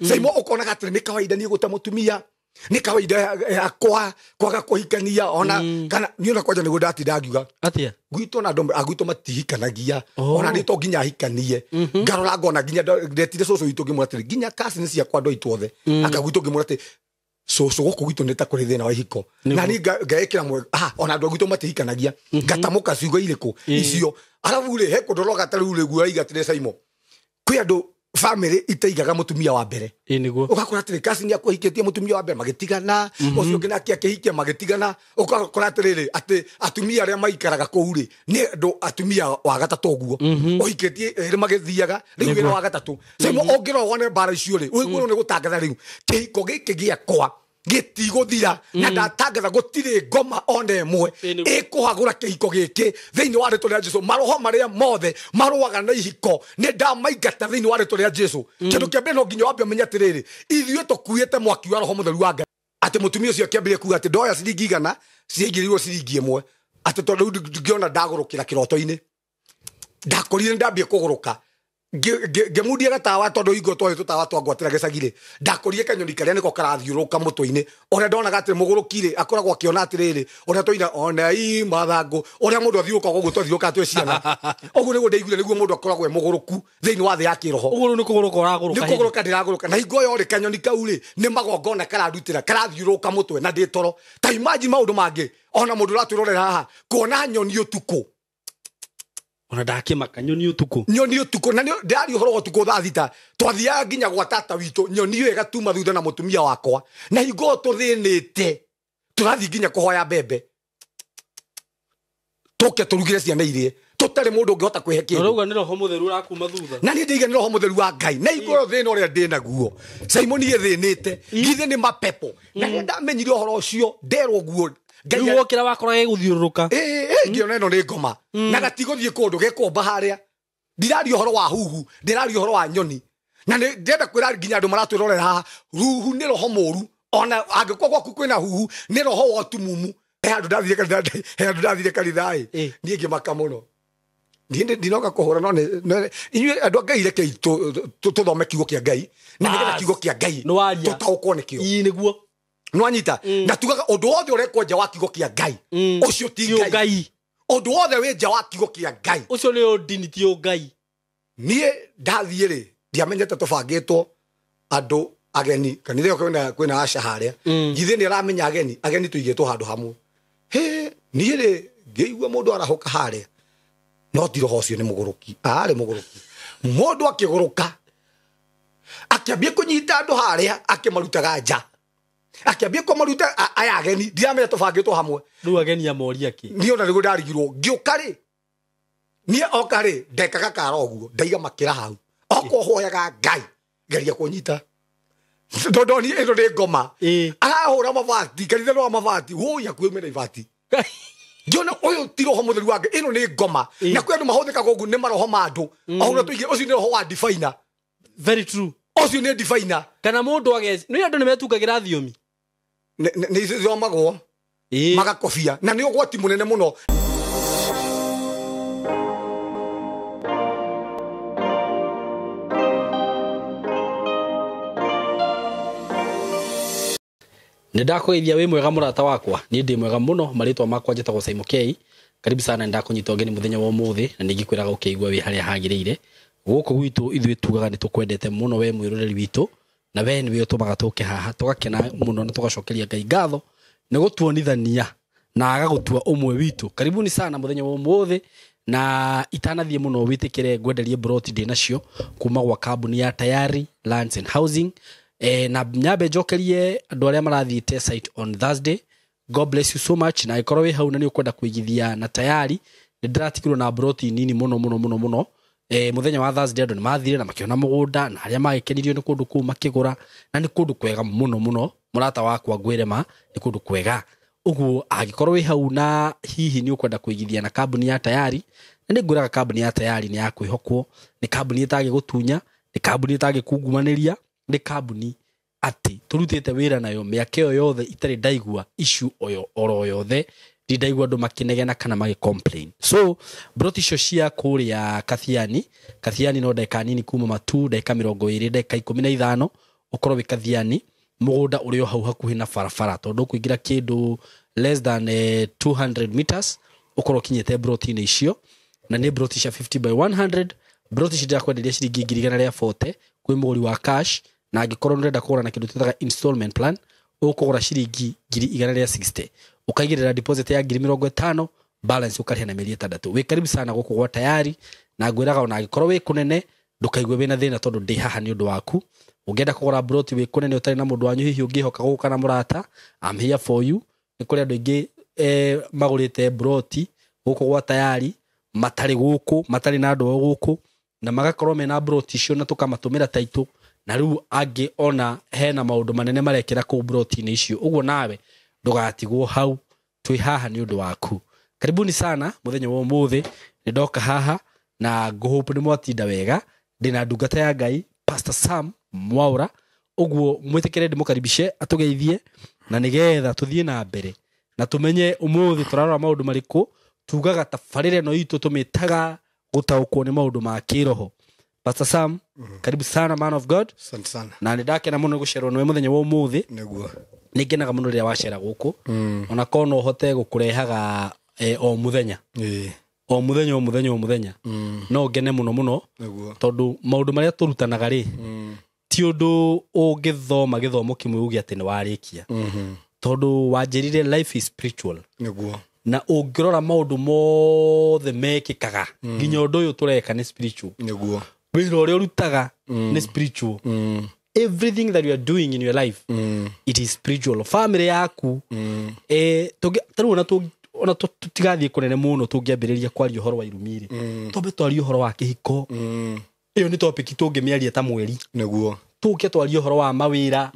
Saimo ũkonaga atĩrĩ nĩ kawaida niĩ gũte mũtumia, nĩ kawaida yakwa kwaga kũhikania ona kana niĩ ona kwanja nĩguo ndatinda ngiuga Atia? Gwitũ na andũ agwitũ matihikanagia. Oh. Ona nĩ to nginya ahikanie, ngarora ngona nginya ndetire cũcũ witũ ngĩmwĩra atĩrĩ, nginya cousins ciakwa andũ aitũ othe aka gwitũ, ngĩmwĩra atĩ cũcũ gũkũ gwitũ nĩ ta kũrĩ thĩna wa ihiko na niĩ ngaĩkĩra mwe ona andũ a gwitũ matihikanagia, ngatamũka ciugo irĩkũ icio. Arabu rĩ, he kũndũ roga ta rĩu rĩ guo aiga atĩrĩ, Saimo, kwĩ andũ family itaigaga mũtumia wa mbere. Ĩ nĩguo. Ũgakora atĩrĩ cousin yaku ahikĩtie mũtumia wa mbere magĩtigana, ũcio ũngĩ nake akĩhikia magĩtigana. Ũgakora atĩrĩrĩ atĩ atumia arĩa maikaraga kũu rĩ nĩ andũ atumia wa gatatũ, ũguo ũhikĩtie erĩ magĩthiaga, rĩu wĩna wa gatatũ. Saimo, ũngĩrora wone mbara icio rĩ, ũiguo nĩ gũtangatha rĩu kĩhiko gĩkĩ gĩakwa gĩtigũthira, na ndatangatha gũtirĩ ngoma ona ĩmwe Ĩ nĩguo. ĩkũhagũra kĩhiko gĩkĩ thĩinĩ wa rĩtwa rĩa Jesu. Maroho marĩa mothe marũaga na ihiko nĩ ndamaingata thĩinĩ wa rĩtwa rĩa Jesu. Kĩndũ kĩa mbere no nginya wambe ũmenye atĩrĩrĩ, ithuĩ tũkuĩte mwaki wa Roho Mũtheru wa Ngai, atĩ mũtumia ũcio akĩambĩrĩria kuga atĩ ndoya ciringi 100 ciaingĩrĩirwo ciringi 1, atĩ tondũ rĩu ngĩona ndagũrũkĩra kĩroto-inĩ, ndakorire ndambie kũgũrũka. Ngĩmundia gatawa, tondũ hingo twarĩ tũtawa twa ngwatĩra gĩcagi-rĩ, ndakorire kanyoni karĩa nĩko karathiũrũrũka mũtwe-inĩ, ũrĩa ndonaga atĩ mũgũrũki rĩ akoragwo akĩona atĩrĩrĩ, ũrĩa twaina ona i mathangũ, ũrĩa mũndũ athiũrũrũkaga ũguo twathiũrũrũkaga twĩ ciana, ũguo nĩguo ndaiguire nĩguo mũndũ akoragwo e mũgũrũku thĩinĩ wa thĩ ya kĩroho. Ũguo rĩu nĩ kũgũrũka ũragũrũka. Nĩ kũgũrũka ndĩragũrũka, na hingo ĩyo rĩ, kanyoni kau rĩ nĩ magongona kararutĩra karathiũrũrũka mũtwe na ndĩ toro. Ta imagine maũndũ mangĩ ona mũndũ ũratwĩrorera haha kuona nyoni ũtukũ. Ona ndakĩmaka nyoni ũtukũ. Nyoni ũtukũ, na nĩ- ndĩraria ũhoro wa ũtukũ thaa 6, twathiaga nginya gwa tata witũ, nyoni ĩyo ĩgatuma thutha na mũtumia wakwa, na hingo ĩyo tũthĩnĩte tũrathiĩ nginya kũhoya mbembe tũke tũrugĩre ciana irie, tũtarĩ mũndũ ũngĩhota kwĩhe kĩndũ. Ũrauga nĩ Roho Mũtheru ũrakuma thutha. Na niĩ ndĩiga nĩ Roho Mũtheru wa Ngai, na hingo ĩyo thĩna ũrĩa ndĩ naguo, Simon, niĩ thĩnĩte githĩ nĩ mapepo, na rĩrĩa ndamenyire ũhoro ũcio nderwo guo Ngai Rĩu wokĩra wakora gĩgũthiũrũrũka. Ĩ ngĩona ĩno nĩ ngoma na gatigũthiĩ kũndũ gekũmba harĩa. Ndiraria ũhoro wa huhu, ndĩraria ũhoro wa nyoni, na nĩ ndĩrenda kwĩra nginya andũ maratwĩrorera haha, huhu nĩ roho mũru. Ona angĩkorwo gwaku kwĩna huhu, nĩ roho wa ũtumumu. He handũ ndathire kanitha, he handũ ndathire kanitha ĩ, niĩ ngĩmaka mũno. Niĩ ndinoka kũhũra no inyuĩ andũ a Ngai, rekei tũthome kiugo kĩa Ngai na nĩgetha Bas. kiugo kĩa Ngai Nĩ waria. tũtaũkwo nĩkĩo. Ĩ nĩguo. Nwanyita na tugaga ũndũ wothe ũrekwo nja wa kiugo kĩa Ngai, ũcio ti Ti Ngai. Ũngai. Ũndũ wothe wĩ nja wa kiugo kĩa Ngai, Ũcio nĩ ũndini, ti Ũngai. Niĩ ndathiĩ rĩ, ndiamenyete tũbangĩtwo andũ ageni kanitha ĩyo kwĩna aca harĩa, githĩ nĩ aramenya ageni tũigĩtwo handũ hamwe. Hĩ, niĩ rĩ ngĩigua mũndũ arahũka harĩa, no ti roho ũcio, nĩ mũgũrũki, arĩ mũgũrũki. Mũndũ akĩgũrũka akĩambia kũnyita andũ harĩa akĩmarutaga nja, akĩambia kũmaruta aya ageni, ndiramenya tũbangĩtwo hamwe. Rĩu ageni amoria kĩ? Niĩ ona nĩguo ndarigirwo ngĩũka rĩ, niĩ oka rĩ ndekaga kara ũguo, ndaiga makĩra hau okorwo hoyaga Ngai geria kũnyita, tondũ ndoni ĩno nĩ ngoma. Arahũra mabati, kanitha nĩ wa mabati, wũi hakuhĩ mena ibati. Ngĩona ũyũ ti Roho Mũtheru wa Ngai, ĩno nĩ ngoma. Na kwĩ andũ mahũthĩkaga ũguo nĩ maroho ma andũ o ũrĩa tũigire, ũcio nĩ roho wa difaina. Very true. Ũcio nĩ difaina. Kana mũndũ ageci nĩ andũ nĩ metungagĩra thiomi. Nĩ ithomagwo magakobia, na nĩ ũgwati mũnene mũno. Nĩ ndakũgeithia, wĩ mwega mũrata wakwa? Niĩ ndĩ mwega mũno. Marĩtwa makwa njĩtagwo Simon K. Karibu sana, nĩ ndakũnyita ũgeni mũthenya wa ũmũthĩ, na nĩngĩkwĩraga ũkĩigua wĩ harĩa hagĩrĩire. Gũkũ gwitũ ithuĩ tugaga nĩ tũkwendete mũno we mwĩroreri witũ, na we nĩwe ũtũmaga tũke haha tũgakena mũno na tũgacokeria Ngai ngatho nĩ gũtuonithania na agagũtua ũmwe witũ. Karibuni sana mũthenya wa ũmũthĩ, na itanathiĩ mũno wĩtĩkĩre ngwenderie broti ndĩ nacio kuma gwa kambuni ya Tayari Lands and Housing. Na nyambe njokerie andũ arĩa marathiĩte site on Thursday, God bless you so much. Na ĩkorwo wĩ hau na nĩ ũkwenda kũigithia na Tayari, nĩ ndĩratigirwo na broti nini mũno mũno mũno mũno. Mũthenya wa Thursday andũ nĩ mathire na makĩona mũgũnda, na arĩa magĩkenirio nĩ kũndũ kũu makĩgũra, na nĩ kũndũ kwega mũno mũno, mũrata wakwa, ngwĩre ma nĩ kũndũ kwega. Ũguo angĩkorwo wĩ hau na hihi nĩ ũkwenda kũigithia na kambuni ya Tayari, na nĩ ngwĩraga kambuni ya Tayari nĩ ya kwĩhokwo, nĩ kambuni ĩtangĩgũtunya, nĩ kambuni ĩtangĩkungumanĩria, nĩ kambuni atĩ tũrutĩte wĩra nayo mĩaka ĩyo yothe, itarĩ ndaigua issue oyo oro yothe, ndi ndaigua andũ makĩnegena kana magĩ complain. So broti icio cia kũrĩa Kathiani, Kathiani no ndagĩka nini kuma Matu, ndagĩka 20, ndagĩka 15. Ũkorwo wĩ Kathiani, mũgũnda ũrĩ o hau hakuhĩ na barabara, tondũ ũkũingĩra kĩndũ less than 200 meters ũkorwo ũkinyĩte broti-inĩ icio, na nĩ broti cia 50 by 100. Broti ici ndĩrakwenderia ciringi 140,000 kwĩ mũgũri wa cash, na angĩkorwo nĩũrenda kũgũra na kĩndũ twĩtaga installment plan, ũkũgũra ciringi 160,000, ũkaigĩrĩra deposit ya 50,000, balance ũkarĩha na mĩeri 6. Wĩ karibu sana gũkũ gwa Tayari, na ngwĩraga ona angĩkorwo wĩ kũnene ndũkaigue wĩna thĩna, tondũ ndĩ haha nĩ ũndũ waku. Ũngĩenda kũgũra broti wĩ kũnene ũtarĩ na mũndũ wanyu hihi ũngĩhoka gũka na mũrata, I'm here for you. Nĩ kũrĩ andũ aingĩ magũrĩte broti gũkũ gwa Tayari matarĩ gũkũ, matarĩ na andũ ao gũkũ, na magakorwo mena broti icio na tũkamatũmĩra taitũ, na rĩu angĩ ona hena maũndũ manene marekĩra kũu broti-inĩ icio. Ũguo nawe ndũgatigwo hau, twĩ haha nĩ ũndũ waku. Karibuni sana mũthenya wa ũmũthĩ, nĩ ndoka haha na ngũhope nĩ mwatinda wega. Ndĩna ndungata ya Ngai Pastor Sam Mwaura, ũguo mwĩtĩkĩre ndĩmũkaribishe atũgeithie, na nĩgetha tũthiĩ na mbere na tũmenye ũmũthĩ tũrarora maũndũ marĩkũ. Tugaga tabarĩra ĩno itũ tũmĩtaga gũtaũkwo nĩ maũndũ ma kĩroho. Pastor Sam, karibu sana, man of God. Asante sana. Na nĩ ndakena mũno gũcerwo nĩwe mũthenya wa ũmũthĩ. Nĩguo. Nĩ ngenaga mũno rĩrĩa wacera gũkũ, ona korwo no hote gũkũrehaga o mũthenya. O mũthenya, o mũthenya, o mũthenya. No ngene mũno mũno. Nĩguo. Tondũ maũndũ marĩa tũrutanaga rĩ, ti ũndũ ũngĩthoma gĩthomo kĩmwe uge atĩ nĩ warĩkia. Tondũ wanjĩrire life is spiritual. Nĩguo. Na ũngĩrora maũndũ mothe mekĩkaga, nginya ũndũ ũyũ tũreka nĩ spiritual. Nĩguo. Wĩra ũrĩa ũrutaga nĩ spiritual. Everything that you are doing in your life, it is spiritual. Family yaku, tarĩu ona tũtigathiĩ kũnene mũno, tũngĩambĩrĩria kwaria ũhoro wa irumi rĩ, twambe twarie ũhoro wa kĩhiko. Ĩyo nĩ topic tũngĩmĩaria ta mweri. Nĩguo. Tũke twarie ũhoro wa mawĩra.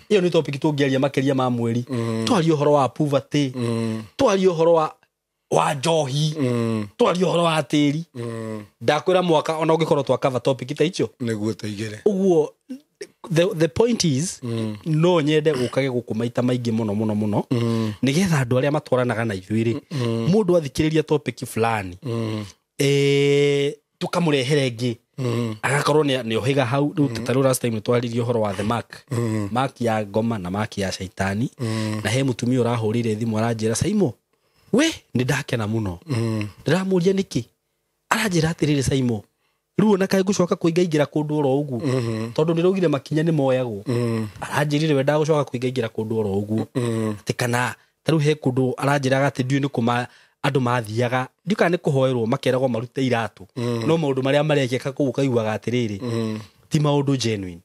Ĩyo nĩ topic tũngĩaria makĩria ma mweri. Twarie ũhoro wa poverty. Twarie ũhoro wa njohi. Twarie ũhoro wa tĩri. Ndakwĩra mwaka ona ũngĩkorwo twa cover topic ta icio. Nĩguo tũigĩre. Ũguo the point is, no nyende ũkage gũkũ maita maingĩ mũno mũno mũno, nĩgetha andũ arĩa matwaranaga na ithuĩ rĩ, mũndũ athikĩrĩria topic fulani, tũkamũrehere ĩngĩ, agakorwo nĩ ohiga hau. Rĩu ta rĩu last time nĩtwaririe ũhoro wa the mark, mark ya ngoma na mark ya shaitani, na he mũtumia ũrahũrĩire thimũ aranjĩra, Saimo, we nĩ ndakena mũno. Ndĩramũria nĩkĩ, aranjĩra atĩrĩrĩ, Saimo, rĩu ona kaĩ ngũcoka kũingaingĩra kũndũ oro ũguo, tondũ nĩraugire makinya nĩ moyagwo. Aranjĩrire we ndagũcoka kũingaingĩra kũndũ oro ũguo, atĩ kana ta rĩu he kũndũ aranjĩraga atĩ ndiũĩ nĩ kũ andũ mathiaga, ndiũ kana nĩ kũhoerwo makeragwo marute iratũ, no maũndũ marĩa marekĩka kũu ũkaiguaga atĩrĩrĩ, ti maũndũ genuine.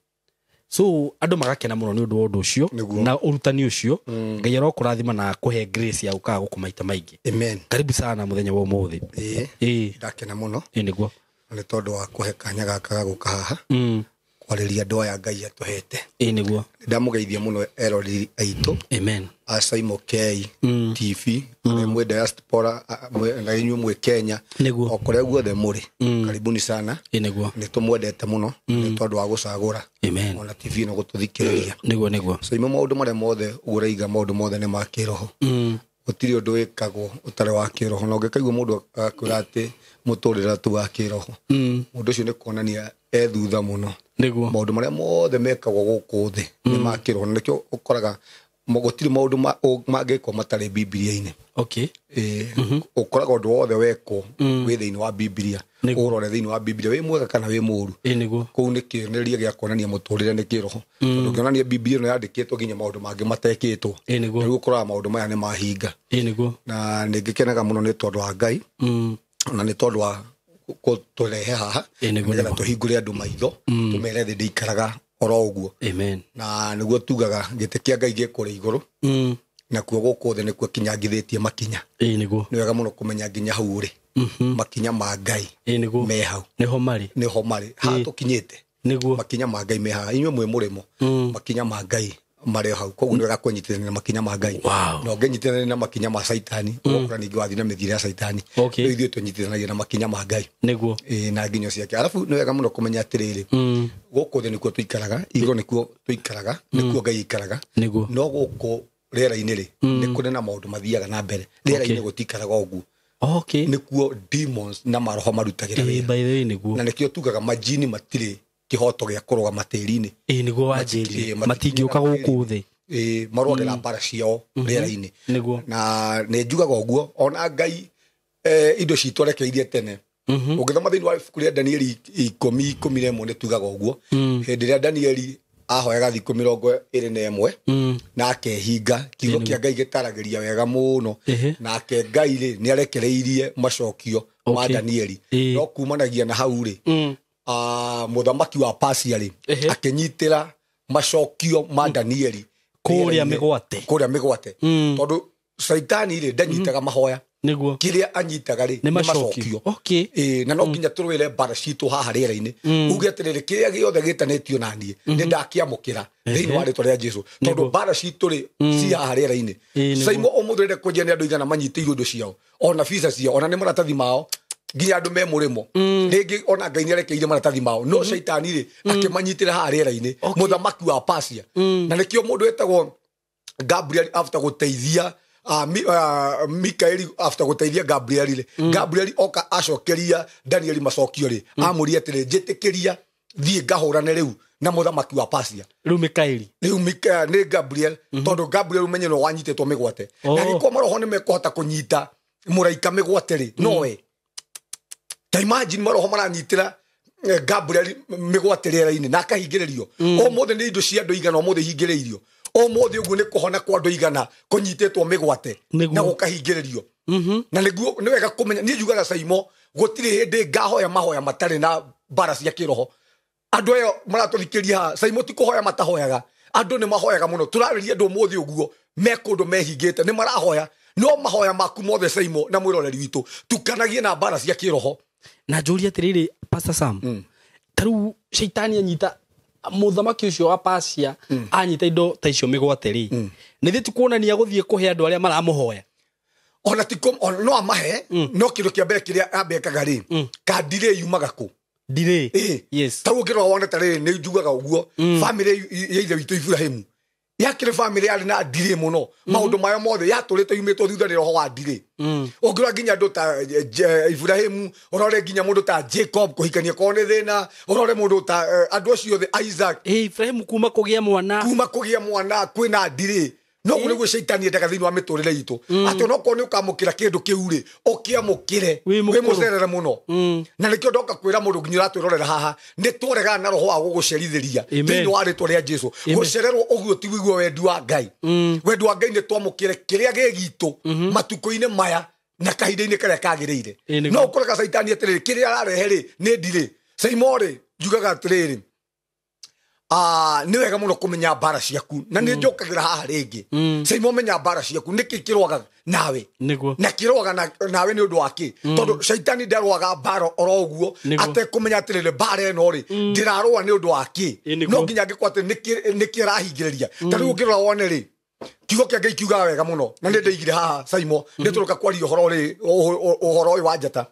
So andũ magakena mũno nĩ ũndũ wa ũndũ ũcio na ũrutani ũcio. Ngai arokũrathima na akũhe grace ya gũkaga gũkũ maita maingĩ. Amen. Karibu sana mũthenya wa ũmũthĩ. Ndakena mũno. Nĩguo. Nĩ tondũ wa kũhe kanya gaka ga gũka haha kwarĩria andũ aya Ngai atũhete. Nĩguo. Ndamũgeithia mũno eroreri aitũ. Amen. A Saimo K TV, arĩa mwĩ diaspora, na inyuĩ mwĩ Kenya, Nĩguo. o kũrĩa guothe mũrĩ, karibuni sana. Nĩguo. Nĩ tũmwendete mũno nĩ tondũ wa gũcagũra Amen. ona TV ĩno gũtũthikĩrĩria. Nĩguo, nĩguo. Saimo, maũndũ marĩa mothe ũraiga, maũndũ mothe nĩ ma kĩroho. Gũtirĩ ũndũ wĩkagwo ũtarĩ wa kĩroho, na ũngĩkaigua mũndũ akwĩra atĩ mũtũrĩre tu wa kĩroho, mũndũ ũcio nĩ kuonania e thutha mũno. Nĩguo. Maũndũ marĩa mothe mekagwo gũkũ thĩ nĩ ma kĩroho, na nĩkĩo ũkoraga gũtirĩ maũndũ mangĩkwo matarĩ Bibilia-inĩ. Ũkoraga ũndũ wothe wekwo wĩ thĩinĩ wa Bibilia. Ũrore thĩinĩ wa Bibilia wĩ mwega kana wĩ mũũru. Nĩguo. Kũu nĩ kĩonereria gĩa kuonania mũtũrĩre nĩ kĩroho. Tondũ ũngĩonania Bibilia ĩno yandĩkĩtwo nginya maũndũ mangĩ matekĩtwo. Nĩguo. Rĩu ũkoraga maũndũ maya nĩ mahinga. Nĩguo. Na nĩ ngĩkenaga mũno nĩ tondũ wa Ngai. Na nĩ tondũ wa gũtũrehe haha. Nĩguo, Nĩgetha nĩguo. tũhingũre andũ maitho, tũmere thĩ ndĩikaraga oro ũguo. Amen. Na nĩguo tugaga gĩtĩ kĩa Ngai gĩ kũrĩa igũrũ. Nakuo gũkũ thĩ nĩkuo kinyangithĩtie makinya. Nĩguo. Nĩ wega mũno kũmenya nginya hau ũrĩ. Makinya ma Ngai Nĩguo. me hau. Nĩho marĩ. Nĩho marĩ. Haha tũkinyĩte. Nĩguo. Makinya ma Ngai me haha. Inyuĩ mwĩ mũrĩmo. Makinya ma Ngai marĩ hau. Koguo nĩ wega kũnyitithania na makinya ma Ngai. Wow. Na ũngĩnyitithania na makinya ma Caitani, ũgũkora ningĩ wathiĩ na mĩthiĩre ya Caitani. Okay. Rĩu ithuĩ tũnyitithanagia na makinya ma Ngai. Nĩguo. Na nginyo ciake. Arabu nĩ wega mũno kũmenya atĩrĩrĩ, gũkũ thĩ nĩkuo tũikaraga, igũrũ nĩkuo tũikaraga, nĩkuo Ngai aikaraga. Nĩguo. No gũkũ rĩera-inĩ rĩ, nĩ kũrĩ na maũndũ mathiaga na mbere. Rĩera-inĩ gũtikaraga ũguo. Okay. Nĩkuo demons na maroho marutagĩra wĩra. By the way, nĩguo. Na nĩkĩo tugaga majini matirĩ kĩhoto gĩa kũrũgama tĩri-inĩ. Ĩĩ nĩguo wanjĩrire matingĩũka gũkũ thĩ. Ĩĩ marũagĩra mbara ciao rĩera-inĩ. Nĩguo. Na nĩ njugaga ũguo ona Ngai indo citũ arekeirie tene. Ũngĩthoma thĩinĩ wa ibuku rĩa Danieli 10:11 nĩ tugaga ũguo. Hĩndĩ ĩrĩa Danieli ahoyaga thikũ 21 na akehinga, kiugo kĩa Ngai gĩtaragĩria wega mũno. Nake Ngai rĩ nĩ arekereirie macokio ma Danieli. No kumanagia na hau rĩ mũthamaki wa Persia rĩ akĩnyitĩra macokio ma Danieli kũrĩa mĩgwate. Kũrĩa mĩgwate. Tondũ Caitani rĩ ndanyitaga mahoya. Nĩguo. Kĩrĩa anyitaga rĩ nĩ macokio. Okay. Na no nginya tũrũĩre mbara citũ haha rĩera-inĩ. Uge atĩrĩrĩ kĩrĩa gĩothe gĩtanĩtio na niĩ nĩ ndakĩamũkĩra thĩinĩ wa rĩtwa rĩa Jesu. Tondũ mbara citũ rĩ ci haha rĩera-inĩ. Saimo ũmũthĩ ũrenda kwenjia nĩ andũ igana manyitĩirwo indo ciao ona visa ciao ona nĩ maratathi mao nginya andũ me mũrĩmo. Rĩngĩ ona Ngai nĩarekeire maratathi mao no Caitani rĩ akĩmanyitĩra haha rĩera-inĩ mũthamaki wa Persia. Na nĩkĩo mũndũ wetagwo Gabriel after gũteithia Mikaeli after gũteithia Gabriel rĩ Gabriel oka acokeria Danieli macokio rĩ amũria atĩrĩ njĩtĩkĩria thiĩ ngahũrane rĩu na mũthamaki wa Persia. Rĩu Mikaeli rĩu nĩ Gabriel tondũ Gabriel ũmenye no wanyitĩtwo mĩgwate. Na gĩkorwo maroho nĩ mekũhota kũnyita mũraika mĩgwate rĩ nowe. Ta imagine maroho maranyitĩra Gabriel mĩgwate rĩera-inĩ na akahingĩrĩrio. Ũmũthĩ nĩ indo cia andũ igana ũmũthĩ hingĩrĩirio. Ũmũthĩ ũguo nĩ kũhona kwa andũ igana kũnyitĩtwo mĩgwate na gũkahingĩrĩrio. Na nĩguo nĩ wega kũmenya niĩ njugaga Saimo gũtirĩ hĩndĩ ngahoya mahoya matarĩ na mbara cia kĩroho. Andũ ayo maratũthikĩria haha Saimo ti kũhoya matahoyaga. Andũ nĩ mahoyaga mũno. Tũrarĩria andũ ũmũthĩ ũguo me kũndũ mehingĩte nĩ marahoya no mahoya maku mothe Saimo na mwĩroreri witũ tukanagie na mbara cia kĩroho. Na njũrie atĩrĩrĩ Pastor Sam, ta rĩu Caitani anyita mũthamaki ũcio wa Persia anyita indo ta icio mĩgwate rĩ nĩ thĩ tikuonania gũthiĩ kũhe andũ arĩa maramũhoya ona ti no amahe no kĩndũ kĩa mbere kĩrĩa ambekaga rĩ kandi rĩ yumaga kũ ndirĩ. Yes. Ta ũngĩrora wone ta rĩrĩ nĩ njugaga ũguo famĩlĩ ya ithe witũ Ibrahimu yakĩrĩ famĩlĩ yarĩ na ndirĩ mũno maũndũ mayo mothe yatũrĩte yumĩtwo thutha nĩ roho wa ndirĩ. Ũngĩrora nginya andũ ta Ibrahimu ũrore nginya mũndũ ta Jacob kũhikania kwao nĩ thĩna ũrore mũndũ ta andũ acio othe Isaac. Ibrahimu kuma kũgĩa mwana kwĩna ndirĩ. No ũguo nĩguo Caitani endaga thĩinĩ wa mĩtũrĩre itũ atĩ onokorwo nĩ ũkamũkĩra kĩndũ kĩu rĩ ũkĩamũkĩre wĩ mũcerere mũno. Na nĩkĩo ndoka kwĩra mũndũ nginya ũratwĩrorera haha nĩ twaregana na roho wa gũgũcerithĩria thĩinĩ wa rĩtwa rĩa Jesu. Gũcererwo ũguo ti wiguo wendi wa Ngai. Wendi wa Ngai nĩ twamũkĩre kĩrĩa gĩ gitũ matukũ-inĩ maya na kahinda-inĩ karĩa kagĩrĩire. No ũkoraga Caitani atĩrĩrĩ kĩrĩa ararehe rĩ nĩ ndirĩ. Saimo rĩ njugaga atĩrĩrĩ nĩ wega mũno kũmenya mbara ciaku na nĩ njũkagĩra haha rĩngĩ. Saimo menya mbara ciaku nĩkĩ kĩrũaga nawe na kĩrũaga nawe nĩ ũndũ wa kĩ tondũ Caitani ndarũaga mbara oro ũguo atekũmenya atĩrĩrĩ mbara ĩno rĩ ndĩrarũa nĩ ũndũ wa kĩ no nginya angĩkorwo atĩ nĩkĩ ĩrahingĩrĩria. Ta rĩu ũngĩrora wone rĩ kiugo kĩa Ngai kiugaga wega mũno na nĩ ndaigire haha Saimo nĩ tũroka kwaria ũhoro rĩ ũhoro ũyũ wa njata.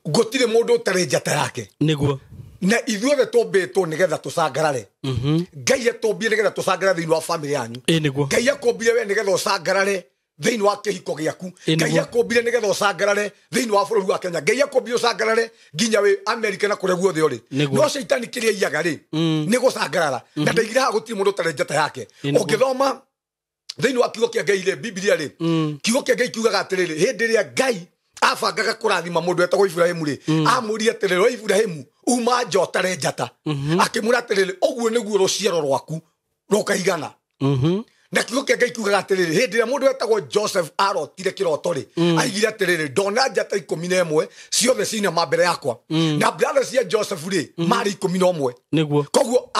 Gũtirĩ mũndũ ũtarĩ njata yake. Nĩguo. Na ithuothe tũmbĩtwo nĩgetha tũcangarare. Ngai atũmbire nĩgetha tũcangarare thĩinĩ wa famĩlĩ yanyu. Ngai akũmbire we nĩgetha ũcangarare thĩinĩ wa kĩhiko gĩaku. Ngai akũmbire nĩgetha ũcangarare thĩinĩ wa bũrũri wa Kenya. Ngai akũmbire ũcangarare nginya wĩ Amerika na kũrĩa guothe ũrĩ. No Caitani kĩrĩa aiyaga rĩ nĩ gũcangarara. Na ndaigire haha gũtirĩ mũndũ ũtarĩ njata yake. Ũngĩthoma thĩinĩ wa kiugo kĩa Ngai rĩ Biblia rĩ kiugo kĩa Ngai kiugaga atĩrĩrĩ hĩndĩ ĩrĩa Ngai abangaga kũrathima mũndũ wetagwo Ibrahimu rĩ amũrie atĩrĩrĩ we Ibrahimu uma nja ũtare njata akĩmwĩra atĩrĩrĩ ũguo nĩguo rũciaro rwaku rũkaigana. Na kiugo kĩa Ngai kiugaga atĩrĩrĩ hĩndĩ ĩrĩa mũndũ wetagwo Joseph arotire kĩroto rĩ aigire atĩrĩrĩ ndona njata 11 ciothe cinama mbere yakwa. Na brother cia Joseph rĩ marĩ 11. Nĩguo. Koguo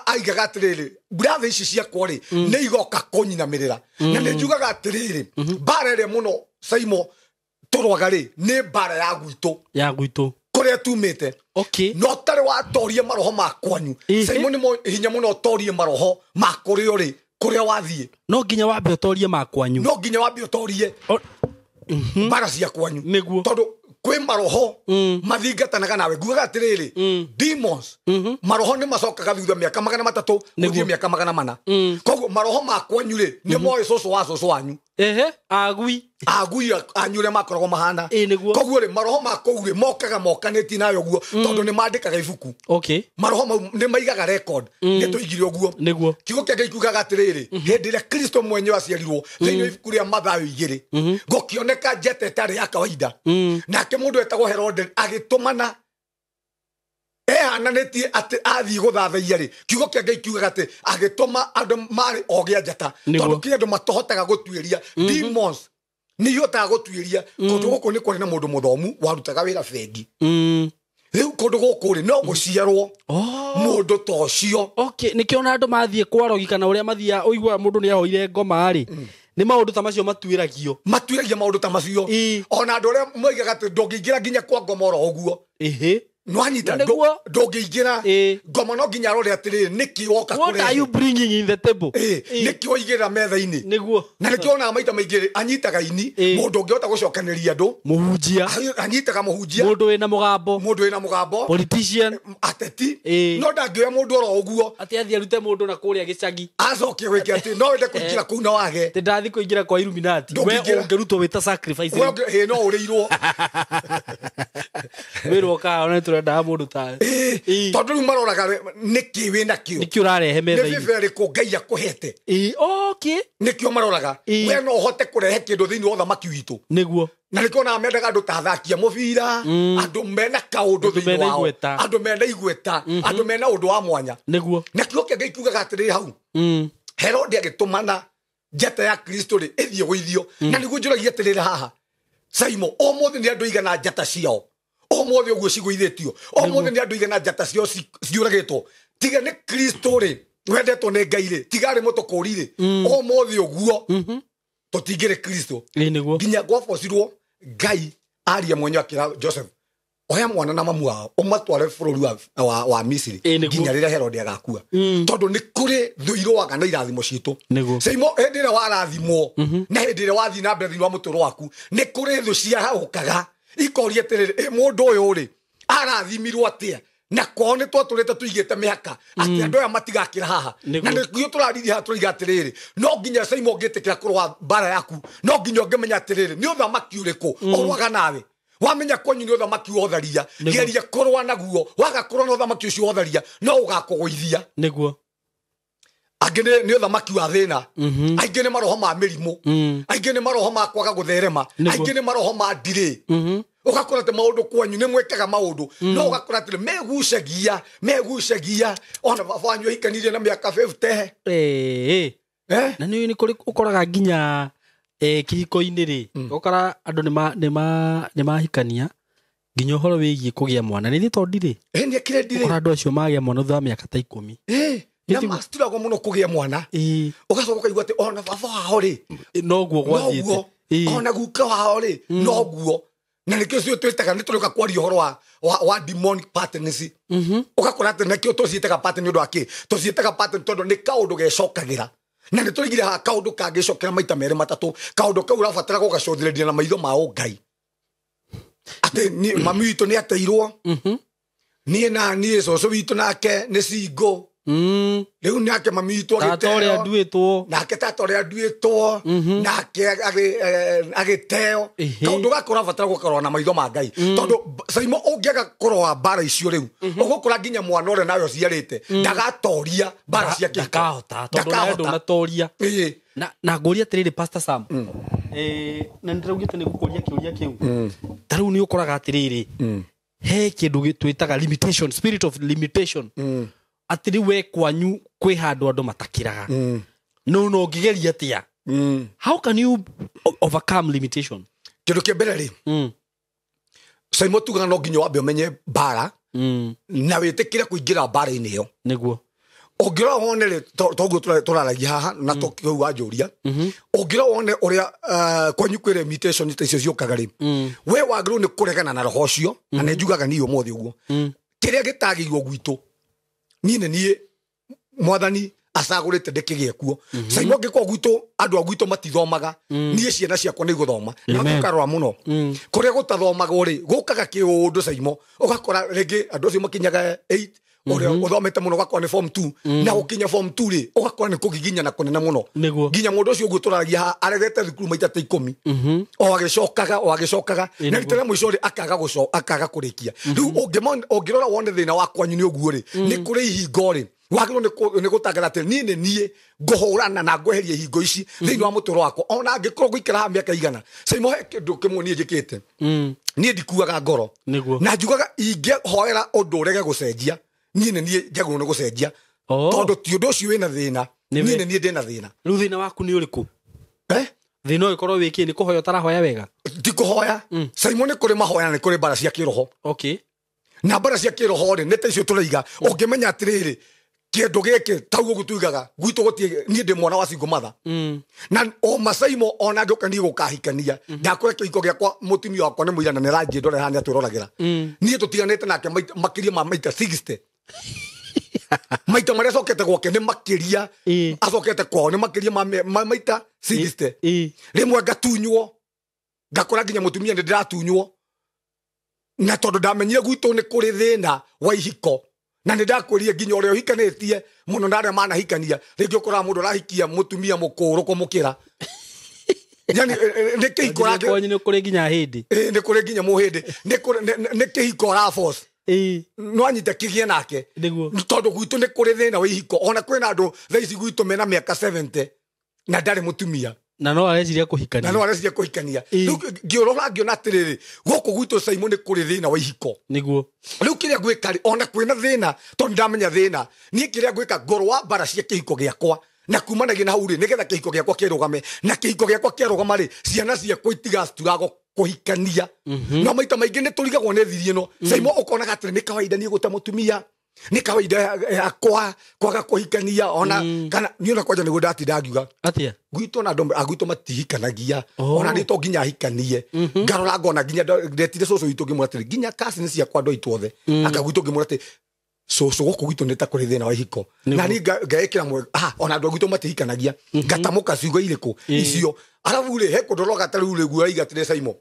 aigaga atĩrĩrĩ brother ici ciakwa rĩ nĩ igoka kũnyinamĩrĩra. Na nĩ njugaga atĩrĩrĩ mbara ĩrĩa mũno Saimo tũrwaga rĩ nĩ mbara ya gwitũ kũrĩa tumĩte. Okay. No tarĩ watorie maroho ma kwanyu Saimo nĩ hinya mũno ũtorie maroho ma kũrĩa ũrĩ kũrĩa wathiĩ. No nginya wambe ũtorie ma kwanyu. No nginya wambe ũtorie mbara cia kwanyu. Nĩguo. Tondũ kwĩ maroho mathingatanaga nawe. Ngugaga atĩrĩrĩ demons maroho nĩ macokaga thutha mĩaka 300 gũthiĩ mĩaka 400. Koguo maroho ma kwanyu rĩ nĩ moĩ cũcũ wa cũcũ wanyu. Ehe, agui. Agui anyu ũrĩa makoragwo mahana. Ĩ nĩguo. Koguo rĩ, maroho ma kũu rĩ mokaga mokanĩtie nayo ũguo, tondũ nĩ mandĩkaga ibuku. Okay. Maroho mau nĩ maigaga record, nĩ tũigire ũguo. Nĩguo. Kiugo kĩa Ngai kiugaga atĩrĩrĩ, hĩndĩ ĩrĩa Kristo mwenyewe aciarirwo, thĩinĩ wa ibuku rĩa Mathayo 2, gũkĩoneka njata ĩtarĩ ya kawaida. Nake mũndũ wetagwo Herode agĩtũmana ehananĩtie atĩ athiĩ gũthathaiya rĩ, kiugo kĩa Ngai kiugaga atĩ agĩtũma andũ marĩ ogĩ a njata, Nĩguo. tondũ kĩrĩ andũ matohotaga gũtuĩria. Demons nĩ ihotaga gũtuĩria. Kũndũ gũkũ nĩ kwarĩ na mũndũ mũthomu warutaga wĩra bengi. Rĩu kũndũ gũkũ rĩ, no gũciarwo mũndũ ta ũcio. Okay, nĩkĩo ona andũ mathiĩ kwarogi kana ũrĩa mathiaga ũiguaga mũndũ nĩ ahoire ngoma rĩ, nĩ maũndũ ta macio matuĩragio. Matuĩragia maũndũ ta macio. Ĩ. Ona andũ arĩa moigaga atĩ ndũngĩingĩra nginya kwa ngoma oro ũguo. Ĩhĩ. Nwanyita Na nĩguo. ndũngĩingĩra. Ĩ. Ngoma no nginya arore atĩrĩrĩ, nĩkĩ woka What are you kũrehe? bringing in the table? Ĩ, nĩkĩ waigĩrĩra metha-inĩ? Nĩguo. Na nĩkĩo onaga maita maingĩ anyitaga ini, Ĩ. mũndũ ũngĩhota gũcokanĩria andũ. Mũhunjia. Anyitaga mũhunjia. Mũndũ wĩna mũgambo. Mũndũ wĩna mũgambo. Politician. Ateti. Ĩ. No ndangĩoya mũndũ oro ũguo. Atĩ athiĩ arute mũndũ na kũrĩa gĩcagi. Acoke gwĩke atĩ no wende kũingĩra kũu na wage. Atĩ ndathiĩ kũingĩra kwa Illuminati. We Ndũngĩingĩra. ũngĩrutwo wĩ ta sacrifice. We ĩ, no ũrĩirwo. Wĩrwo kaha ona nĩtũrendaga mũndũ tawe. Ĩ, Ĩ. tondũ rĩu maroraga nĩkĩ wĩna kĩo. Nĩkĩ ũrarehe Nĩ metha-inĩ? bĩba ĩrĩkũ Ngai akũhete? Ĩ, okay. Nĩkĩo maroraga. Ĩ. We no ũhote kũrehe kĩndũ thĩinĩ wa ũthamaki witũ. Nĩguo. Na nĩkĩo onaga mendaga andũ ta athaki a mũbira, andũ mena kaũndũ Andũ thĩinĩ mena wao, igweta. andũ mena igweta, andũ mena ũndũ wa mwanya. Nĩguo. Na kiugo kĩa Ngai kiugaga atĩrĩrĩ hau, Herode agĩtũmana njata ya Kristo rĩ ĩthiĩ gũithio. Na nĩguo njũragia atĩrĩrĩ haha, Saimo, ũmũthĩ nĩ andũ aigana njata ciao ũmũthĩ ũguo cigũithĩtio? Ũmũthĩ nĩ andũ aigana njata ciao ciũragĩtwo? Tiga nĩ Kristo rĩ wendetwo nĩ Ngai rĩ, tiga arĩ mũtũkũri rĩ, ũmũthĩ ũguo tũtingĩrĩ Kristo. Ĩ nĩguo. Nginya gwabocirwo Ngai aria mwenyewe akĩra Joseph, oya mwana na mamu wao ũmatware bũrũri wa Misiri Ĩ, nĩguo. nginya rĩrĩa Herode agakua, tondũ nĩ kũrĩ thũ irũaga na irathimo citũ. Nĩguo. Saimo, hĩndĩ ĩrĩa warathimwo na hĩndĩ ĩrĩa wathiĩ na mbere thĩinĩ wa mũtũũro waku, nĩ kũrĩ thũ ciahũkaga ikoria atĩrĩrĩ, ĩ mũndũ ũyũ rĩ arathimirwo atĩa? Na kwao nĩ twatũrĩte tũigĩte mĩhaka atĩ andũ aya matigakĩra haha. Nĩguo. Na nĩguo tũraririe haha tũraiga atĩrĩrĩ, no nginya Saimo ũngĩtĩkĩra kũrũa mbara yaku, no nginya ũngĩmenya atĩrĩrĩ, nĩ ũthamaki ũrĩkũ ũrũaga nawe. Wamenya kwanyu nĩ ũthamaki wa ũtharia, Nĩguo. geria kũrũa naguo. Waga kũrũa na ũthamaki ũcio wa ũtharia, no ũgakũgũithia. Nĩguo. Angĩ nĩ ũthamaki wa thĩna, aingĩ nĩ maroho ma mĩrimũ, aingĩ nĩ maroho ma kwaga gũtherema, Nĩguo. aingĩ nĩ maroho ma ndirĩ. Ũgakora atĩ maũndũ kwanyu nĩ mwĩkaga maũndũ, no ũgakora atĩ megucagia ona baba wanyu ahikanirie na mĩaka 50. Ĩ. Eh? Na nĩ kũrĩ ũkoraga nginya kĩhiko-inĩ rĩ, ũgakora andũ nĩ mahikania nginya ũhoro wĩgiĩ kũgĩa mwana nĩ to ndirĩ. Ĩ, nĩ akĩrĩ ndirĩ. Ũkora andũ acio magĩa mwana thutha wa mĩaka ta 10. Ĩ, na Nĩtiguo. macituragwo mũno kũgĩa mwana. Ĩ. Ũgacoka ũkaigua atĩ ona baba wao rĩ Noguo gwathiĩte. noguo, Ĩ. ona guka wao rĩ noguo. Na nĩkĩo cio twĩtaga nĩ tũrĩũka kwaria ũhoro wa demonic patterns. Ũgakora atĩ nĩkĩo tũciĩtaga pattern. Nĩ ũndũ wa kĩ tũciĩtaga pattern? Tondũ nĩ kaũndũ gecokagĩra, na nĩ tũrigire haha kaũndũ kangĩcokera maita merĩ matatũ, kaũndũ kau ũrabatara gũgacũthĩrĩria na maitho ma ũngai atĩ mami witũ nĩ ateirwo, niĩ na niĩ cũcũ witũ nake nĩ single. Rĩu nake mami witũ Tata ũrĩa agĩteo nduĩtwo. Nake tata ũrĩa nduĩtwo nake agĩteo. Ĩhĩ. Kaũndũ gaka ũrabatara gũkarora na maitho ma Ngai, tondũ Saimo, ũngĩaga kũrora mbara icio rĩu, ũgũkora nginya mwana ũrĩa nawe ũciarĩte ndagatoria mbara cia kĩhiko. Ndakahota tondũ nawe Ndakahota. ndũnatoria. Ĩĩ. Na ngũria atĩrĩrĩ, Pastor Sam, na nĩndĩraugĩte nĩ ngũkũria kĩũria kĩu. Ta rĩu nĩ ũkoraga atĩrĩrĩ, he kĩndũ twĩtaga limitation, spirit of limitation, atĩ rĩu we kwanyu kwĩ handũ andũ matakĩraga, no ũngĩgeria atĩa? How can you overcome limitation? Kĩndũ kĩa mbere rĩ, Saimo, tugaga no nginya wambe ũmenye mbara na wĩtĩkĩre kũingĩra mbara-inĩ ĩyo. Nĩguo. Ũngĩrora wone rĩ, toguo tũraragia haha na tũkĩu wanjũria, ũngĩrora wone ũrĩa kwanyu kwĩ limitation ta icio ciũkaga rĩ, we wagĩrĩirwo nĩ kũregana na roho ũcio. Na nĩ njugaga niĩ ũmũthĩ ũguo, kĩrĩa gĩtagĩirwo gwitũ, niĩ nĩ niĩ mwathani acagũrĩte ndĩkĩgĩe kuo. Saimo, angĩkorwo gwitũ andũ a gwitũ matithomaga, niĩ ciana ciakwa nĩ igũthoma. Na Amen. ũkarora mũno kũrĩa gũtathomagwo rĩ, gũkaga kĩũndũ Saimo, ũgakora rĩngĩ andũ acio makinyaga 8 Ũrĩa ũthomete mũno ũgakora nĩ form 2, na gũkinya form 2 rĩ, ũgakora nĩ kũgiginyana kũnene mũno. Nĩguo. Nginya mũndũ ũcio ũguo tũraragia haha aregete thukuru maita ta 10, o agĩcokaga, o agĩcokaga, na rita rĩa mũico rĩ, akaga kũrĩkia. Rĩu ũngĩrora wone thĩna wa kwanyu nĩ ũguo rĩ, nĩ kũrĩ ihingo rĩ, wagĩrĩirwo nĩ gũtangatha atĩ niĩ nĩ niĩ ngũhũrana na ngweheria ihingo ici thĩinĩ wa mũtũrĩre wakwa, ona angĩkorwo ngũikara haha mĩaka igana. Saimo, he kĩndũ kĩmwe niĩ njĩkĩte. Niĩ ndikuaga ngoro. Nĩguo. Na njugaga ingĩhoera ũndũ ũrege gũcenjia, niĩ nĩ niĩ njagĩrĩirwo nĩ gũcenjia, tondũ ti ũndũ ũcio wĩna thĩna, Nĩ niĩ nĩ niĩ ndĩna thĩna. Rĩu thĩna waku nĩ ũrĩkũ? Eh? Thĩna ũgĩkorwo wĩ kĩ? Nĩ kũhoya ũtarahoya wega? Ti kũhoya, Saimo. Nĩ kũrĩ mahoya na nĩ kũrĩ mbara cia kĩroho. Na mbara cia kĩroho rĩ, nĩ ta icio tũraiga. Ũngĩmenya atĩrĩrĩ, kĩndũ gĩkĩ tau ũguo tuigaga gwitũ gũtirĩ, niĩ ndĩ mwana wa single mother, na o macaimo ona ngĩũka niĩ gũkahikania, ndakũre kĩhiko gĩakwa, mũtumia wakwa nĩ mũira na nĩ aranjĩ ndore haha nĩ atwĩroragĩra. Niĩ tũtiganĩte nake makĩria ma maita 60. Maita marĩa acokete gwake nĩ makĩria, acokete kwao nĩ makĩria ma maita 60. Rĩmwe ngatunywo, ngakora nginya mũtumia nĩ ndĩratunywo, na tondũ ndamenyire gwitũ nĩ kũrĩ thĩna wa ihiko, na nĩ ndakwĩrire nginya ũrĩa ũhikanĩtie mũno na arĩa manahikania, rĩngĩ ũkoraga mũndũ arahikia mũtumia mũkũrũ kũmũkĩra, yani nĩ kĩhiko Kwanyu nĩ kũrĩ nginya hĩndĩ. Ĩ, nĩ kũrĩ nginya mũhĩndĩ, nĩ kĩhiko araforce no anyite kĩgĩe nake. Tondũ gwitũ nĩ kũrĩ thĩna wa ihiko, ona kwĩna andũ thaa ici gwitũ mena mĩaka 70 na ndarĩ mũtumia. Na no areciria kũhikania. Na no areciria kũhikania. Rĩu ngĩũrora ngĩona atĩrĩrĩ, gũkũ gwitũ, Saimo, nĩ kũrĩ thĩna wa ihiko. Rĩu kĩrĩa ngwĩka rĩ, ona kwĩna thĩna, tondũ ndamenya thĩna, niĩ kĩrĩa ngwĩka, ngorwa mbara cia kĩhiko gĩakwa, na kumanagia na hau rĩ, nĩgetha kĩhiko gĩakwa kĩrũgame, na kĩhiko gĩakwa kĩarũgama rĩ, ciana ciakwa itigaturagwo kũhikania. No maita maingĩ nĩ tũrigagwo nĩ thiri ĩno, Saimo. Ũkonaga atĩrĩ, nĩ kawaida niĩ gũte mũtumia, nĩ kawaida yakwa kwaga kũhikania, ona kana niĩ ona kwanja nĩguo ndatinda ngiuga. Atia? Gwitũ na andũ a gwitũ matihikanagia. Ona nĩ to nginya ahikanie, ngarora ngona nginya ndetire cũcũ witũ, ngĩmwĩra atĩrĩ, nginya cousin ciakwa, andũ aitũ othe aka gwitũ, ngĩmwĩra atĩ cũcũ, gũkũ gwitũ nĩ ta kũrĩ thĩna wa ihiko, na niĩ ngaĩkĩra mwe ona andũ a gwitũ matihikanagia, ngatamũka ciugo irĩkũ icio. Arabu rĩ, he kũndũ roga ta rĩu rĩ, guo atĩrĩ, Saimo,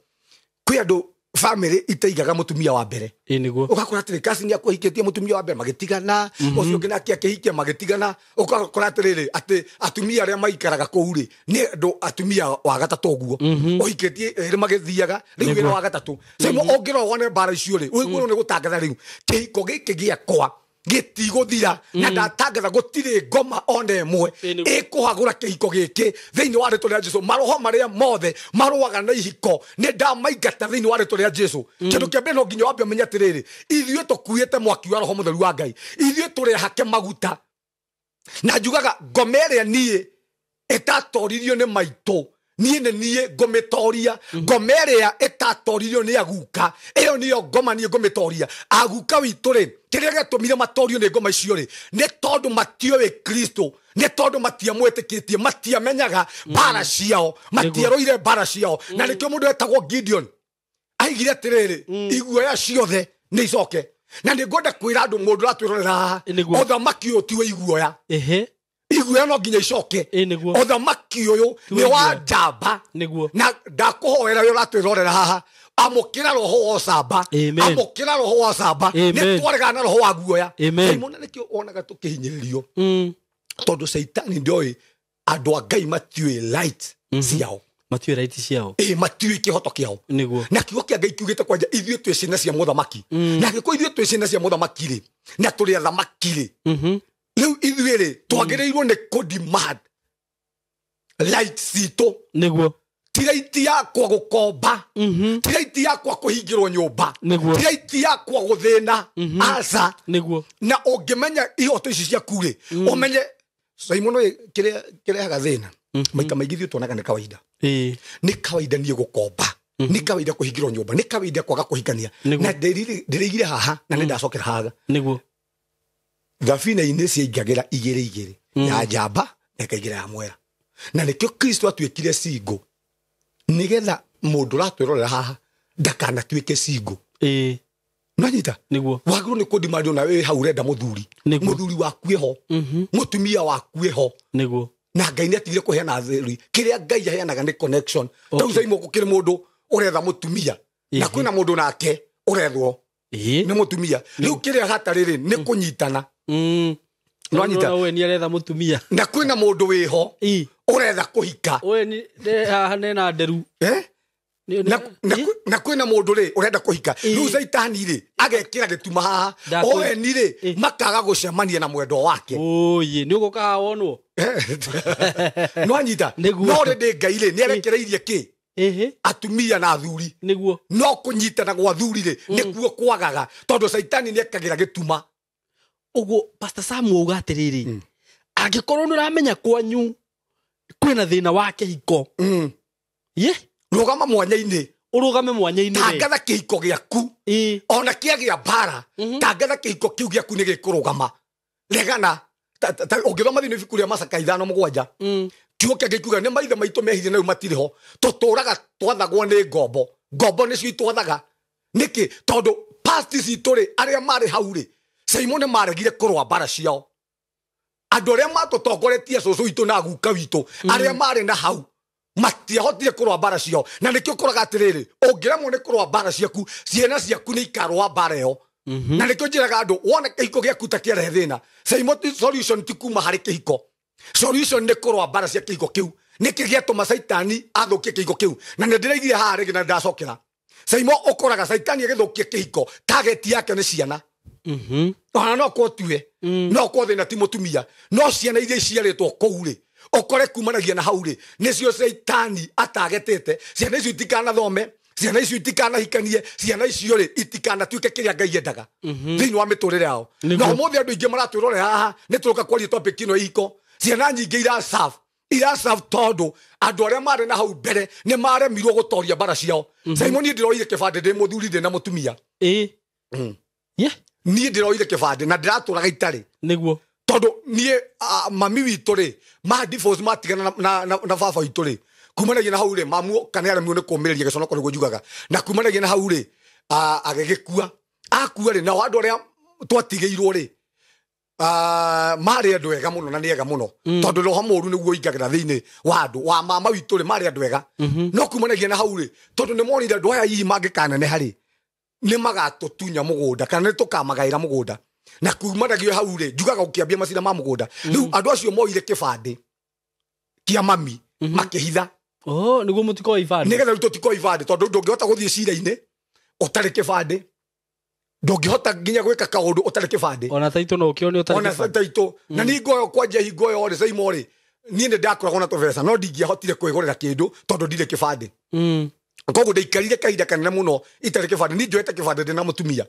kwĩ andũ family itaigaga mũtumia wa mbere. Ĩ, nĩguo. Ũgakora atĩrĩ, cousin yaku ahikĩtie mũtumia wa mbere, magĩtigana, ũcio ũngĩ nake akĩhikia, magĩtigana. Ũgakora atĩrĩrĩ, atĩ atumia arĩa maikaraga kũu rĩ, nĩ andũ atumia wa gatatũ ũguo, ũhikĩtie erĩ magĩthiaga, rĩu wĩna wa gatatũ. Saimo, ũngĩrora wone mbara icio rĩ, ũiguo nĩ gũtangatha rĩu kĩhiko gĩkĩ gĩakwa gĩtigũthira, na ndatangatha gũtirĩ ngoma ona ĩmwe Ĩ, nĩguo. ĩkũhagũra kĩhiko gĩkĩ thĩinĩ wa rĩtwa rĩa Jesu. Maroho marĩa mothe marũaga na ihiko nĩ ndamaingata thĩinĩ wa rĩtwa rĩa Jesu. Kĩndũ kĩa mbere, no nginya wambe ũmenye atĩrĩrĩ, ithuĩ tũkuĩte mwaki wa Roho Mũtheru wa Ngai, ithuĩ tũrehake maguta, na njugaga ngoma ĩrĩa niĩ ĩtatoririo nĩ maitũ, niĩ nĩ niĩ ngũmĩtoria. Ngoma ĩrĩa ĩtatoririo nĩ aguka, ĩyo nĩyo ngoma niĩ ngũmĩtoria. Aguka witũ rĩ, kĩrĩa gĩatũmire matorio nĩ ngoma icio rĩ, nĩ tondũ matiũĩ Kristo, nĩ tondũ matiamwĩtĩkĩtie, matiamenyaga mbara ciao, matiarũire mbara ciao. Na nĩkĩo mũndũ etagwo Gideon aigire atĩrĩrĩ, iguoya ciothe nĩ icoke. Na nĩ ngwenda kwĩra andũ, mũndũ ũratwĩrorera haha, ũthamaki ũyũ ti wa iguoya. Iguoya no nginya icoke. Ĩ, nĩguo. Ũthamaki ũyũ nĩ wa njamba. Na ndakũhoera we ũratwĩrorera haha, amũkĩra roho wa ũcamba. Amen. Amũkĩra roho wa ũcamba. Amen. Nĩ twaregana na roho wa guoya. Amen. Saimona, nĩkĩo wonaga tũkĩhinyĩrĩrio, tondũ caitani ndoĩ andũ a Ngai matiũĩ right ciao. Matiũĩ right ciao. Ĩ, matiũĩ kĩhoto kĩao. Na kiugo kĩa Ngai kiugĩte kwanja ithuĩ twĩ ciana cia mũthamaki, na angĩkorwo ithuĩ twĩ ciana cia mũthamaki rĩ, na tũrĩ athamaki rĩ, rĩu ithuĩ rĩ, twagĩrĩirwo nĩ kũ-demand right citũ. Ti right yakwa gũkomba, ti right yakwa kũhingĩrwo nyũmba, ti right yakwa gũthĩna, aca. Na ũngĩmenya ihoto ici ciaku rĩ, ũmenye, Simon, kĩrĩa kĩrehaga thĩna maita maingĩ, ithuĩ tuonaga nĩ kawaida. Nĩ kawaida niĩ gũkomba, nĩ kawaida kũhingĩrwo nyũmba, nĩ kawaida kwaga kũhikania. Na ndĩrĩigire haha na nĩ ndacokera haha. Thabina-inĩ ciaingagĩra igĩrĩ igĩrĩ, ya njamba na ĩkaingĩra ya mwera, na nĩkĩo Kristo atuĩkire single, nĩgetha mũndũ ũratwĩrorera haha ndakanatuĩke single. Nanyita? Wagĩrĩirwo nĩ kũndimandio na wĩ hau ũrenda mũthuri, mũthuri waku ĩho, mũtumia waku ĩho. Na Ngai nĩ atigire kũheana athuri. Kĩrĩa Ngai aheanaga nĩ connection. Tau Saimo, gũkĩrĩ mũndũ ũretha mũtumia na kwĩna mũndũ nake ũrethwo. Nĩ mũtumia. Rĩu kĩrĩa hatarĩ rĩ nĩ kũnyitana. Nwanyita. We ni aretha mutumia. Na kwina mundu wiho uretha kuhika. We ni haha nena nderu. Na kwina mundu ri urenda kuhika. Riu Caitani ri agekira gituma haha. Owe ni ri makaga gucemania na mwendo wake. Oye ni uguka haha wonwo. Nwanyita. No ri ndi Ngai ri ni arekereirie ki? Atumia na athuri. Niguo. No kunyitana gwa athuri ri nikuo kwagaga tondu Caitani ni ekagira gituma. Uguo Pastor Sam auga atiriri angikorwo ni uramenya kwanyu kwina thina wa kihiko ye rugama mwanya-ini urugame mwanya-ini tangatha kihiko giaku ona kiagia mbara tangatha kihiko kiu giaku ni gikurugama regana ungithoma thiini ibuku ria Macaka 5:7 kiugo kia gikuga ni maithe maitu mehithie na riu matiri ho tuturaga twathagwo ni ngombo ngombo nicio itwathaga niki tondu past citu ri aria mari hau ri Simon maregire kurwa mbara ciao andu aria matutongoretie cucu witu na guka witu aria mari na hau matiahotire kurwa mbara ciao na nikio koraga atiriri ungiremwo ni kurwa mbara ciaku ciana ciaku ni ikarwa mbara iyo na nikio njiraga andu wona kihiko giaku ta kiarehe thina Simon solution ti kuma hari kihiko solution ni kurwa mbara cia kihiko kiu niki giatuma Caitani athukie kihiko kiu na ni ndiraigire haha ringi na ndacokera Simon ukoraga Caitani agithukie kihiko target yake ni ciana. Ona no kotue no ko thina ti mutumia no ciana iria iciaritwo kuu ri ukore kumanagia na hau ri nicio Caitani atagetete ciana icio itikanathome ciana icio itikanahikanie ciana icio ri itikanatuike kiria Ngai endaga thiini wa miturire yao na umuthi andu aingi maratwirore haha ni turoka kwaria topic ino ihiko ciana nyingi iraserve tondu andu aria mari na hau mbere ni maremirwo gutoria mbara ciao. Simon ni ndiroire kibande ndi muthuri ndi na mutumia niä ndä kibande na ndä itari niguo tondu niä mami witå rä ma divorce matigana na baba witå rä kumanagia na hau rä mamu kana aremirwo nä kå mä rä ria gä conoko nä guo njugaga na kumanagia na hau rä agägä kua akua rä nao andå arä a twatigä irwo rä marä andå ega må no na nä ega må no tondå roho må ru nä guo ingagä ra thä inä wa andå wa mama witå rä marä andå ega no kumanagia na hau rä tondå nä monire andå aya hihi mangä kaneneha rä ni magatutunya mugunda kana ni tukamagaira mugunda na kumanagia hau ri njugaga ukiambia macira ma mugunda riu andu acio moire kibande kia mami makihitha niguo mutikoe ibande nigetha riu tutikoe ibande tondu ndungihota guthie cira-ini utari kibande ndungihota nginya gwika kaundu utari kibande ona taito no ukione utari ona taito na ni ngoyo kwanja hingo yo ri Saimo ri nie ni ndakoragwo na tubeca no ndingĩahotire kwigurira kindu tondu ndire kibande. Koguo ndaikarire kahinda kanene muno itarĩ kĩbandĩ ni njoete kĩbandĩ ndĩ na mũtumia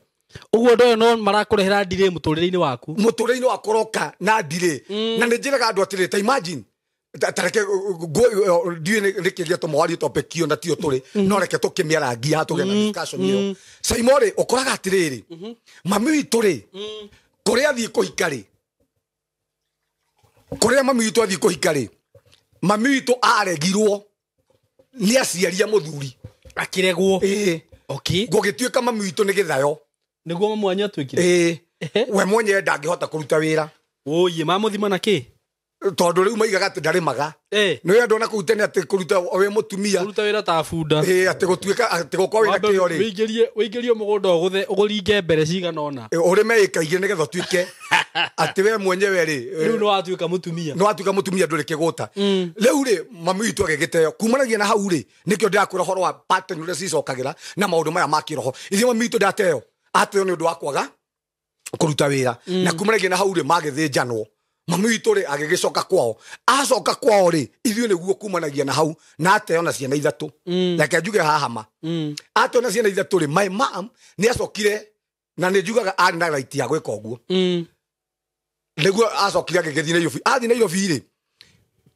uguo ndoyo no marakũrehera ndirĩ mũtũrĩre-inĩ waku mũtũrĩre-inĩ wakwa ũroka na ndirĩ na nĩ njĩraga andũ atĩrĩ ta imagine tareke ndiũĩ nĩkĩ gĩatũma warie topic ĩyo na tiyo tũrĩ no reke tũkĩmĩarangia haha tũgĩe na discussion ĩyo. Saimo rĩ ũkoraga atĩrĩrĩ mami witũ rĩ kũrĩa athiĩ kũhika rĩ kũrĩa mami witũ athiĩ kũhika rĩ mami witũ aregirwo nĩ aciari a mũthuri akiregwo. Okay. Gũgĩtuĩka mami witũ nĩ gĩthayo nĩguo mamu wanyu atuĩkire. We mwenyewe ndangĩhota kũruta wĩra. Oye mamuthima na kĩ tondũ rĩu maigaga atĩ ndarĩmaga nĩ andũ ona kũu tene atĩ kũruta wĩ mũtumia kũruta wĩra ta bunda atĩ gũtuĩka atĩ gũkorwo wĩna kĩo rĩ wĩingĩrie mũgũnda ũgũthe ũringe mbere cigana ũna ũrĩme ĩka igĩrĩ nĩgetha ũtuĩke atĩ we mwenyewe rĩ rĩu nĩ watuĩka mũtumia nĩ watuĩka mũtumia ndũrĩ kĩgũta. Rĩu rĩ mami witũ agĩgĩteo kumanagia na hau rĩ nĩkĩo ndĩrakwĩra ũhoro wa pattern ũrĩa cicokagĩra na maũndũ maya ma kĩroho. Ithuĩ mami witũ ndateo ateo nĩ ũndũ wa kwaga kũruta wĩra na kumanagia na hau rĩ magĩthĩnjanwo mami witũ rĩ agĩgĩcoka kwao acoka kwao rĩ ithuĩ nĩguo kumanagia na hau na ateo na ciana ithatũ reke njuge haha ma ateo na ciana ithatũ rĩ my mom nĩ acokire na nĩ njugaga arĩ na right ya gwĩka ũguo nĩguo acokire agĩgĩthiĩ Nairobi athiĩ Nairobi rĩ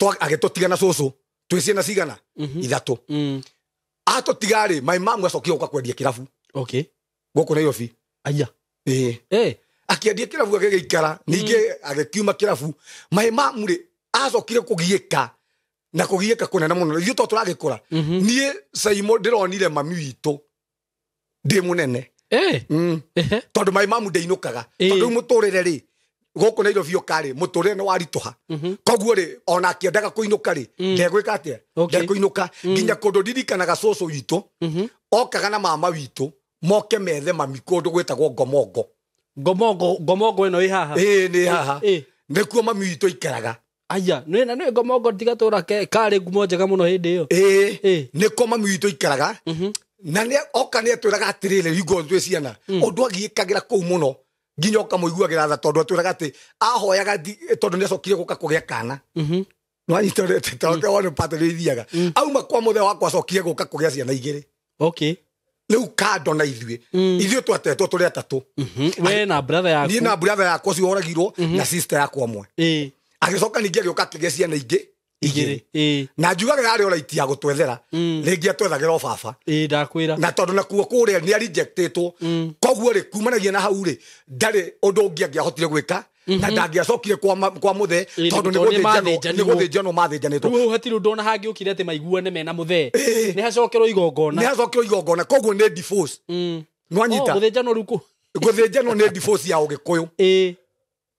agĩtũtiga na cũcũ twĩ ciana cigana ithatũ atũtiga rĩ my mom acokire gũka kwendia kĩrabu gũkũ Nairobi. Aya akiendia kĩrabu agĩgĩikara ningĩ agĩkiuma kĩrabu my mom rĩ acokire kũgiĩka na kũgiĩka kũnene mũno ithuĩ to tũragĩkũra niĩ Saimo ndĩronire mami witũ ndĩ mũnene tondũ my mom ndainũkaga tondũ rĩu mũtũrĩre rĩ gũkũ Nairobi ũka rĩ mũtũrĩre nĩ waritũha koguo rĩ ona akĩendaga kũinũka rĩ ndegwĩka atĩa ndekũinũka nginya kũndũ ndirikanaga cũcũ witũ okaga na mama witũ Moke methe mami kũndũ gwĩtagwo Ngomongo. Ngomongo, Ngomongo ĩno ĩ haha? Ĩĩ, nĩ haha. Nĩkuo mami witũ aikaraga. Aya, nĩ na nĩ Ngomongo ndigatũra karĩ ngumo njega mũno hĩndĩ ĩyo. Ĩĩ, nĩkuo mami witũ aikaraga. Na nĩ oka nĩ atwĩraga atĩrĩrĩ, hingo twĩ ciana, ũndũ agiĩkagĩra kũu mũno nginya ũkamũiguagĩra tha, tondũ atwĩraga atĩ ahoyaga tondũ nĩ acokire gũka kũgĩa kana. Nĩwanyita ũrĩa tondũ wone pattern ithiaga. Auma kwa mũthee wakwa acokire gũka kũgĩa ciana igĩrĩ. Rĩu kando na ithuĩ, ithuĩ twatetwo tũrĩ atatũ. We na brother yaku. Niĩ na brother yakwa ũcio woragirwo na sister yakwa ũmwe. Agĩcoka ningĩ agĩũka akĩgĩa ciana ingĩ igĩrĩ. Na njugaga yarĩ o right ya gũtwethera. Rĩngĩ atwethagĩra o baba. Ndakwĩra. Na tondũ nakuo kũrĩa nĩ arejectĩtwo. Koguo rĩ, kumanagia na hau rĩ, ndarĩ ũndũ ũngĩ angĩahotire gwĩka. Na ndangĩacokire kwa mũthee, tondũ nĩ gũthĩnjanwo mathĩnjanĩtwo. Rĩu hau hatirĩ ũndũ ona hangĩũkire atĩ maiguane mena mũthee. Nĩ hacokerwo igongona. Nĩ hacokerwo igongona, koguo nĩ divorce. Nĩwanyita? Oh, gũthĩnjanwo rĩu kũ? Gũthĩnjanwo nĩ divorce ya Ũgĩkũyũ.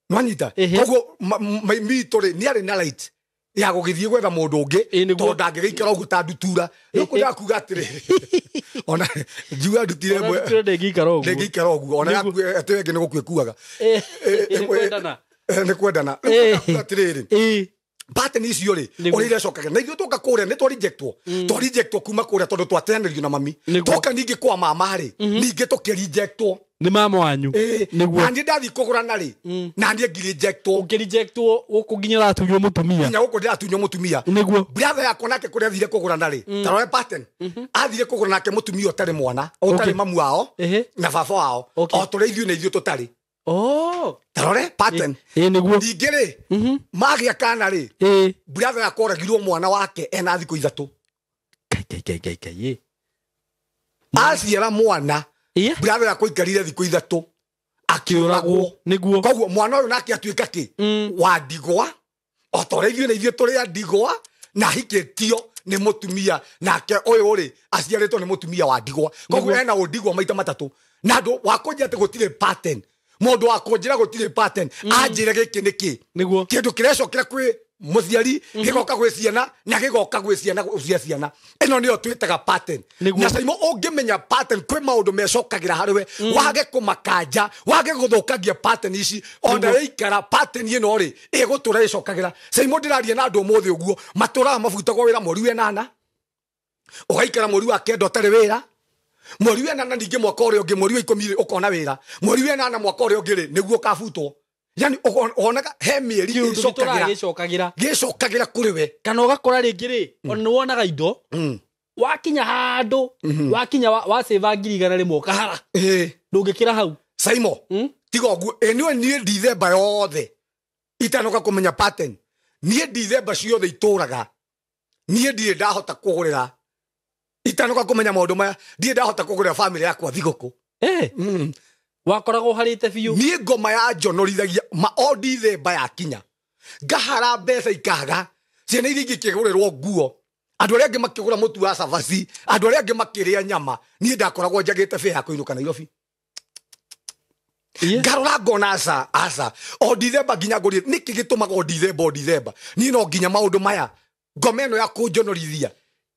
Nĩwanyita? Koguo mitũ rĩ, nĩ arĩ na right ya gũgĩthiĩ gwetha mũndũ ũngĩ, tondũ ndangĩgĩikara ũguo ta ndutura. Rĩu kũrĩa kuga atĩrĩrĩ, ona njuga ndutire ĩmwe, Ona ndutura ndĩngĩikara ũguo. Ndĩngĩikara ũguo. Ona atĩ ĩngĩ nĩ gũkua ĩkuaga. Nĩ kwendana. Nĩ kwendana. Rĩu kũrĩa kuga atĩrĩrĩ, pattern icio rĩ, ũrĩa irecokaga. Na ithuĩ twoka kũrĩa nĩ twarejectwo. Twarejectwo kuma kũrĩa tondũ twateanĩrio na mami. Twoka ningĩ kwa mama rĩ, ningĩ tũkĩrejectwo. Nĩ mama wanyu. Nĩguo. Na niĩ ndathiĩ kũgũrana rĩ, na niĩ ngĩrejectwo. Ũkĩrejectwo gũkũ nginya ũratunywo mũtumia. Nginya gũkũ ndĩratunywo mũtumia. Nĩguo. Brother yakwa nake kũrĩa athire kũgũrana rĩ, ta rora pattern. Athire kũgũrana nake mũtumia ũtarĩ mwana, ũtarĩ mamu wao, na baba wao. O tũrĩa ithuĩ na ithuĩ tũtarĩ. Ta rore pattern. Nĩguo. Ningĩ rĩ, magĩa kana rĩ, brother yakwa oragirwo mwana wake ena thikũ ithatũ. Kai, kai, kai, kai, kai. Aciara mwana, brother yakwa aikarire thikũ ithatũ akĩũragwo. Nĩguo. Koguo mwana ũyũ nake atuĩka kĩ? Wa ndigwa. O ta ũrĩa ithuĩ na ithuĩ tũrĩ a ndigwa, na ahikĩtio nĩ mũtumia, nake ũyũ rĩ, aciarĩtwo nĩ mũtumia wa ndigwa. Koguo ena ũndigwa maita matatũ. Na andũ wa kũnjĩra atĩ gũtirĩ pattern. Mũndũ wa kũnjĩra gũtirĩ pattern, anjĩre gĩkĩ nĩ kĩ? Nĩguo. Kĩndũ kĩrecokera kwĩ mũciari, gĩgoka gwĩ ciana, na gĩgoka gwĩ ciana cia ciana. Ĩno nĩyo twĩtaga pattern. Na Saimo, ũngĩmenya pattern, kwĩ maũndũ mecokagĩra harĩ we, wage kũmakanja, wage gũthũkangia pattern ici, ona ĩikara pattern ĩno rĩ, ĩgũtũra ĩcokagĩra. Saimo, ndĩraria na andũ ũmũthĩ ũguo, matũraga mabutagwo wĩra mweri wa ĩnana, ũgaikara mweri wa kenda ũtarĩ wĩra, mweri wa ĩnana ningĩ mwaka ũrĩa ũngĩ, mweri wa ikũmi rĩ, ũkona wĩra, mweri wa ĩnana mwaka ũrĩa ũngĩ rĩ, nĩguo ũkabutwo. Yani wonaga he mĩeri Kĩũndũ ĩcokagĩra. gĩtũraga gĩcokagĩra. Gĩcokagĩra kũrĩ we. Kana ũgakora rĩngĩ rĩ, ona nĩwonaga indo, wakinya handũ, wakinya wa save ngiri igana rĩmwe ũkahara. Ndũngĩkĩra hau. Saimo, tiga ũguo. Niĩ niĩ Dithemba yothe itanoka kũmenya pattern. Niĩ Dithemba ciothe itũraga. Niĩ ndirĩ ndahota kũgũrĩra. Itanoka kũmenya maũndũ maya, ndirĩ ndahota kũgũrĩra family yakwa thigũkũ. Wakoragwo harĩte biũ. Niĩ ngoma ya njonorithagia ma o Dithemba yakinya. Ngahara mbeca ikaga. Ciana iria ingĩ ikĩgũrĩrwo nguo. Andũ arĩa angĩ makĩgũra mũtu wa cabaci, andũ arĩa angĩ makĩrĩa nyama. Niĩ ndakoragwo njagĩte bĩa ya kũinũka Nairobi. Ngarora ngona aca, aca. O Dithemba nginya ngũrie, nĩkĩ gĩtũmaga o Dithemba, o Dithemba? Niĩ no nginya maũndũ maya, ngoma ĩno ya kũnjonorithia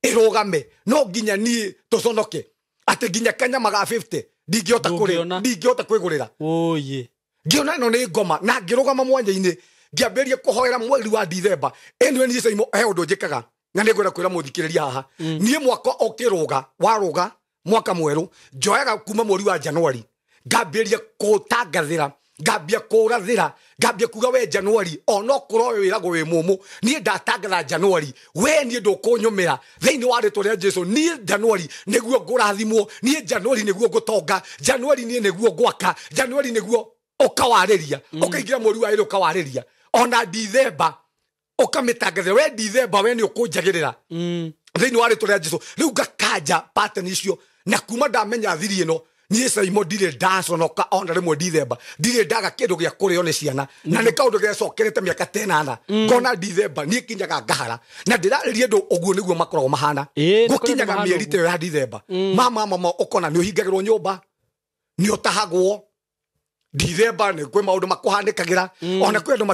ĩrũgame, no nginya niĩ tũconoke. Atĩ nginya kanyama ga 50 ndingĩhota kũrĩa, Ndũngĩona. ndingĩhota kwĩgũrĩra. Oye. Ngĩona ĩno nĩ ngoma, na ngĩrũgama mwanya-inĩ, ngĩambĩrĩria kũhoera mweri wa Dithemba. Anyway, niĩ Saimo, he ũndũ njĩkaga, na nĩngwenda kwĩra mũthikĩrĩria haha. Niĩ mwaka ũkĩrũga, warũga, mwaka mwerũ, njoyaga kuma mweri wa Januari, ngambĩrĩria kũtangathĩra, ngambia kũrathĩra, ngambia kuga we Januari, onokorwo we wĩragwo wĩ mũmũ, niĩ ndatangatha Januari, we niĩ ndũkũnyũmĩra thĩinĩ wa rĩtwa rĩa Jesu. Niĩ Januari nĩguo ngũrathimwo, niĩ Januari nĩguo ngũtonga, Januari niĩ nĩguo ngwaka, Januari nĩguo ũkawarĩria, ũkaingĩra mweri wa ĩrĩ ũkawarĩria, ona Dithemba ũkamĩtangathĩra, we Dithemba we nĩ ũkũnjagĩrĩra thĩinĩ wa rĩtwa rĩa Jesu. Rĩu ngakanja pattern icio, na kuma ndamenya thiri ĩno, niĩ Saimo ndirĩ ndaconoka ona rĩmwe Dithemba, ndirĩ ndaga kĩndũ gĩa kũrĩo nĩ ciana, na nĩ kaũndũ gecokerete mĩaka ta ĩnana. Ngona Dithemba niĩ kinyaga ngahara, na ndĩrarĩria andũ ũguo nĩguo makoragwo mahana. Ĩĩ, nĩ kũrĩ Gũkinyaga mahana mĩeri ta ũguo. ĩyo ya Dithemba. Mama, mama, ũkona nĩ ũhingagĩrwo nyũmba, nĩ ũtahagwo. Dithemba nĩ kwĩ maũndũ makũhanĩkagĩra. Ona kwĩ andũ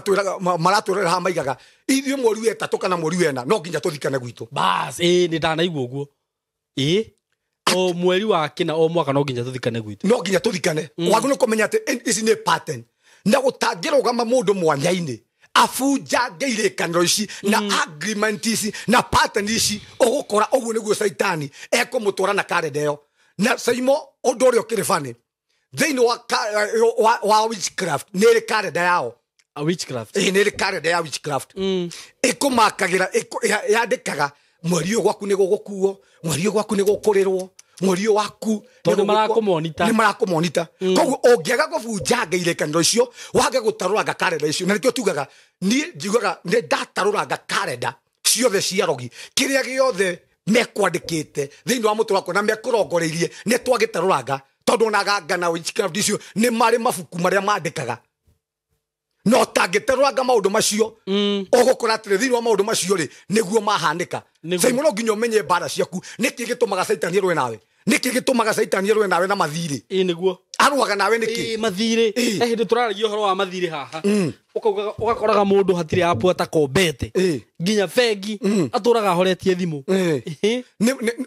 maratwĩraga haha maigaga, ithuĩ mweri wa ĩtatũ kana mweri wa ĩna no nginya tũthikane gwitũ. Bas, ĩĩ, nĩ ndanaigua ũguo. Ĩĩ. O mweri wa kina o mwaka no nginya tuthikane gwitu. No nginya tuthikane. Wagĩrĩirwo kũmenya atĩ ici nĩ pattern. Na gũtangĩrũgama mũndũ mwanya-inĩ abunjange irĩkanĩro ici na agreement ici na pattern ici, ũgũkora ũguo nĩguo Caitani ekũmũtwara na karenda ĩyo. Na Saimo ũndũ ũrĩa ũkĩrĩ funny thĩinĩ wa witchcraft nĩ ĩrĩ karenda yao. A witchcraft. Ĩ nĩ ĩrĩ karenda ya witchcraft. Ĩkũmakagĩra, yandĩkaga mweri ũyũ gwaku nĩ gũgũkuo, mweri ũyũ gwaku nĩ gũkũrĩrwo, mweri ũyũ waku tondũ marakũmonita. Nĩ marakũmonita. Koguo ũngĩaga kũbunjanga irĩkanĩro icio, wage gũtarũranga karenda icio, na nĩkĩo tugaga niĩ njugaga nĩ ndatarũranga karenda ciothe cia rogi, kĩrĩa gĩothe mekwandĩkĩte thĩinĩ wa mũtwe wakwa na mekũrongoreirie nĩ twagĩtarũranga, tondũ ona ganga na witchcraft icio nĩ marĩ mabuku marĩa mandĩkaga. No tangĩtarũranga maũndũ macio, ũgũkora atĩrĩ thĩinĩ wa maũndũ macio rĩ nĩguo mahanĩka. Saimo no nginya ũmenye mbara ciaku, nĩkĩ gĩtũmaga Caitani arũe nawe, nĩkĩ gĩtũmaga Caitani arũe nawe na mathirĩ. Ĩ nĩguo arũaga nawe nĩkĩ? Ĩ mathirĩ. Hĩndĩ tũraragia ũhoro wa mathirĩ haha, ũgakoraga mũndũ hatirĩ apu atakombete nginya bengi atũraga ahoretie thimũ.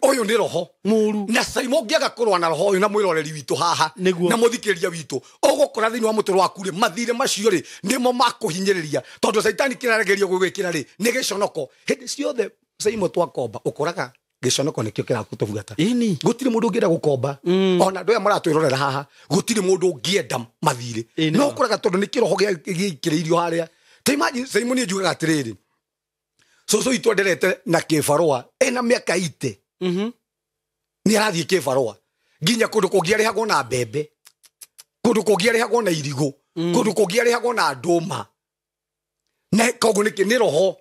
Ũyũ nĩ roho mũru. Na Saimo ũngĩaga kũrũa na roho ũyũ na mwĩroreri witũ haha na mũthikĩrĩria witũ, ũgũkora thĩinĩ wa mũtũrĩre waku rĩ mathirĩ macio rĩ nĩmo makũhinyĩrĩria, tondũ Caitani kĩrĩa arageria gũgwĩkĩra rĩ nĩ gĩconoko. Hĩndĩ ciothe Saimo twakomba ũkoraga gĩconoko nĩkĩo kĩrakũtũbuata. Gũtirĩ mũndũ ũngĩenda gũkomba, ona andũ aya maratwĩrorera haha gũtirĩ mũndũ ũngĩenda mathirĩ, no ũkoraga tondũ nĩ kĩroho gĩikĩrĩirio harĩa. Ta imagine Saimo niĩ njugaga atĩrĩrĩ, cũcũ witũ anderete na kĩbarũa ena mĩaka ite, nĩ arathiĩ kĩbarũa nginya kũndũ kũngĩ arĩhagwo na mbembe, kũndũ kũngĩ arĩhagwo na irigũ, kũndũ kũngĩ arĩhagwo na ndũma. Na koguo nĩkĩ? Nĩ roho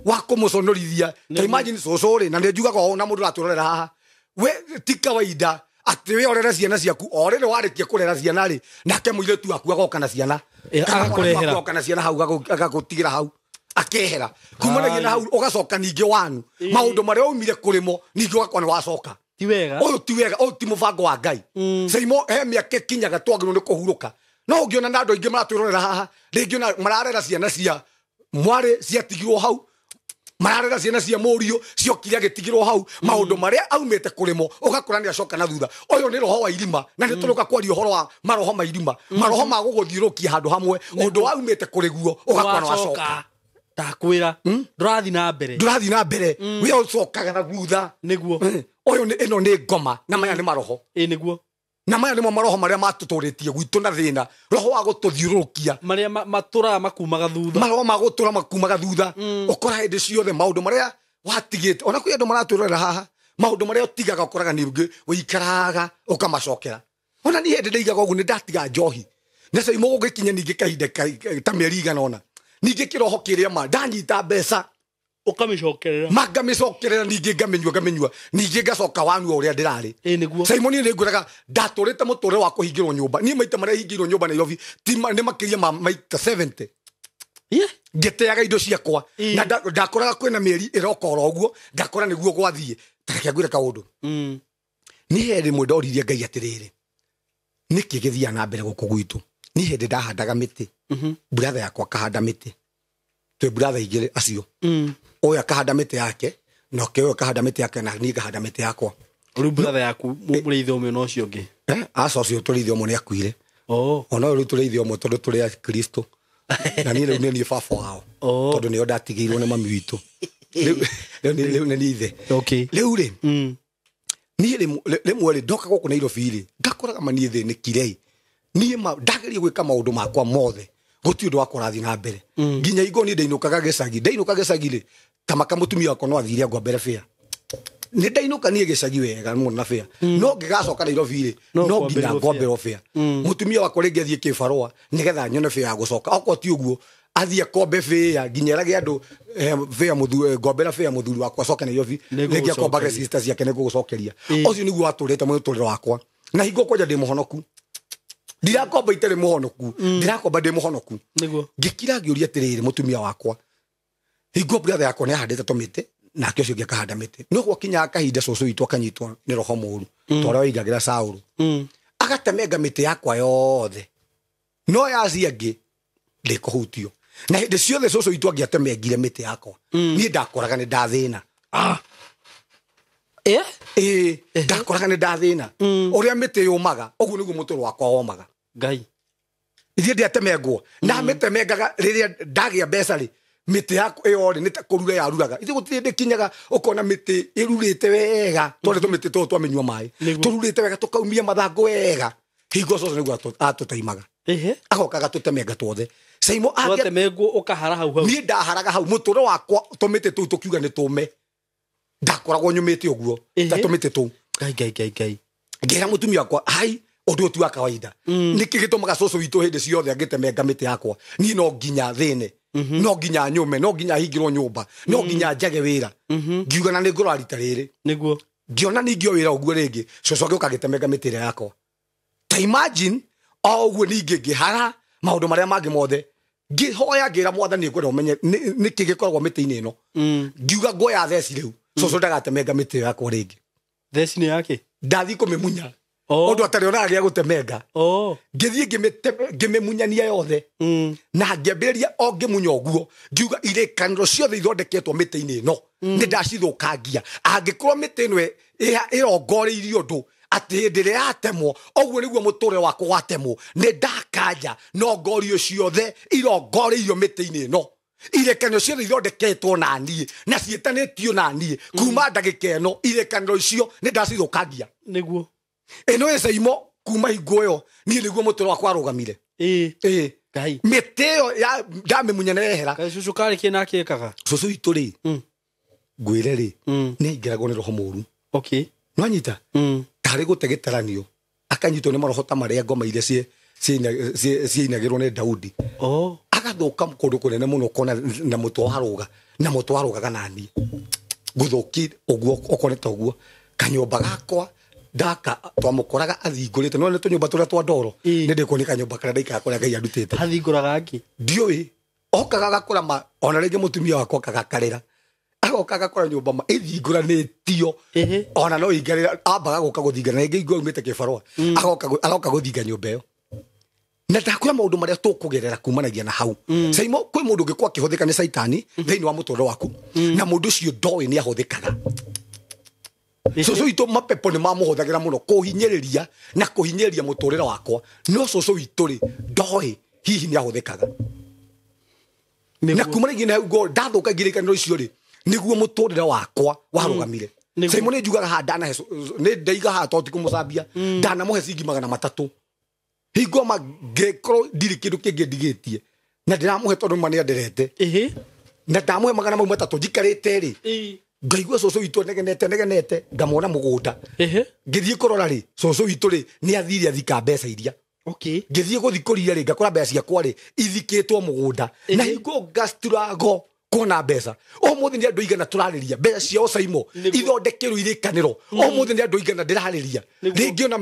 wa kũmũconorithia. Ta imagine cũcũ rĩ, na nĩ njugaga ũũ na mũndũ ũratwĩrorera haha, we ti kawaida atĩ we ũrere ciana ciaku, o rĩrĩ warĩkia kũrera ciana rĩ, nake mũirĩtu waku agoka na ciana, agakũrehera, agoka na ciana hau, agagũtigĩra hau, akehera kumanagia na hau, ũgacoka ningĩ wanu maũndũ marĩa waumire kũrĩmo ningĩ ũgakora nĩ wacoka. Ti wega ũyũ, ti wega ũyũ, ti mũbango wa Ngai. Saimo he mĩaka ĩkinyaga twagĩrĩirwo nĩ kũhurũka. No ũngĩona na andũ aingĩ maratwĩrorera haha, rĩngĩ ona mararera ciana cia mwarĩ ciatigirwo hau, mararera ciana cia mũriũ ciokire agĩtigirwo hau, maũndũ marĩa aumĩte kũrĩmo ũgakora nĩ acoka na thutha. Ũyũ nĩ roho wa irima, na nĩ tũrũka kwaria ũhoro wa maroho ma irima, maroho ma gũgũthiũrũkia handũ hamwe, ũndũ waumĩte kũrĩguo ũgakora nĩ wacoka. Ndakwĩra ndũrathiĩ na mbere, ndũrathiĩ na mbere, we ũcokaga na thutha. Nĩguo ũyũ ĩno nĩ ngoma, na maya nĩ maroho. Ĩ nĩguo na maya nĩmo maroho marĩa matũtũrĩtie gwitũ na thĩna, roho wa gũtũthiũrũrũkia marĩa matũraga makumaga thutha, maroho ma gũtũra makumaga thutha. Ũkora hĩndĩ ciothe maũndũ marĩa watigĩte, ona kwĩ andũ maratwĩrorera haha, maũndũ marĩa ũtigaga ũkoraga ningĩ ũikaraga ũkamacokera. Ona niĩ hĩndĩ ndaigaga ũguo nĩ ndatiga njohi, na Saimo gũgĩkinya ningĩ kahinda ta mĩeri igana ũna, ningĩ kĩroho kĩrĩa ma ndanyita mbeca ũkamĩcokerera, makamĩcokerera, ningĩ ngamĩnyua, ningĩ ngacoka wanua ũrĩa ndĩrarĩ. Ĩ nĩguo Saimo niĩ nĩngwĩraga ndatũrĩte mũtũrĩre wa kũhingĩrwo nyũmba. Niĩ maita marĩa hingĩirwo nyũmba Nairobi nĩ makĩria ma maita 70. Ngĩteaga indo ciakwa, na ndakoraga kwĩna mĩeri ĩroka oro ũguo, ngakora nĩguo gwathiĩ. Ta reke ngwĩre kaũndũ. Niĩ he rĩmwe ndoririe Ngai atĩrĩrĩ, nĩkĩ gĩthiaga na mbere gũkũ gwitũ? Niĩ hĩndĩ ndahandaga mĩtĩ, brother yakwa akahanda mĩtĩ, twĩ brother igĩrĩ acio, ũyũ akahanda mĩtĩ yake, na ũngĩ ũyũ akahanda mĩtĩ yake, na niĩ ngahanda mĩtĩ yakwa. Rĩu brother yaku mũrĩithi ũmwe na ũcio ũngĩ? Aca, ũcio tũrĩithi ũmwe nĩ akuire. Ona ũyũ rĩu tũrĩithi ũmwe tondũ tũrĩ a Kristo, na niĩ rĩu nĩ niĩ baba wao, tondũ nĩo ndatigĩirwo nĩ mami witũ. Rĩu nĩ niĩ ithe. Rĩu rĩ, niĩ rĩmwe rĩ ndoka gũkũ Nairobi rĩ, ngakoraga ma niĩ thĩnĩkire. Niĩ ndageria gwĩka maũndũ makwa mothe, gũtirĩ ũndũ wakwa ũrathiĩ na mbere. Nginya ingo niĩ ndainũkaga gĩcagi, ndainũka gĩcagi rĩ, ta maka mũtumia wakwa no athire ngwa mbere bĩa. Nĩ ndainũka niĩ gĩcagi wega mũno na bĩa, no ngĩgacoka Nairobi rĩ, no nginya ngomberwo bĩa. Mũtumia wakwa rĩngĩ athiĩ kĩbarũa nĩgetha nyone bĩa ya gũcoka, okorwo ti ũguo athiĩ akombe bĩa nginya erage andũ bĩa mũthuri, ngombera bĩa mũthuri wakwa acoke Nairobi, rĩngĩ akombage sister ciake nĩngũgũcokeria. Ũcio nĩguo watũrĩte mũtũrĩre wakwa, na hingo kwanja ndĩ mũhonoku, ndirakomba itarĩ mũhonoku, ndirakomba ndĩ mũhonoku. Ngĩkira ngĩũria atĩrĩrĩ mũtumia wakwa, hingo brother yakwa nĩ ahandĩte tũmĩtĩ, nake ũcio ũngĩ akahanda mĩtĩ, no gwakinyaga kahinda cũcũ witũ akanyitwo nĩ roho mũũru, ta ũrĩa waigagĩra Saũlũ, agatemenga mĩtĩ yakwa yothe, no yaci angĩ ndĩkũhutio. Na hĩndĩ ciothe cũcũ witũ angĩatemengire mĩtĩ yakwa, niĩ ndakoraga nĩ ndathĩna. Ĩĩ, ndakoraga nĩ ndathĩna. Ũrĩa mĩtĩ yũmaga ũguo nĩguo mũtũrĩre wakwa womaga. Ngai. Ithiĩ ndiatemengwo na mĩtemengaga rĩrĩa ndagĩa mbeca rĩ, mĩtĩ yaku ĩyo rĩ nĩ ta kũrura yaruraga. Ithuĩ gũtirĩ hĩndĩ kinyaga ũkona mĩtĩ ĩrurĩte wega, twarĩ tũmĩtĩ tũtũ twamĩnyua maĩ, tũrurĩte wega tũkaumia mathangũ wega. Hingo cũcũ nĩguo atũteimaga. Agoka agatũtemenga tuothe. Caimo Watemengwo ũkahara hau hau. Niĩ ndaharaga hau mũtũrĩre wakwa tũmĩtĩ tũu tũkiuga nĩ tũme, ndakoragwo nyũmĩte ũguo ta tũmĩtĩ tũu. Ngai ngai ngai ngai. Ngĩra mũtumia wakwa, hai, ũndũ ũyũ ti wa kawaida. Nĩkĩ gĩtũmaga cũcũ witũ hĩndĩ ciothe angĩtemenga mĩtĩ yakwa, niĩ no nginya thĩne, no nginya nyũme, no nginya hingĩrwo nyũmba, no nginya njage wĩra. Ngiuga na nĩ ngũrora rita rĩrĩ. Nĩguo. Ngĩona ningĩ o wĩra ũguo rĩngĩ, cũcũ agĩũka agĩtemenga mĩtĩ ĩrĩa yakwa. Ta imagine o ũguo ningĩ ngĩhara maũndũ marĩa mangĩ mothe. Ngĩhoya ngĩra Mwathani ngwenda ũmenye nĩkĩ gĩkoragwo mĩtĩ-inĩ ĩno. Ngiuga nguoya theci rĩu, cũcũ ndagatemenga mĩtĩ ĩyo yakwa rĩngĩ. Theci nĩ yake? Ndathiĩ kũmĩmunya. Ũndũ atarĩ onaga gĩa gũtemenga. Ngĩthiĩ ngĩmĩmunyania yothe. Na ngĩambĩrĩria o ngĩmunya ũguo, ngiuga irĩkanĩro ciothe ithondeketwo mĩtĩ-inĩ ĩno, nĩ ndacithũkangia. Angĩkorwo mĩtĩ ĩno ĩrongoreirie ũndũ, atĩ hĩndĩ ĩrĩa yatemwo, ũguo nĩguo mũtũrĩre wakwa watemwo, nĩ ndakanja no ngorio ciothe irongoreirio mĩtĩ-inĩ ĩno. Irĩkanĩro ciothe ithondeketwo na niĩ, na ciĩtanĩtio na niĩ, kuma ndagĩka ĩno, irĩkanĩro icio nĩ ndacithũkangia. Nĩguo. Ĩno ĩ Caimo kuma hingo ĩyo, niĩ nĩguo mũtũrĩre wakwa warũgamire. Ĩĩ. Ngai. Mĩtĩ ĩyo ya ndamĩmunya na yehera. Kaĩ cũcũ karĩ kĩ nake ekaga? Cũcũ witũ rĩ, ngwĩre rĩ, nĩ aingĩragwo nĩ roho mũũru. Nĩwanyita? Tarĩ gũte gĩtaranio, akanyitwo nĩ maroho ta marĩa ngoma iria ciinagĩrwo nĩ Daudi. Agathũka kũndũ kũnene mũno ũkona na mũtwe warũga, na mũtwe warũgaga na niĩ. Ngũthũki ũguo, ũkonete ũguo. Kanyũmba gakwa ndaka twamũkoraga athingũrĩte. No nĩ tũnyũmba tũrĩa twa ndoro. Nĩ ndĩkuona kanyũmba karĩa ndaikaraga kũrĩa Ngai andutĩte. Athingũraga akĩ? Ndiũĩ. Okaga agakora ma, ona rĩngĩ mũtumia wakwa okaga akarĩra. Agoka agakora nyũmba ma ĩthingũranĩtio. Ona no ingĩrĩra, ambaga gũka gũthinga, na rĩngĩ ingĩ aumĩte kĩbarũa. Agoka gũthinga nyũmba ĩyo. Na ndakwĩra maũndũ marĩa tũkũgerera kumanagia na hau. Caimo, kwĩ mũndũ ũngĩkorwo akĩhũthĩka nĩ Caitani thĩinĩ wa mũtũrĩre waku, na mũndũ ũcio ndoĩ nĩ ahũthĩkaga. Cũcũ witũ mapepo nĩ mamũhũthagĩra mũno kũhinyĩrĩria na kũhinyĩrĩria mũtũrĩre wakwa, no cũcũ witũ rĩ ndoĩ hihi nĩ ahũthĩkaga. Na kumanagia na hau ndathũka ngirĩkanĩro icio rĩ, nĩguo mũtũrĩre wakwa warũgamire. Caimo nĩ njugaga haha ndanahe nĩ ndaiga haha tondũ ti kũmũcambia, ndanamũhe ciringi 300. Hingo ma ngĩkorwo ndirĩ kĩndũ kĩngĩ ndigĩtie, na ndĩramũhe tondũ ma nĩanderete. Na ndamũhe magana mau matatũ njikarĩte rĩ, ngaigua cũcũ witũ negenete, negenete, ngamwona mũgũnda. Ngĩthiĩ kũrora rĩ, cũcũ witũ rĩ, nĩ athire athika mbeca iria. Ngĩthiĩ gũthikũria rĩ, ngakora mbeca ciakwa rĩ, ithikĩtwo mũgũnda. Na hingo ngastrago kuona mbeca. Ũmũthĩ nĩ andũ aigana tũrarĩria mbeca ciao Caimo, ithondekerwo irĩkanĩro. Ũmũthĩ nĩ andũ aigana ndĩrarĩria. Rĩngĩ ona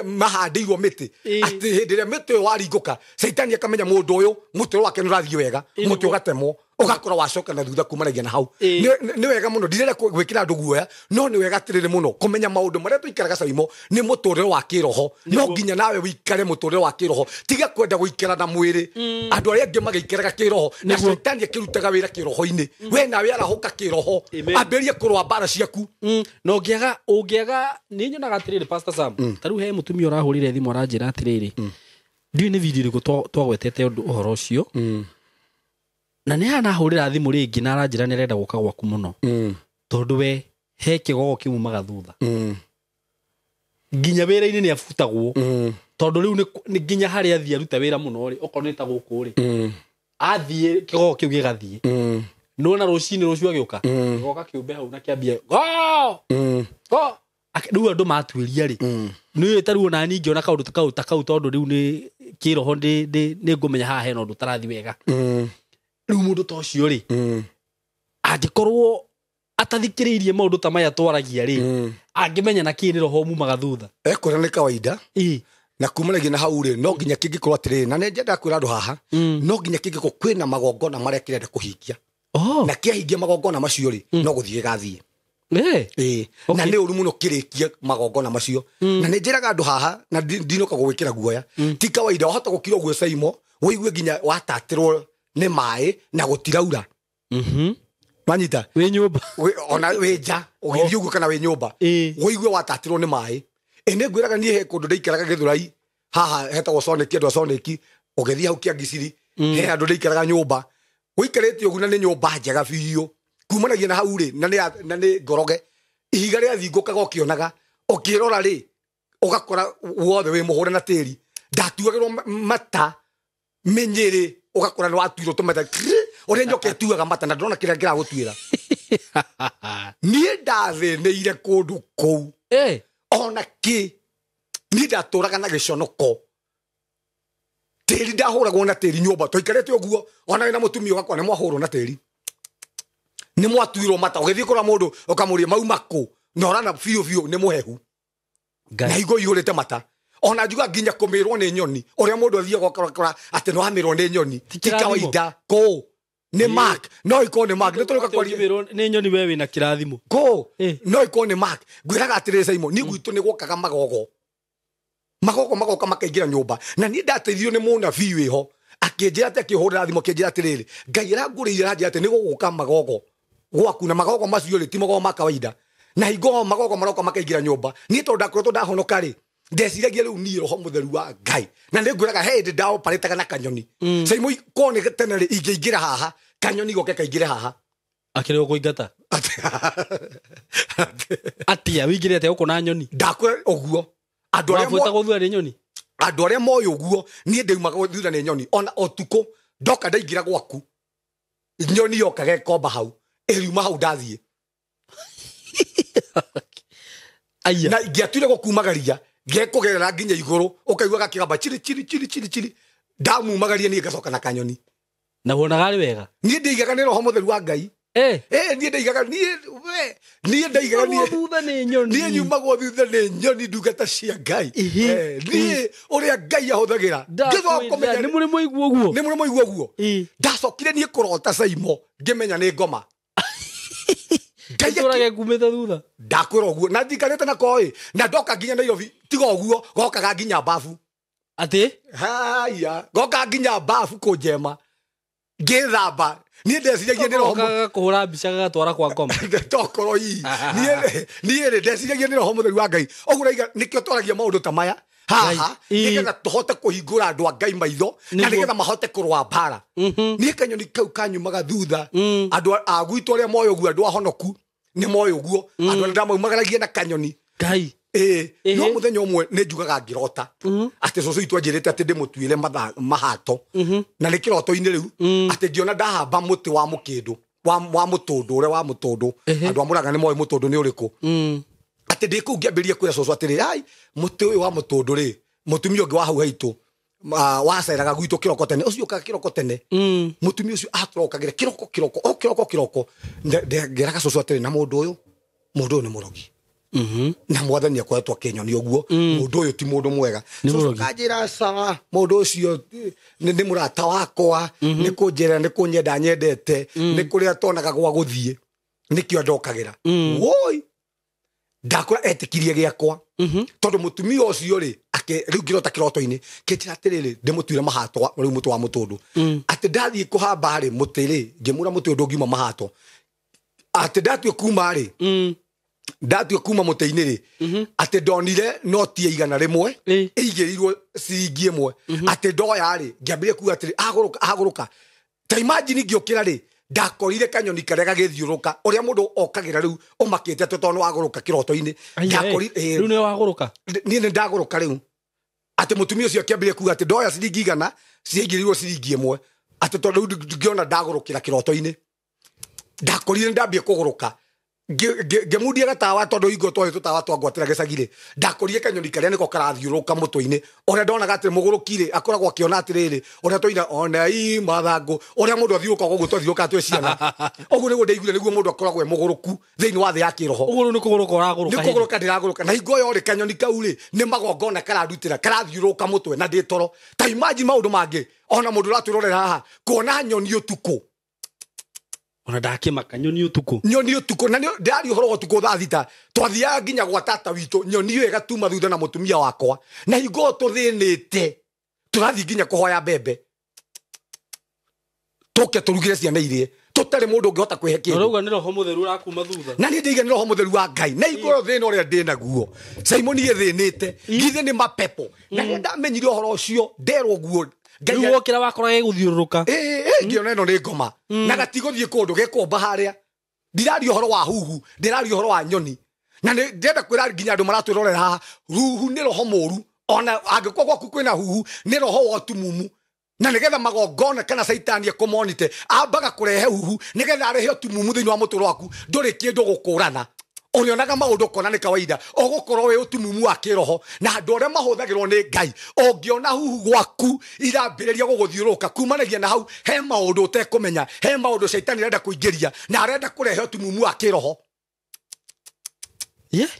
mahandĩirwo mĩtĩ. Atĩ hĩndĩ ĩrĩa mĩtĩ ĩyo waringũka, Caitani akamenya mũndũ ũyũ, mũtĩ wake nĩ ũrathiĩ wega, mũtĩ ũgatemwo, ũgakora wacoka na thutha kumanagia na hau. Nĩ wega mũno, ndirenda gwĩkĩra andũ guoya, no nĩ wega atĩrĩrĩ mũno kũmenya maũndũ marĩa tũikaraga Caimo nĩ mũtũrĩre wa kĩroho. No nginya nawe wĩikare mũtũrĩre wa kĩroho, tiga kwenda gũikara na mwĩrĩ. Andũ arĩa angĩ magĩikaraga kĩroho, na Caitani akĩrutaga wĩra kĩroho-inĩ. We nawe arahũka kĩroho, ambĩrĩrie kũrũa mbara ciaku. Na ũngĩaga, nĩ nyonaga atĩrĩrĩ, Pastor Sam, ta rĩu he mũtumia ũrahũrire thimũ aranjĩra atĩrĩrĩ, ndiũĩ nĩ video ĩrĩkũ twagwetete ũndũ ũhoro ũcio. Na nĩ aranahũrĩra thimũ rĩngĩ na aranjĩra nĩ arenda gũka gwaku mũno. Tondũ we he kĩgogo kĩmumaga thutha. Nginya wĩra-inĩ nĩ abutagwo. Tondũ rĩu nĩ nginya harĩa athiĩ aruta wĩra mũno rĩ, okorwo nĩ ta gũkũ rĩ, athiĩ kĩgogo kĩu gĩgathiĩ. Nĩwona rũcinĩ rũcio agĩũka, gĩgoka kĩũmbe hau na kĩambie, go! Go! Rĩu andũ matuĩria rĩ, nĩ ta rĩu ona niĩ ingĩona kaũndũ ta kau, ta kau tondũ rĩu nĩ kĩroho nĩ ngũmenya haha hena ũndũ ũtarathiĩ wega. Rĩu mũndũ ta ũcio rĩ, angĩkorwo atathikĩrĩirie maũndũ ta maya twaragia rĩ, angĩmenya na kĩ nĩ roho mumaga thutha. Ekwĩra nĩ kawaida. Na kumanagia na hau rĩ, no nginya kĩngĩkorwo atĩrĩrĩ, na nĩ nyendaga kwĩra andũ haha, no nginya kĩngĩkorwo kwĩna magongona marĩa kĩrenda kũhingia. Na kĩahingia magongona macio rĩ, no gũthiĩ gĩgathiĩ. Na nĩ ũru mũno kĩrĩkie magongona macio. Na nĩ njĩraga andũ haha, na ndinoka gũgwĩkĩra guoya. Ti kawaida, wahota gũkira ũguo Caimo, ũigue nginya watatĩrwo nĩ maĩ na gũtiraura. Wanyita wĩ nyũmba ona wĩ nja ũgĩthiĩ ũguo kana wĩ nyũmba ũigue watatĩrwo nĩ maĩ. Ĩ nĩ ngwĩraga niĩ he kũndũ ndaikaraga Gĩthũrai haha hetagwo Soneki, andũ a Soneki ũgĩthiĩ hau Kĩangiciri he andũ ndaikaraga nyũmba ũikarĩte ũguo na nĩ nyũmba njega biũ kumanagia na hau rĩ na nĩ ngoroge ihiga rĩathingũkaga ũkĩonaga ũkĩrora rĩ ũgakora wothe wĩ mũhũre na tĩri ndatuagĩrwo mata mĩnyĩrĩ ũgakora nĩ watuirwo tũmata ũrĩa njoka ĩtuaga mata na ndĩrona kĩrĩa kĩragũtuĩra. Niĩ ndathĩnĩire kũndũ kũu ona kĩ niĩ ndatũraga na gĩconoko tĩri ndahũragwo na tĩri nyũmba twaikarĩte ũguo ona wĩna mũtumia ũgakora nĩ mwahũrwo na tĩri nĩ mwatuirwo mata ũgĩthiĩ kũrora mũndũ ũkamũria mauma kũ na ũrana biũ biũ nĩ mũhehu na hingo ihũrĩte mata ona njuga nginya kũmĩrwo nĩ nyoni ũrĩa mũndũ athiaga ũkarakora atĩ nĩ wamĩrwo nĩ nyoni ti kawaida kũ nĩ mark no ikorwo nĩ mark nĩ tũrĩka kwaria nĩ nyoni we wĩna kĩrathimo kũ no ikorwo nĩ mark ngwĩraga atĩrĩ Simon niĩ gwitũ nĩ gwokaga magogo magogo magoka makaingĩra nyũmba na niĩ ndateithio nĩ mũnabii wĩho akĩnjĩra atĩ akĩhũrĩra thimũ akĩnjĩra atĩrĩrĩ Ngai arangũrĩire aranjĩra atĩ nĩ gũgũka magogo gwaku na magogo macio rĩ ti magogo ma kawaida na hingo magogo maroka makaingĩra nyũmba niĩ tondũ ndakoretwo ndahonoka rĩ ndeciragia rĩu niĩ roho mũtheru wa Ngai na nĩ ngwĩraga he hĩndĩ ndaoparĩtaga na kanyoni Simon korwo nĩ tene rĩ ingĩingĩra haha kanyoni goke kaingĩre haha akĩrĩ ũkũingata atia wĩingĩre atĩa gũkũ na nyoni ndakwĩra ũguo andũ arĩa moĩ ũguo niĩ ndaumaga thutha nĩ nyoni ona ũtukũ ndoka ndaingĩra gwaku nyoni yokaga ĩkomba hau ĩriuma hau ndathiĩ na ingĩatuire gũkumagaria ngekũgerera nginya igũrũ ũkaigua gakĩgamba chiri chiri chiri chiri chiri ndamumagaria niĩ ngacoka na kanyoni na wonaga arĩ wega niĩ ndĩigaga nĩ roho mũtheru wa Ngai niĩ ndaigaga niĩ ndaigaga niĩ nyumagwo thutha nĩ nyoni ndungata cia Ngai niĩ ũrĩa Ngai ahũthagĩra nĩ mũrĩ mũigua ũguo nĩ mũrĩ mũigua ũguo ndacokire niĩ kũrota Simon ngĩmenya nĩ ngoma Ngai kumĩte thutha ndakwĩra ũguo na ndikarĩte na koĩ na ndoka nginya Nairobi tiga ũguo gokaga nginya babu atĩ haya gokaga nginya babu kũnjema ngĩthamba niĩ ndeciragia nĩ roho kũhũra mbica gagatwara kwa ngoma tokorwo ii niĩ rĩ ndeciragia nĩ roho mũtheru wa Ngai ũguo raiga nĩkĩo twaragia maũndũ ta maya haha nĩgetha tũhote kũhingũra andũ a Ngai maitho na nĩgetha mahote kũrũa mbara niĩ kanyoni kau kanyumaga thutha andũ a gwitũ arĩa moĩ ũguo andũ ahonoku nĩ moĩ ũguo andũ arĩa ndamaumagaragia na kanyoni Ngai no mũthenya ũmwe nĩ njugaga ngĩrota atĩ cũcũ witũ anjĩrĩte atĩ ndĩmũtuĩre mahato na nĩ kĩroto-inĩ rĩu atĩ ngĩona ndahamba mũtĩ wa mũkĩndũ wa mũtũndũ ũrĩa wa mũtũndũ andũ a Mũrang'a nĩ moĩ mũtũndũ nĩ ũrĩkũ atĩ ndĩ kũu ngĩambĩrĩria kwĩra cũcũ atĩrĩrĩ ai mũtĩ ũyũ wa mũtũndũ rĩ mũtumia ũngĩ wa hau haitũ waceraga gwitũ kĩroko tene ũcio ũkaga kĩroko tene mũtumia ũcio atũrokagĩra kĩroko kĩroko o kĩroko kĩroko ngĩraga cũcũ atĩrĩ na mũndũ ũyũ nĩ mũrogi na mwathani akoretwo akĩnyonia ũguo mũndũ ũyũ ti mũndũ mwega kanjĩra sawa mũndũ ũcio nĩ mũrata wakwa nĩ kũnjĩra nĩ kũnyenda nyendete nĩ kũrĩa tonaga gwa gũthiĩ nĩkĩo ndokagĩra woi ndakũra etĩkirie gĩakwa tondũ mũtumia ũcio rĩ rĩu ngĩrota kĩroto-inĩ kĩnjĩra atĩrĩrĩ ndĩmũtuire mahato rĩu mũtĩ wa mũtũndũ atĩ ndathiĩ kũhamba rĩ mũtĩ rĩ ngĩmũra mũtĩ ũyũ ndũngiuma mahato atĩ ndatue kuma rĩ ndatua kuma mũtĩ-inĩ rĩ atĩ ndonire noti ya 100 ĩigĩrĩirwo ciringi 1 atĩ ndoya rĩ ngĩambĩrĩria kuga atĩrĩ agũrũka agũrũka ta imagine ngĩũkĩra rĩ ndakorire kanyoni karĩa gagĩthiũrũka ũrĩa mũndũ okagĩra rĩu ũmakĩte atĩ tondũ wagũrũka kĩroto-inĩ rĩu nĩ wagũrũka niĩ nĩ ndagũrũka rĩu atĩ mũtumia ũcio akĩambĩrĩria kuga atĩ ndoya ciringi 100 ciaigĩrĩirwo ciringi 1 atĩ tondũ rĩu ngĩona ndagũrũkĩra kĩroto-inĩ ndakorire ndambia kũgũrũka ngĩmundia gatawa tondũ hingo twarĩ tũtawa twangwatĩra gĩcagi-rĩ ndakorire kanyoni karĩa nĩko karathiũrũka mũtwe-inĩ ũrĩa ndonaga atĩ mũgũrũki-rĩ akoragwo akĩona atĩrĩrĩ ũrĩa twaina onai mathangũ ũrĩa mũndũ athiũrũkaga ũguo twathiũrũkaga twĩ ciana ũguo nĩguo ndaiguire nĩguo mũndũ akoragwo e mũgũrũku thĩinĩ wa thĩ ya kĩroho ũguo rĩu nĩ kũgũrũka ũragũrũka nĩ kũgũrũka ndĩragũrũka na hingo ĩyo rĩ kanyoni kau rĩ nĩ magongona kararutĩra karathiũrũka mũtwe na ndĩ toro ta imagine maũndũ mangĩ ona mũndũ ũratwĩrorera haha kuona nyoni ũtukũ ona ndakĩmaka nyoni ũtukũ nyoni ũtukũ na ndĩraria ũhoro wa ũtukũ thaa 6 twathiaga nginya gwa tata witũ nyoni ĩyo ĩgatuma thutha na mũtumia wakwa na hingo tũthĩnĩte tũrathiĩ nginya kũhoya mbembe tũke tũrugĩre ciana irie Tũtarĩ mũndũ ũngĩhota kwĩhe kĩndũ. Ũrauga nĩ roho mũtheru ũrakuma thutha. Na niĩ ndĩiga nĩ roho mũtheru wa Ngai. Na igũrũ thĩna ũrĩa ndĩ naguo. Simon ĩthĩnĩte. Githĩ nĩ mapepo. Na nĩ ndamenyire ũhoro ũcio nderwo guo. Rĩu wokĩra wakora gĩgũthiũrũrũka. Ĩĩ ngĩona ĩno nĩ ngoma. Na gatigũthiĩ kũndũ gekũmba harĩa. Ndiraria ũhoro wa huhu, ndĩraria ũhoro wa nyoni. Na nĩ ndĩrenda kwĩra nginya andũ maratwĩrorera haha, huhu nĩ roho mũru. Ona angĩkorwo gwaku kwĩna huhu, nĩ roho wa ũtumumu. Na nĩgetha magongona kana caitani ekũmonite, ambaga kũrehe huhu nĩgetha arehe ũtumumu thĩinĩ wa mũtũrĩre waku, ndũrĩ kĩndũ gũkũrana. Ũrĩonaga maũndũ ũkona nĩ kawaida, ũgũkorwo wĩ ũtumumu wa kĩroho. Na andũ arĩa mahũthagĩrwo nĩ Ngai, ũngĩona huhu gwaku irambĩrĩria gũgũthiũrũrũka, kumanagia na hau he maũndũ ũtekũmenya, he maũndũ caitani arenda kũingĩria na arenda kũrehe ũtumumu wa kĩroho. Yeah.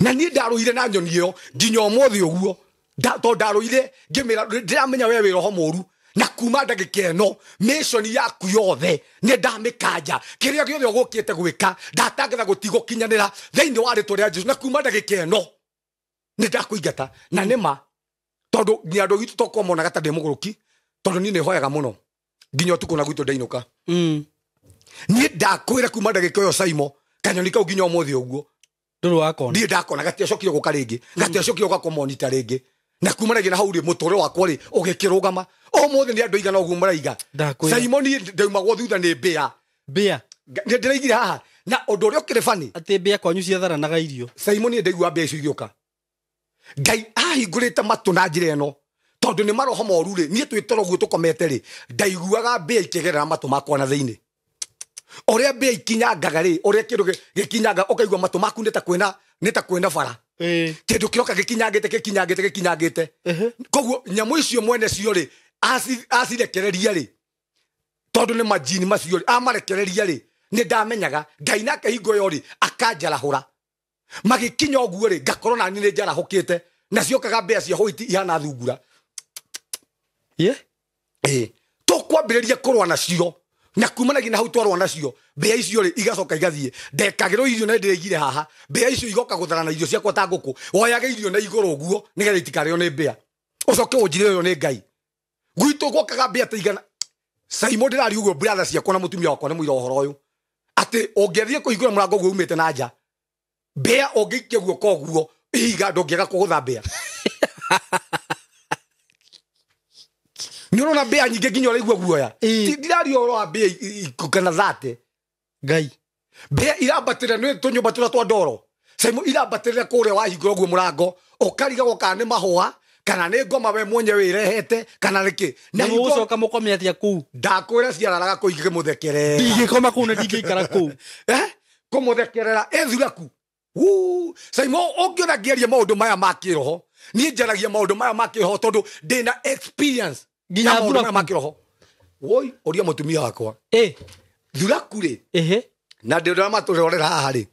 Na niĩ ndarũire na nyoni ĩyo nginya ũmũthĩ ũguo. Tondũ ndarũire ngĩmĩra ndĩramenya we wĩ roho mũru. Na kuma ndagĩka ĩno mission yaku yothe nĩ ndamĩkanja. Kĩrĩa gĩothe ũgũkĩte gwĩka ndatangatha gũtigũkinyanĩra thĩinĩ wa rĩtwa rĩa Jesũ. Na kuma ndagĩka ĩno nĩ ndakũingata. Na nĩ ma tondũ nginya andũ gwitũ tokorwo monaga ta ndĩ mũgũrũki, tondũ niĩ nĩ hoyaga mũno nginya ũtukũ na gwitũ ndainũka. Niĩ ndakwĩra kuma ndagĩka ĩyo Saimo kanyoni kau nginya ũmũthĩ ũguo ndũrĩ wakona. Niĩ ndakona gatiacokire gũka rĩngĩ, gatiacokire gũka kũmonita rĩngĩ. Na kumanagia na hau rĩ mũtũrĩre wakwa rĩ ũgĩkĩrũgama. Ũmũthĩ nĩ andũ aigana ũguo maraiga. Simon ndaumagwo thutha nĩ mbĩa. Mbĩa. Nĩ ndĩraigire haha. Na ũndũ ũrĩa ũkĩrĩ funny. Atĩ mbĩa kwanyu ciatharanaga irio. Simon ndaigua mbĩa icio igĩũka. Ngai ahingũrĩte matũ na njĩra ĩno. Tondũ nĩ maroho moru rĩ, niĩ twĩ toro ũguo tũkomete rĩ, ndaiguaga mbĩa ikĩgerera matũ makwa na thĩinĩ. Ũrĩa mbĩa ikinyangaga rĩ, ũrĩa kĩndũ gĩkinyanga ũkaigua matũ maku nĩ ta kwĩna bara. Kĩndũ kĩroka gĩkinyangĩte gĩkinyangĩte gĩkinyangĩte. Koguo nyamũ icio mwene cio rĩ, acirekereria rĩ, tondũ nĩ majini macio rĩ, amarekereria rĩ, nĩ ndamenyaga Ngai nake hingo ĩyo rĩ akanjarahũra. Magĩkinya ũguo rĩ, ngakorwo nani nĩ njarahũkĩte, na ciokaga mbĩa cia hũiti ihana thungura. Tũkwambĩrĩria kũrũa nacio. Na kumanagia na hau twarũa nacio, mbĩa icio rĩ igacoka igathiĩ. Ndekagĩrwo irio na ndĩraigire haha, mbĩa icio igoka gũthara na irio ciakwa ta ngũkũ. Woyage irio na igũrũ ũguo nĩgetha itikarĩo nĩ mbĩa. Ũcoke ũnjĩre ũyũ nĩ Ngai. Gwitũ gwokaga mbĩa ta igana. Simon ndĩraria ũguo brother ciakwa na mũtumia wakwa nĩ mũira ũhoro ũyũ. Atĩ ũngĩathiĩ kũhingũra mũrango ũguo umĩte na nja, mbĩa ũngĩikia guoko ũguo ihiga ndũngĩaga kũgũtha mbĩa. Nĩ ũrona mbĩa nyingĩ nginya ũraigua guoya. Ndiraria ũhoro wa mbĩa kana thate. Ngai. Mbĩa irambatĩrĩra nĩ tũnyũmba tũrĩa twa ndoro. Simon irambatĩrĩra kũrĩa wahingũra ũguo mũrango, ũkarigagwo kana nĩ mahũa, kana nĩ ngoma we mwenyewe wĩrehete, kana nĩkĩ. Na mũgũcoka mũkome atĩa kũu? Ndakwĩra ciararaga kũu ikĩmũthekerera. Ndingĩkoma kũu na ndingĩikara kũu. Kũmũthekerera ĩ thuraku. Simon ũngĩona ngĩaria maũndũ maya ma kĩroho, niĩ njaragia maũndũ maya ma kĩroho tondũ ndĩna experience nginya thuraku ma kĩroho. Woi, ũria mũtumia wakwa. Thuraku rĩ. Na ndĩrona matũrorera haha rĩ.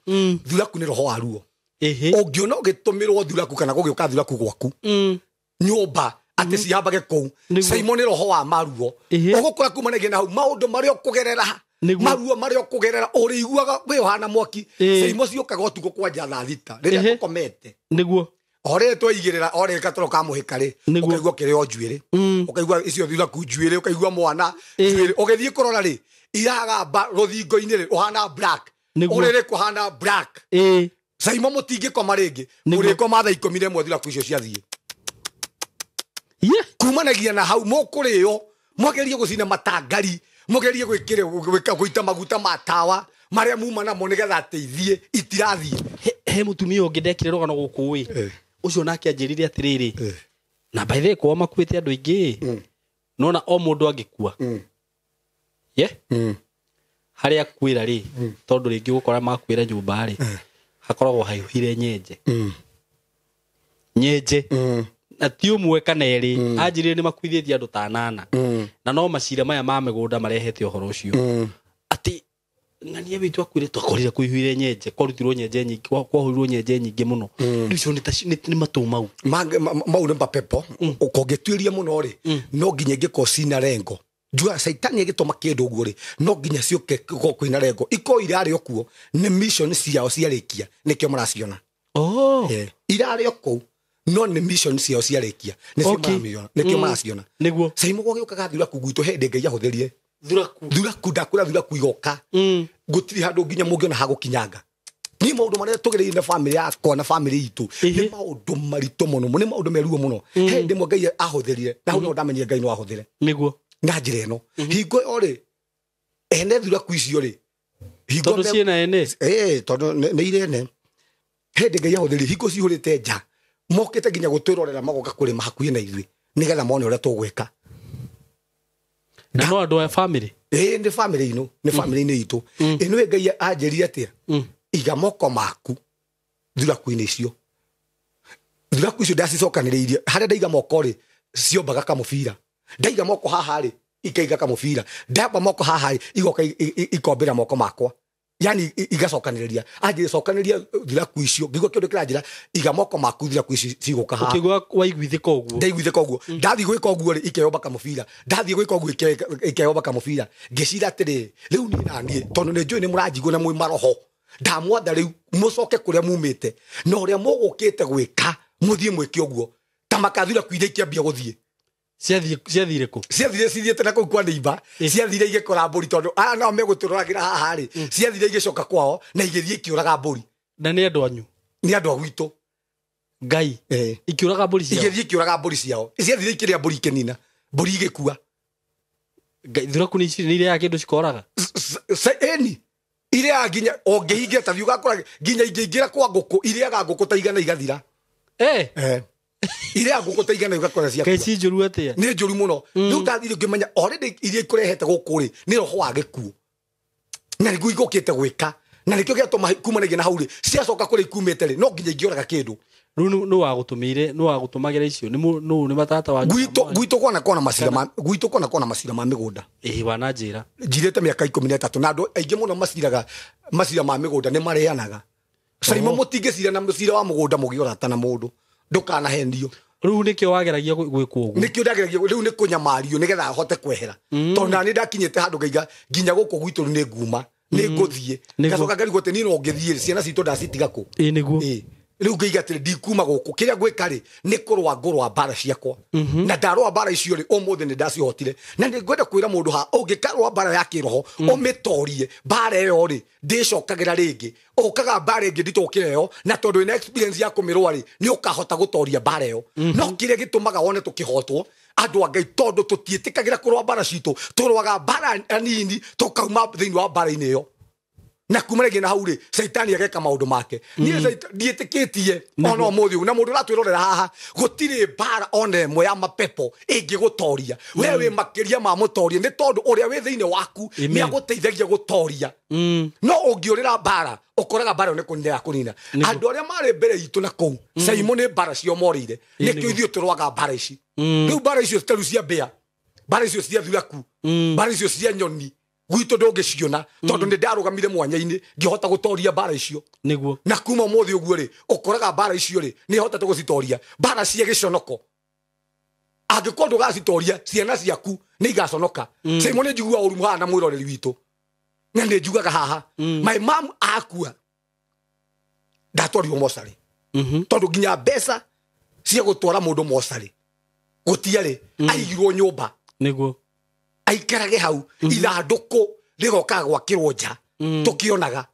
Thuraku nĩ roho wa ruo. Ũngĩona ũgĩtũmĩrwo thuraku kana gũgĩũka thuraku gwaku. Nyũmba atĩ cihambage kũu. Simon nĩ roho wa maruo. Ũgũkora kumanagia na hau maũndũ marĩa ũkũgerera. Maruo marĩa ũkũgerera ũrĩiguaga wĩ ũhana mwaki. Simon ciũkaga ũtukũ kwanja thaa thita rĩrĩa tũkomete. Nĩguo. Ore twaigĩrĩra ore gatoro ka mũhĩka rĩ, ũkaigua kĩrĩo njuĩrĩ, ũkaigua icio thuraku njuĩrĩ, ũkaigua mwana njuĩrĩ, ũgĩthiĩ kũrora rĩ iragamba rũthingo-inĩ rĩ ũhana black, ũrĩrĩ kũhana black. Simon mũtingĩkoma rĩngĩ, mũrĩkoma thaa 11 thuraku icio ciathiĩ. Kumanagia na hau mũkũrĩo, mũgerie gũcina matangari, mũgerie gwĩka gũita maguta ma tawa marĩa muma namo nĩgetha ateithie, itirathiĩ. He mũtumia ũngĩ ndekire rũgano gũkũ ĩ. Ũcio nake anjĩrire atĩrĩrĩ, na by the way kwao makuĩte andũ aingĩ, nona o mũndũ angĩkua harĩa akuĩra rĩ, tondũ rĩngĩ ũgũkora makuĩra nyũmba rĩ, hakoragwo haihũire nyenje. Nyenje. Na ti ũmwe kana erĩ, anjĩrire nĩ makuithĩtie andũ ta anana. Na no macira maya ma mĩgũnda marehete ũhoro ũcio. Atĩ ng'ania witũ akuire twakorire kũihũire nyenje, kwarutirwo nyenje nyingĩ, kwahũrirwo nyenje nyingĩ mũno. Rĩu icio nĩ matũ mau. Mau nĩ mapepo. Ũkũngĩtuĩria mũno rĩ, no nginya ingĩkorwo cina rengo. Njua caitani agĩtũma kĩndũ ũguo rĩ, no nginya ciũke kwĩna rengo. Ikorwo irarĩ o kuo, nĩ mission ciao ciarĩkia, nĩkĩo maraciona. Irarĩ o kũu, no nĩ mission ciao ciarĩkia, nĩcio maraciona, nĩkĩo maraciona. Nĩguo. Simon gwagĩũkaga thuraku gwitũ hĩndĩ Ngai ahũthĩrie Thuraku. Thuraku ndakwĩra thuraku igoka. Gũtirĩ handũ nginya mũngĩona ha gũkinyanga. Ni maũndũ marĩa tũgereire na family yakwa na family itũ nĩ maũndũ maritũ mũno, nĩ maũndũ meruo mũno. He hĩndĩ ĩmwe Ngai ahũthĩrire, na hau no ndamenyire Ngai no ahũthĩre. Nĩguo. Na njĩra ĩno. Hingo ĩyo rĩ, ene thuraku icio rĩ, hingo Tondũ ciĩna ene. Tondũ nĩ irĩ ene. Hĩndĩ Ngai ahũthĩrire, hingo cihũrĩte nja, mokĩte nginya gũtwĩrorera magoka kũrĩma hakuhĩ na ithuĩ, nĩgetha mone ũrĩa tũgwĩka. Na no andũ a family. Nĩ family ino, nĩ family-inĩ itũ. Ĩno Ngai anjĩrire atĩa? Iga moko maku thuraku-inĩ icio. Thuraku icio ndacicokanĩrĩirie, harĩa ndaiga moko rĩ, ciombaga kamũbira. Ndaiga moko haha rĩ, ikaiga kamũbira. Ndamba moko haha rĩ, igoka ikombĩra moko makwa. Yani igacokanĩrĩria. Anjĩrire cokanĩrĩria thuraku icio. Ngĩigua kĩndũ kĩranjĩra, iga moko maku thuraku ici cigũka haha. Ũkĩigua waiguithĩka ũguo. Ndaiguithĩka ũguo. Ndathiĩ gwĩka ũguo rĩ, ikeyomba kamũbira. Ndathiĩ gwĩka ũguo ikeyomba kamũbira. Ngĩcira atĩrĩrĩ, rĩu niĩ na niĩ, tondũ nĩ njũĩ nĩ mũranjigua na mwĩ maroho. Ndamwatha rĩu mũcoke kũrĩa mumĩte, na ũrĩa mũgũkĩte gwĩka, mũthiĩ mwĩke ũguo. Ta makathura kuiria ikĩambia gũthiĩ. Ciathire kũ? Ciathire cithiĩte na kũu kwa neighbor. Ciathire igĩkora mbũri tondũ aya nao megũtũroragĩra haha rĩ. Ciathire igĩcoka kwao na igĩthiĩ ikĩũraga mbũri. Na nĩ andũ anyu? Nĩ andũ a gwitũ. Ngai. Ikĩũraga mbũri ciao? Igĩthiĩ ikĩũraga mbũri ciao. Ciathire ikĩrĩa mbũri ikĩnina. Mbũri igĩkua. Ngai, thuraku nĩ irĩaga kĩndũ cikoraga? Ĩni. Irĩaga nginya ũngĩhingira ta thiĩ ũgakora nginya ingĩingĩra kwa ngũkũ, irĩaga ngũkũ ta igana igathira. Irĩaga ngũkũ ta igana igakora ciakua. Ngai ci njũru atĩa? Nĩ njũru mũno. Rĩu ndathire ngĩmenya already iria ikũrehete gũkũ rĩ, nĩ roho wa gĩkuũ. Na nĩguo igũkĩte gwĩka. Na nĩkĩo gĩatũma kumanagia na hau rĩ, ciacoka kũrĩa ikumĩte rĩ, no nginya ingĩũraga kĩndũ. Rĩu nũ wagũtũmĩire, nũ wagũtũmagĩra icio? Nĩ nũ, nĩ matata wanyu? Gwitũ kwana kona macira ma, gwitũ kwana kona macira ma mĩgũnda. Wananjĩra. Njirĩte mĩaka 13 na andũ aingĩ mũno maciraga macira ma mĩgũnda nĩ mareanaga. Caimo mũtingĩcira na mũcira wa mũgũnda mũgĩorata na mũndũ. Ndũkanahenio. Rĩu nĩkĩo wageragia gwĩkwo ũguo? Nĩkĩo ndageragia, rĩu nĩ kũnyamario nĩgetha ahote kwehera. Tondũ nani ndakinyĩte handũ ngaiga nginya gũkũ gwitũ rĩu nĩ nguma, nĩ ngũthiĩ. Ngacoka ngarigwo atĩ niĩ no ngĩthiĩ, ciana citũ ndacitiga kũ? Nĩguo. Rĩu ngaiga atĩrĩ, ndikuma gũkũ. Kĩrĩa ngwĩka rĩ, nĩ kũrũa ngũrũa mbara ciakwa. Na ndarũa mbara icio rĩ, ũmũthĩ nĩ ndacihotire. Na nĩ ngwenda kwĩra mũndũ haha, ũngĩkarũa mbara ya kĩroho, ũmĩtorie, mbara ĩyo rĩ, ndĩcokagĩra rĩngĩ. Ũkaga mbara ĩngĩ nditũkĩra ĩyo, na tondũ wĩna experience ya kũmĩrũa rĩ, nĩ ũkahota gũtoria mbara ĩyo. No kĩrĩa gĩtũmaga wone tũkĩhotwo, andũ a Ngai, tondũ tũtiĩtĩkagĩra kũrũa mbara citũ, tũrũaga mbara nini, tũkauma thĩinĩ wa mbara-inĩ ĩyo. Na kuma rĩngĩ na hau rĩ, Caitani ageka maũndũ make. Niĩ ndiĩtĩkĩtie ona ũmũthĩ ũyũ, na mũndũ ũratwĩrorera haha, gũtirĩ mbara ona ĩmwe ya mapepo ĩngĩgũtoria. We wĩ makĩria ma mũtoria, nĩ tondũ ũrĩa wĩ thĩinĩ waku nĩ agũteithagia gũtoria. No ũngĩũrĩra mbara, ũkoraga mbara ĩyo nĩ kũnina ya kũnina. Andũ arĩa marĩ mbere itũ na kũu, Caimo nĩ mbara cio morĩire. Nĩkĩo ithuĩ tũrũaga mbara ici. Rĩu mbara icio citarũ cia mbĩa, mbara icio cia thuraku, mbara icio cia nyoni, gwitũ ndũngĩciona, tondũ nĩ ndarũgamire mwanya-inĩ ngĩhota gũtoria mbara icio. Nĩguo. Na kuma ũmũthĩ ũguo rĩ, ũkoraga mbara icio rĩ, nĩ hotete gũcitoria. Mbara cia gĩconoko. Angĩkorwo ndũgacitoria, ciana ciaku nĩ igaconoka. Caimo nĩ njiguaga ũru haha na mwĩroreri witũ. Na nĩ njugaga haha. My mom akua, ndatwarirwo mocarĩ. Tondũ nginya mbeca cia gũtwara mũndũ mocarĩ gũtiarĩ, aigirwo nyũmba. Nĩguo. Aikarage hau, ithandũkũ rĩgokaga gwakĩrwo nja, tũkĩonaga.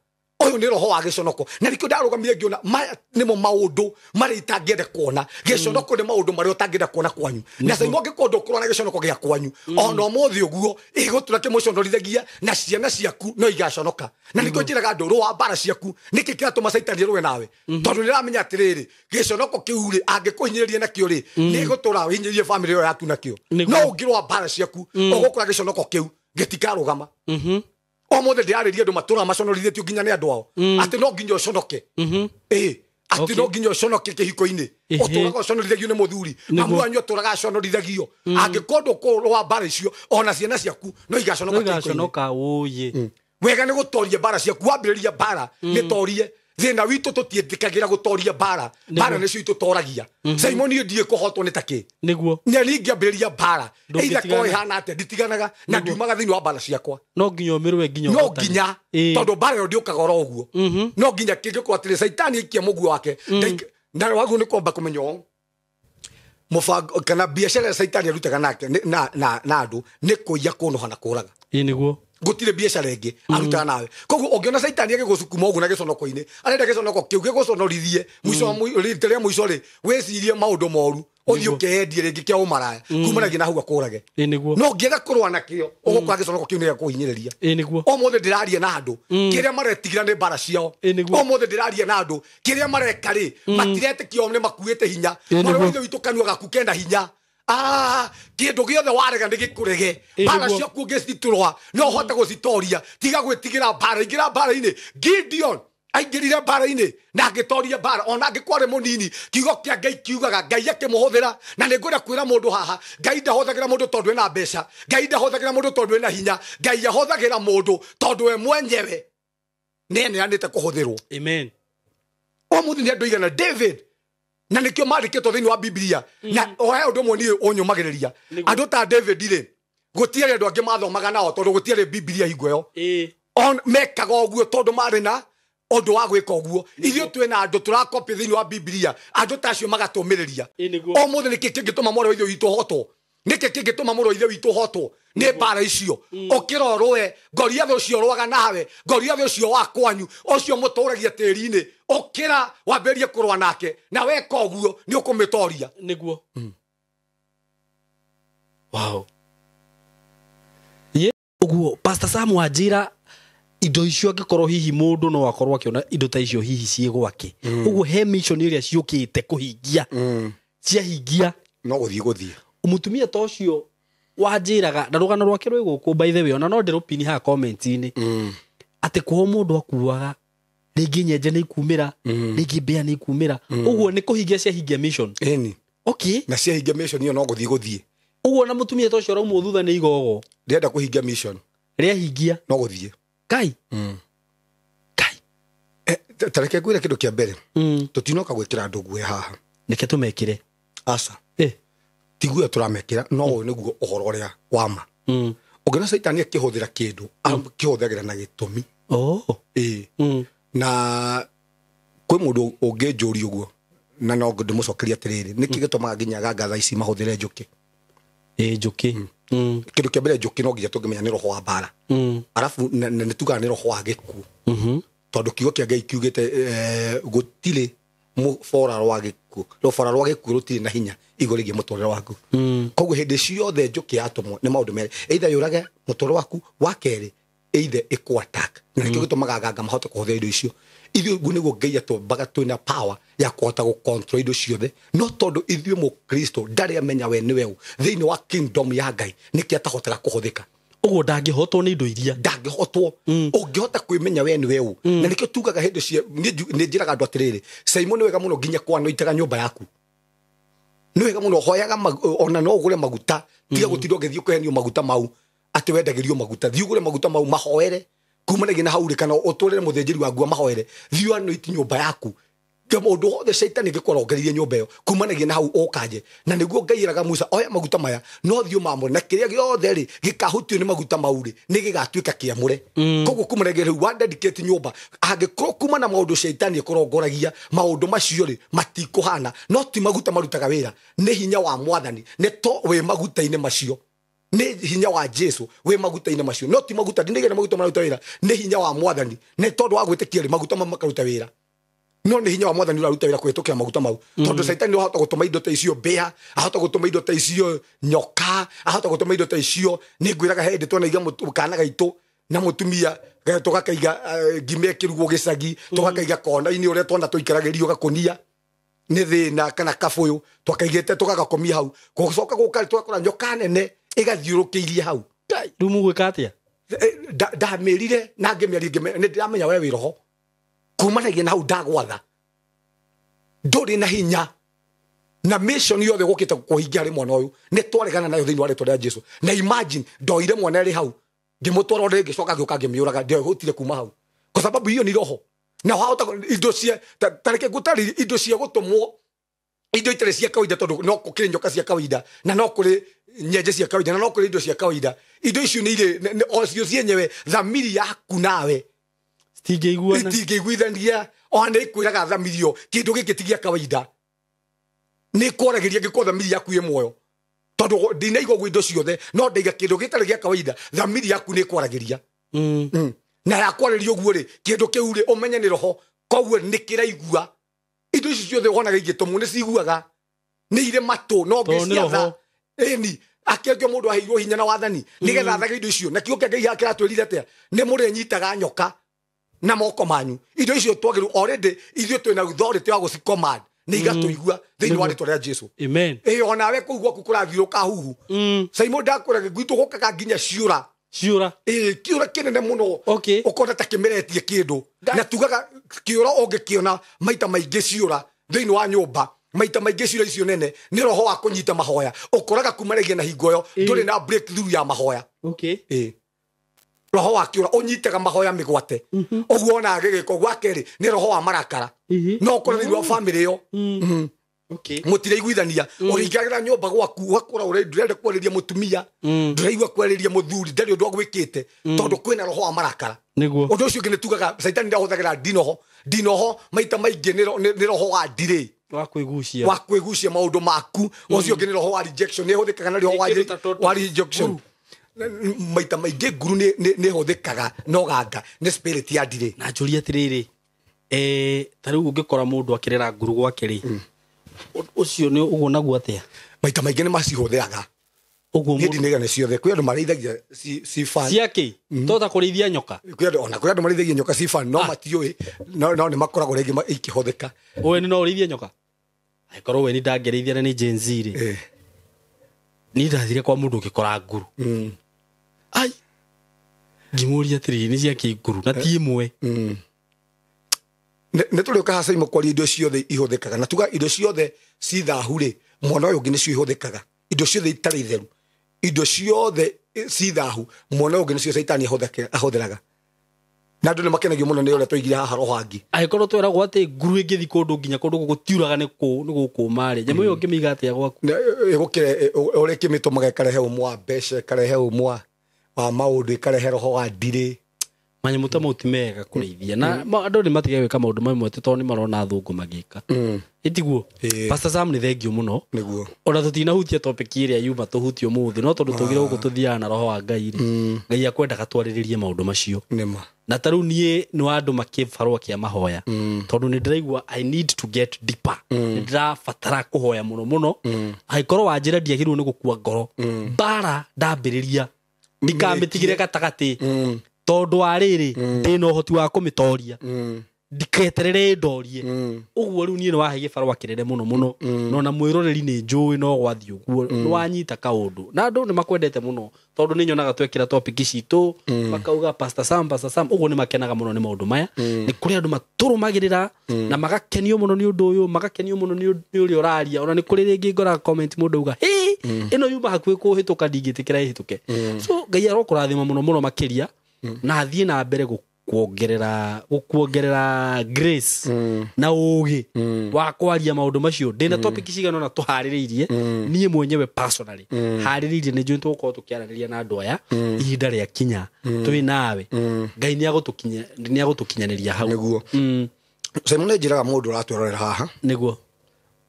Ũyũ nĩ roho wa gĩconoko. Na nĩkĩo ndarũgamire ngĩona maya nĩmo maũndũ marĩa itangĩenda kuona. Gĩconoko nĩ maũndũ marĩa ũtangĩenda kuona kwanyu. Na Caimo angĩkorwo ndũkũrũa na gĩconoko gĩa kwanyu, ona ũmũthĩ ũguo, ĩgũtũra kĩmũconorithagia, na ciana ciaku no igaconoka. Na nĩkĩo njĩraga andũ, rũa mbara ciaku. Nĩkĩ kĩratũma Caitani arũe nawe? Tondũ nĩramenya atĩrĩrĩ, gĩconoko kĩu rĩ, angĩkũhinyĩrĩria nakĩo rĩ, nĩgũtũra ũhinyĩrĩrie family ĩyo yaku nakĩo. No ũngĩrũa mbara ciaku, ũgũkora gĩconoko kĩu gĩtikarũgama. Ũmũthĩ ndĩrarĩria andũ matũraga maconorithĩtio nginya nĩ andũ ao. Atĩ no nginya ũconoke. Atĩ no nginya ũconoke kĩhiko-inĩ. Ũtũraga ũconorithagio nĩ mũthuri. Mamu wanyu atũraga aconorithagio. Angĩkorwo ndũkũrũa mbara icio, ona ciana ciaku no igaconoka No kĩhiko-inĩ. igaconoka, ũũyĩ. Wega nĩ gũtoria mbara ciaku, wambĩrĩria mbara, nĩ torie. Thĩna witũ tũtiĩtĩkagĩra gũtoria mbara. Mbara nĩcio itũtoragia. Caimo niĩ ndiĩ kũhotwo nĩ ta kĩ. Nĩguo. Nĩ niĩ ingĩambĩrĩria mbara. Ndũngĩtigana. Either korwo ĩhana atĩa, nditiganaga na ndiumaga thĩinĩ wa mbara ciakwa. No nginya ũmĩrũe nginya No ũhotane. nginya, tondũ mbara ĩyo ndĩũkaga oro ũguo. No nginya kĩngĩkorwo atĩrĩ, Caitani aikia mũguo wake. Na waguo nĩ kwamba kũmenya ũũ. Mũbango kana biacara ya Caitani arutaga nake na andũ nĩ kũiya, kũnoha na kũraga. Ĩ nĩguo. Gũtirĩ biacara ĩngĩ arutaga nawe. Koguo ũngĩona Caitani agĩgũcukuma ũguo na gĩconoko-inĩ, arenda gĩconoko kĩu gĩgũconorithie mũico wa rita rĩa mũico rĩ, wĩcirie maũndũ moru, ũthiĩ ũkeendie rĩngĩ kĩa ũmaraya, kumanagia na hau akũrage. Ĩ nĩguo. No ũngĩaga kũrũa nakĩo, ũgũkora gĩconoko kĩu nĩgĩakũhinyĩrĩria. Ĩ nĩguo. Ũmũthĩ ndĩraria na andũ kĩrĩa maretigĩra nĩ mbara ciao. Ĩ nĩguo. Ũmũthĩ ndĩraria na andũ kĩrĩa mareka rĩ, matiretĩkio nĩ makuĩte hinya. Ĩ Mwarĩ wa nĩguo. Ithe witũ, kanua gaku kena hinya. Kĩndũ gĩothe warega nĩ gĩkũrege. Ĩ Mbara nĩguo. ciaku ũngĩciturwa no ũhote gũcitoria. Tiga gwĩtigĩra mbara, ingĩra mbara-inĩ. Gideon aingĩrire mbara-inĩ na agĩtoria mbara, ona angĩkorwo arĩ mũnini. Kiugo kĩa Ngai kiugaga Ngai akĩmũhũthĩra. Na nĩ ngwenda kwĩra mũndũ haha, Ngai ndahũthagĩra mũndũ tondũ ena mbeca, Ngai ndahũthagĩra mũndũ tondũ ena hinya, Ngai ahũthagĩra mũndũ tondũ we mwenyewe nĩ eneanĩte kũhũthĩrwo. Amen. Ũmũthĩ nĩ andũ aigana David, na nĩkĩo mandĩkĩtwo thĩinĩ wa Biblia. Na o he ũndũ ũmwe niĩ ũnyũmagĩrĩria, Nĩguo. andũ ta David rĩ, gũtiarĩ andũ angĩ mathomaga nao tondũ gũtiarĩ Biblia hingo ĩyo. Ĩ. On mekaga ũguo tondũ marĩ na ũndũ wa gwĩka ũguo. Ithuĩ twĩna andũ tũrakopĩ thĩinĩ wa Biblia, andũ ta acio magatũmĩrĩria. Ĩ nĩguo. Ũmũthĩ nĩkĩ kĩngĩtũma mwarĩ wa ithe witũ hotwo? Nĩkĩ kĩngĩtũma mũrũ wa ithe witũ hotwo nĩ mbara icio? Ũkĩra ũrũe Goliath ũcio ũrũaga nawe, Goliath ũcio wa kwanyu, ũcio mũtũragia tĩri-inĩ, ũkĩra wambĩrĩrie kũrũa nake, na weka ũguo nĩ ũkũmĩtoria. Nĩguo. Wow. Ye ũguo Pastor Sam wanjĩra indo icio angĩkorwo hihi mũndũ no akorwo akĩona indo ta icio hihi ciĩ gwake, ũguo he mission ĩrĩa ciũkĩte kũhingia, ciahingia No gũthiĩ gũthiĩ. Mũtumia ta ũcio wanjĩraga na rũgano rwake rwĩ gũkũ, by the way, ona no ndĩrũpini haha comment-inĩ, atĩ kwao mũndũ akuaga rĩngĩ nyenje nĩ ikumĩra, rĩngĩ mbĩa nĩ ikumĩra, ũguo nĩ kũhingia ciahingia mission. Ĩni. Okay. Na ciahingia mission ĩyo no gũthiĩ gũthiĩ. Ũguo na mũtumia ta ũcio araumwo thutha nĩ igogo Ndĩrenda kũhingia mission. Rĩahingia. No gũthiĩ. Kai kai. Ta reke ngwĩre kĩndũ kĩa mbere, tũtinoka gwĩkĩra andũ guoya haha. Nĩke tũmekĩre. Aca. Eh. Ti guoya tũramekĩra, no ũyũ nĩguo ũhoro ũrĩa wa ma. Ũngĩona Caitani akĩhũthĩra kĩndũ, akĩhũthagĩra na gĩtũmi. Oh. Ĩĩ. Na kwĩ mũndũ ũngĩnjũria ũguo, na no ndĩmũcokerie atĩrĩrĩ, nĩkĩ gĩtũmaga nginya ganga thaa ici mahũthĩre njũkĩ? Ĩ njũkĩ. Kĩndũ kĩa mbere, njũkĩ no nginya tũngĩmenya nĩ roho wa mbara, arabu na nĩ tugaga nĩ roho wa gĩkuũ, tondũ kiugo kĩa Ngai kiugĩte gũtirĩ mũbora rwa gĩkuũ, rũbora rwa gĩkuũ rũtirĩ na hinya igũrũ rĩgiĩ mũtũrĩre waku. Koguo hĩndĩ ciothe njũkĩ yatũmwo nĩ maũndũ merĩ, either yũrage mũtũrĩre waku, wa kerĩ either ĩkũ attack. Na nĩkĩo gĩtũmaga aganga mahote kũhũthĩra indo icio. Ithuĩ ũguo nĩguo Ngai atũmbaga twĩna power ya kũhota gũ-control indo ciothe, no tondũ ithuĩ mũkristo ndarĩ amenya we nĩwe ũ thĩinĩ wa kingdom ya Ngai, nĩkĩo atahotaga kũhũthĩka. Ũguo ndangĩhotwo nĩ indo iria. Ndangĩhotwo ũngĩhota kwĩmenya we nĩwe ũ. Na nĩkĩo tugaga hĩndĩ cia nĩ njĩraga andũ atĩrĩrĩ, Simon, nĩ wega mũno nginya kwanoitaga nyũmba yaku, nĩ wega mũno hoyaga ona no ũgũre maguta, tiga gũtinda ũgĩthiĩ ũkĩhenio maguta mau atĩ wendagĩrio maguta. Thiĩ ũgũre maguta mau mahoere kumanagia na hau rĩ, kana ũtũrĩre mũthĩnjĩri waku amahoere. Thiĩ anoiti nyũmba yaku. Mũndũ wothe caitani angĩkũrongereirie nyũmba ĩyo, kumanagia na hau ũkanje. Na nĩguo Ngai eraga Musa, oya maguta maya no thiĩ ũmamũre, na kĩrĩa gĩothe rĩ gĩkahutio nĩ maguta mau rĩ nĩ gĩgatuĩka kĩamũre. Koguo kumanagia rĩu wa dedicate nyũmba, angĩkorwo kuma na maũndũ caitani ĩkũrongoragia, maũndũ macio rĩ matikũhana. No ti maguta marutaga wĩra, nĩ hinya wa mwathani nĩ to wĩ maguta-inĩ macio, nĩ hinya wa Jesu wĩ maguta-inĩ macio, no ti maguta ndinigä maguta maruta wĩra, nĩ hinya wa mwathani. Nĩ tondũ wa gwĩtĩkia rĩ, maguta mau makaruta wĩra, no nĩ hinya wa mwathani ũraruta wĩra kũhĩtũkĩra maguta mau, tondũ caitani ahota gũtũma indo ta icio mbĩa, ahota gũtũma indo ta icio nyoka, ahota gũtũma indo ta icio. Nĩ ngwĩraga he hĩndĩ twanaiga kana gaitũ na mũtumia tũgakaiga ngima ĩkĩrugwo gĩcagi, tũgakaiga kona-inĩ ũrĩa twana tũikaragĩrio gakũnia nĩ thĩna kana kabũyũ, twakaigĩte tũgagakomia hau. Gũcoka gũka tũgakora nyoka nene ĩgathiũrũkĩirie hau. Rĩu mũgwĩka atĩa? Ndamĩrire na ngĩmĩaria, nĩ ndĩramenya we wĩ roho kumanagia na hau ndagwatha ndũrĩ na hinya na mission yothe gũkĩte kũhingia harĩ mwana ũyũ nĩ twaregana nayo thĩinĩ wa rĩtwa rĩa Jesu. Na imagine ndoire mwana ĩrĩ hau ngĩmũtwara rĩngĩ ngĩcoka ngĩũka ngĩmĩũraga, ndiahotire kuma hau kwa sababu hiyo ni roho. Na wahota indo cia ta reke ngũtarĩrie indo cia gũtũmwo, indo itarĩ cia kawaida, tondũ no kũrĩ nyoka cia kawaida na no kũrĩ nyenje cia kawaida na no kũrĩ indo cia kawaida. Indo icio nĩ irĩ o cio cienyewe thamiri yaku nawe Citingĩiguana. Itingĩiguithania, ona nĩ ikwĩraga thamiri ĩyo kĩndũ gĩkĩ ti gĩa kawaida. Nĩ kwaragĩria ngĩkorwo thamiri yaku ĩ muoyo. Tondũ ndinaigua ũguo indo ciothe no ndaiga kĩndũ gĩtarĩ gĩa kawaida thamiri yaku nĩ kwaragĩria. Na yakwarĩria ũguo rĩ kĩndũ kĩu rĩ ũmenye nĩ roho koguo nĩ kĩraigua. Indo ici ciothe wonaga igĩtũmwo nĩ ciguaga nĩ irĩ matũ no ngĩciatha. Ĩni akĩrĩkio mũndũ aheirwo hinya na wathani nĩgetha athage indo icio. Na kĩo kĩa Ngai kĩratwĩrire atĩa? Nĩ mũrĩnyitaga nyoka na moko manyu. Indo icio twagĩrĩirwo already ithuĩ twĩna authority ya gũcicommand nĩ igatũigua thĩinĩ wa rĩtwa rĩa Jesu. Amen. Ĩĩ onawe kũu gwaku kũrathiũrũka huhu. Simon ndakwĩra gwitũ gũkaga nginya ciũra. Ciũra. Ĩĩ kĩũra kĩnene mũno. Okay. Ũkona ta kĩmeretie kĩndũ. Na tugaga kĩũra ũngĩkĩona maita maingĩ ciũra thĩinĩ wa nyũmba. Maita maingĩ ciũra icio nene nĩ roho wa kũnyita mahoya. Ũkoraga kumanagia na hingo ĩyo ndũrĩ na breakthrough ya mahoya. Okay. Ĩĩ. Roho wa kĩũra ũnyitaga mahoya mĩgwate. Ũguo ona agĩgĩka ũguo akerĩ nĩ roho wa marakara. No ũkore thĩinĩ wa family ĩyo. Okay. Mũtiraiguithania. Ũrĩingagĩra nyũmba gwaku ũgakora ndũrenda kwarĩria mũtumia, ndũraigua kwarĩria mũthuri, ndarĩ ũndũ agwĩkĩte tondũ kwĩna roho wa marakara. Nĩguo. Ũndũ ũcio ũngĩ nĩ tugaga Caitani ndahũthagĩra ndinoho. Ndinoho maita maingĩ nĩ roho wa ndirĩ. Wa kwĩgucia. Wa kwĩgucia maũndũ maku. Ũcio ũngĩ nĩ roho wa rejection. Nĩ ĩhũthĩkaga na roho wa rejection. Maita maingĩ nguru nĩ ĩhũthĩkaga no ganga nĩ spirit ya ndirĩ. Na njũrie atĩrĩrĩ, ta rĩu ũngĩkora mũndũ akĩrera nguru gwake rĩ, ũcio nĩ ũguo naguo atĩa? Maita maingĩ nĩ macihũthĩraga. Ũguo Niĩ ndinĩgana ciothe. Kwĩ andũ marĩithagia ci fan. Ciakĩ? To ta kũrĩithia nyoka? Kwĩ andũ, ona kwĩ andũ marĩithagia nyoka ci fan, no matiũĩ, no nĩ makoragwo rĩngĩ ikĩhũthĩka. Ũwe no ũrĩithie nyoka? Angĩkorwo we nĩ ndangĩrĩithia na nĩ Gen Z rĩ. Niĩ ndathire kwa mũndũ ũngĩkora nguru. Ai. Ngĩmũria atĩrĩrĩ, nĩ ciakĩ nguru na ti ĩmwe. Nĩ tũrĩũka haha Simon kwaria indo ciothe ihũthĩkaga. Na tuga indo ciothe ci thahu rĩ, mwana ũyũ ũngĩ nĩcio ihũthĩkaga. Indo ciothe itarĩ itheru. Indo ciothe ci thahu, mwana ũyũ ũngĩ nĩcio Caitani ahũthĩraga. Na andũ nĩ makenagio mũno nĩ ũrĩa twaigire haha roho angĩ. Angĩkorwo tweragwo atĩ nguru ĩngĩthiĩ kũndũ nginya kũndũ gũtiuraga nĩ gũkũma rĩ, nyamũ ĩyo ũngĩmĩiga atĩa gwaku? Ĩgũkĩre, ũrĩa ĩkĩmĩtũmaga ĩkarehe ũmwe wa mbeca, ĩkarehe ũmwe wa maũndũ, ĩkarehe roho wa ndirĩ. Manyamũ ta mau ti mega kũrĩithia. Na andũ nĩ matige gwĩka maũndũ mamwe atĩ tondũ nĩ marona athũngũ magĩka. Ĩtiguo? Pastor Sam nĩ thengio mũno. Nĩguo. Ona tũtinahutia topic ĩrĩa yuma tũhutie ũmũthĩ, no tondũ tũgire gũkũ tũthiaga na roho wa Ngai rĩ, Ngai akwendaga twarĩrĩrie maũndũ macio. Nĩma. Na ta rĩu niĩ nĩ wa andũ makĩbarũa kĩa mahoya. Tondũ nĩ ndĩraigua I need to get deeper. Nĩ ndĩrabatara kũhoya mũno mũno. Angĩkorwo wanjĩra ndiagĩrĩirwo nĩ gũkua ngoro. Mbara ndambĩrĩria. Ndikamĩtigĩre gatagatĩ. Tondũ wa rĩrĩ, ndĩna ũhoti wa kũmĩtoria. Ndiketerere ndorie. Ũguo rĩu niĩ nĩ wahe gĩbarũa kĩnene mũno mũno. No na mwĩroreri nĩ njũĩ no gwathiĩ ũguo. Nĩ wanyita kaũndũ. Na andũ nĩ makwendete mũno tondũ nĩ nyonaga twekĩra topic citũ, makauga Pastor Sam, Pastor Sam. Ũguo nĩ makenaga mũno nĩ maũndũ maya. Nĩ kũrĩ andũ matũrũmagĩrĩra na magakenio mũno nĩ ũndũ ũyũ, magakenio mũno nĩ ũrĩa ũraria. Ona nĩ kũrĩ rĩngĩ ngora comment mũndũ auga, "Hĩ, ĩno yuma hakuhĩ kũhĩtũka ndingĩtĩkĩra ĩhĩtũke." So Ngai arokũrathima mũno mũno makĩria na athiĩ na mbere gũkuongerera grace na ũũgĩ wa kwaria maũndũ macio. Ndĩna topic cigana ũna tũharĩrĩirie niĩ mwenyewe personally harĩrĩirie nĩ njũĩ tũgũkorwo tũkĩaranĩria na andũ aya ihinda rĩa kinya twĩ nawe. Ngai nĩ agũtũkinyanĩria hau. Nĩguo. Simon nĩ njĩraga mũndũ ũratwĩrorera haha. Nĩguo.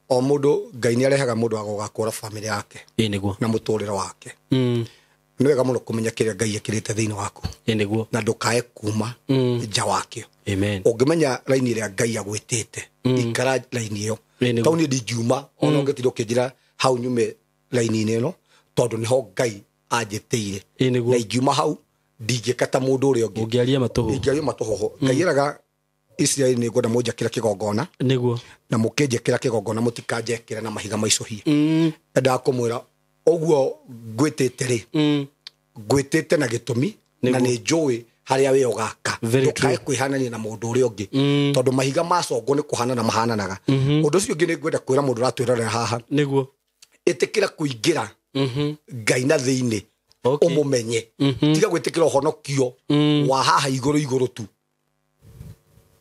O mũndũ Ngai nĩ arehaga mũndũ wa gũgakũra family yake. Ĩĩ nĩguo. Na mũtũrĩre wake. Nĩ wega mũno kũmenya kĩrĩa Ngai ekĩrĩte thĩinĩ waku. Ĩĩ nĩguo. Na ndũkae kuma nja wakĩo. Amen. Ũngĩmenya raini ĩrĩa Ngai agwĩtĩte, ikara raini ĩyo. Tondũ niĩ ndingiuma, ona ũngĩtinda ũkĩnjĩra hau nyume raini-inĩ ĩno, tondũ nĩho Ngai anjĩtĩire. Ĩĩ nĩguo. Na ingiuma hau, ndingĩka ta mũndũ ũrĩa ũngĩ. Ũngĩaria matũhũhũ. Ingĩaria matũhũhũ. Ngai eraga Isiraeli nĩ ngwenda mũnjakĩre kĩgongona. Nĩguo. Na mũkĩnjakĩra kĩgongona mũtikanjekĩre na mahiga maicũhie. Endaga kũmwĩra ũguo ngwĩtĩte rĩ, ngwĩtĩte na gĩtũmi, na nĩ njũĩ harĩa we ũgaka. Ndũkae kwĩhanania na mũndũ ũrĩa ũngĩ. Tondũ mahiga macongwo nĩ kũhanana mahananaga. Ũndũ ũcio ũngĩ nĩ ngwenda kwĩra mũndũ ũratwĩrorera haha. Nĩguo. Ĩtĩkĩra kũingĩra Ngai na thĩinĩ, ũmũmenye. Tiga gwĩtĩkĩra ũhonokio wa haha igũrũ igũrũ tu.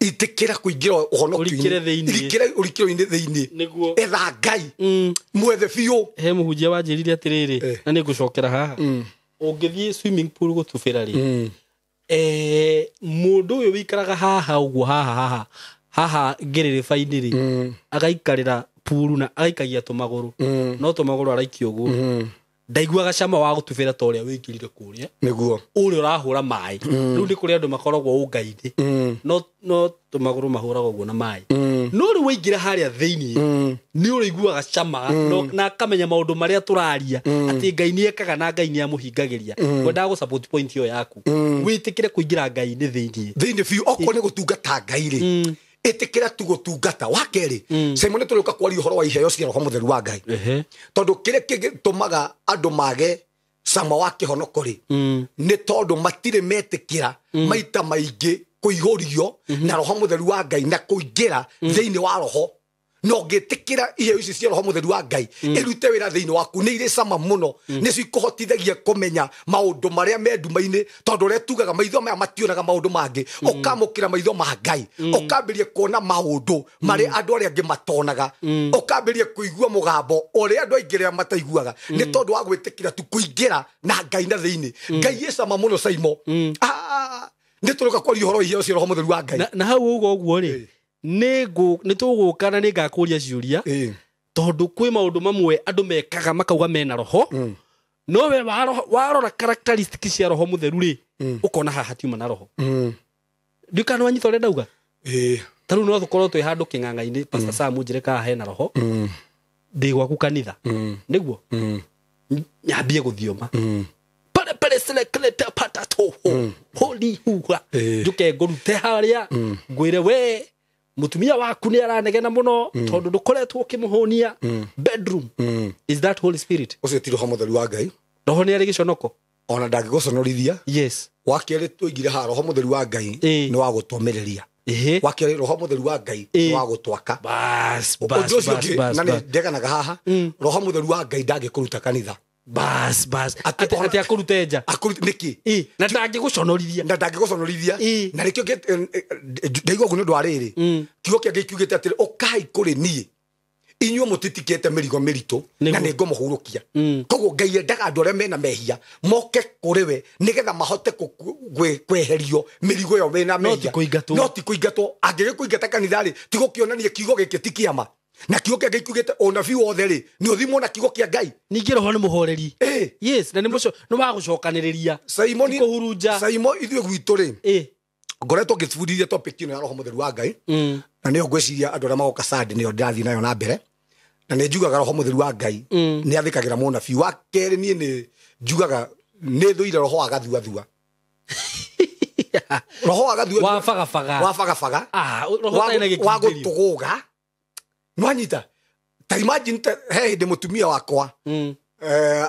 Ĩtĩkĩra kũingĩra ũhonokio-inĩ. Ũrikĩre thĩinĩ. Nĩguo. Etha Ngai. Mwethe biũ. He mũhunjia wanjĩrire atĩrĩrĩ, na nĩ ngũcokera haha. Ũngĩthiĩ swimming pool gũtubĩra rĩ, mũndũ ũyũ wĩikaraga haha ũguo haha haha haha ngĩrĩrĩba-inĩ rĩ, agaikarĩra puru na agaikagia tũmagũrũ no tũmagũrũ araikia ũguo ndaiguaga cama wa gũtubĩra ta ũrĩa wĩingĩrire kũrĩa nĩguo ũrĩa ũrahũra maĩ rĩu nĩ kũrĩ andũ makoragwo ũngai-inĩ no tũmagũrũ mahũragwo ũguo na maĩ no rĩu waingĩra harĩa thĩinĩ nĩ ũrĩiguaga cama na akamenya maũndũ marĩa tũraria atĩ Ngai nĩ ekaga na Ngai nĩ amũhingagĩria. Ngwendaga gũ support point ĩyo yaku wĩtĩkĩre kũingĩra Ngai-inĩ thĩinĩ biũ okorwo nĩ gũtungata Ngai rĩ ĩtĩkĩra tu gũtungata. Wa kerĩ Simon nĩ tũrĩũka kwaria ũhoro wa iheo cia Roho Mũtheru wa Ngai tondũ kĩrĩa kĩgĩtũmaga andũ mage cama wa kĩhonoko rĩ nĩ tondũ matirĩ metĩkĩra maita maingĩ kũihũrio na Roho Mũtheru wa Ngai na kũingĩra thĩinĩ wa Roho. No ngĩtĩkĩra iheo ici cia Roho Mũtheru wa Ngai ĩrute wĩra thĩinĩ waku nĩ irĩ cama mũno nĩ cikũhotithagia kũmenya maũndũ marĩa me nduma-inĩ tondũ ũrĩa tugaga maitho maya mationaga maũndũ mangĩ ũkamũkĩra maitho ma Ngai ũkambĩrĩria kuona maũndũ marĩa andũ arĩa angĩ matonaga ũkambĩrĩria kũigua mũgambo ũrĩa andũ aingĩ arĩa mataiguaga nĩ tondũ wa gwĩtĩkĩra tu kũingĩra na Ngai na thĩinĩ. Ngai ĩ cama mũno Simon. Nĩ tũrĩũka kwaria ũhoro wa iheo cia Roho Mũtheru wa Ngai na hau ũguo ũguo rĩ nĩ tũgũka na nĩ ngakũria ciũria tondũ kwĩ maũndũ mamwe andũ mekaga makauga mena roho no we warora characteristics cia Roho Mũtheru rĩ ũkona haha hatiuma na roho. Ndiũ kana wanyita ũrĩa ndauga ta rĩu no tũkorwo twĩ handũ kĩng'ang'a-inĩ Pastor Sam njĩre kana hena roho ndĩ gwaku kanitha nĩguo nyambie gũthioma pale pale selekleta patato holy huha njuke ngũrute harĩa ngwĩre we mutumia waku nĩ aranegena mũno tondũ ndũkoretwo ũkĩmũhũnia bedroom. Is that Holy Spirit? Ũcio ti Roho Mũtheru wa Ngai. Roho nĩ arĩ gĩconoko ona ndangĩgũconorithia. Yes. Wa kerĩ tũigire haha Roho Mũtheru wa Ngai nĩ wa gũtũmĩrĩria. Wa kerĩ Roho Mũtheru wa Ngai nĩ wa gũtwaka. Bas bas bas. Na nĩ ndeganaga haha Roho Mũtheru wa Ngai ndangĩkũruta kanitha. Bas bas ati akũrute nja akũrute nĩkĩ na ndangĩgũconorithia na ndangĩgũconorithia na nĩkĩo ndaigua ũguo nĩ ũndũ wa rĩrĩ kiugo kĩa Ngai kiugĩte atĩrĩ ũkai kũrĩ niĩ inyuĩ mũtitikĩte mĩrigo mĩritũ na nĩ ngũmũhurũkia. Koguo Ngai endaga andũ arĩa mena mehia moke kũrĩ we nĩgetha mahote kweherio mĩrigo ĩyo mena mehia no ti kũingatwo. Angĩgĩkũingata kanitha rĩ ti gũkĩonania kiugo gĩkĩ ti kĩama na kiugo kĩa Ngai kiugĩte ũnabii wothe rĩ nĩ ũthimwo na kiugo kĩa Ngai. Ningĩ roho nĩ mũhoreri. Yes, na nĩ wa gũcokanĩrĩria Simon kũhurunja. Simon ithuĩ gwitũ rĩ ngoretwo ngĩbundithia topic ĩno ya Roho Mũtheru wa Ngai na nĩyo ngwĩciria andũ arĩa magoka Sunday nĩyo ndĩrathiĩ nayo na mbere na nĩ njugaga Roho Mũtheru wa Ngai nĩ athĩkagĩra mũnabii. Wa kerĩ niĩ nĩ njugaga nĩ thũire roho wa gathuathua. Roho wa gathuathua wa bagabaga wa bagabaga roho ũtarĩ na gĩkindĩrio wa gũtũgũga. Nwanyita ta imagine he hĩndĩ mũtumia wakwa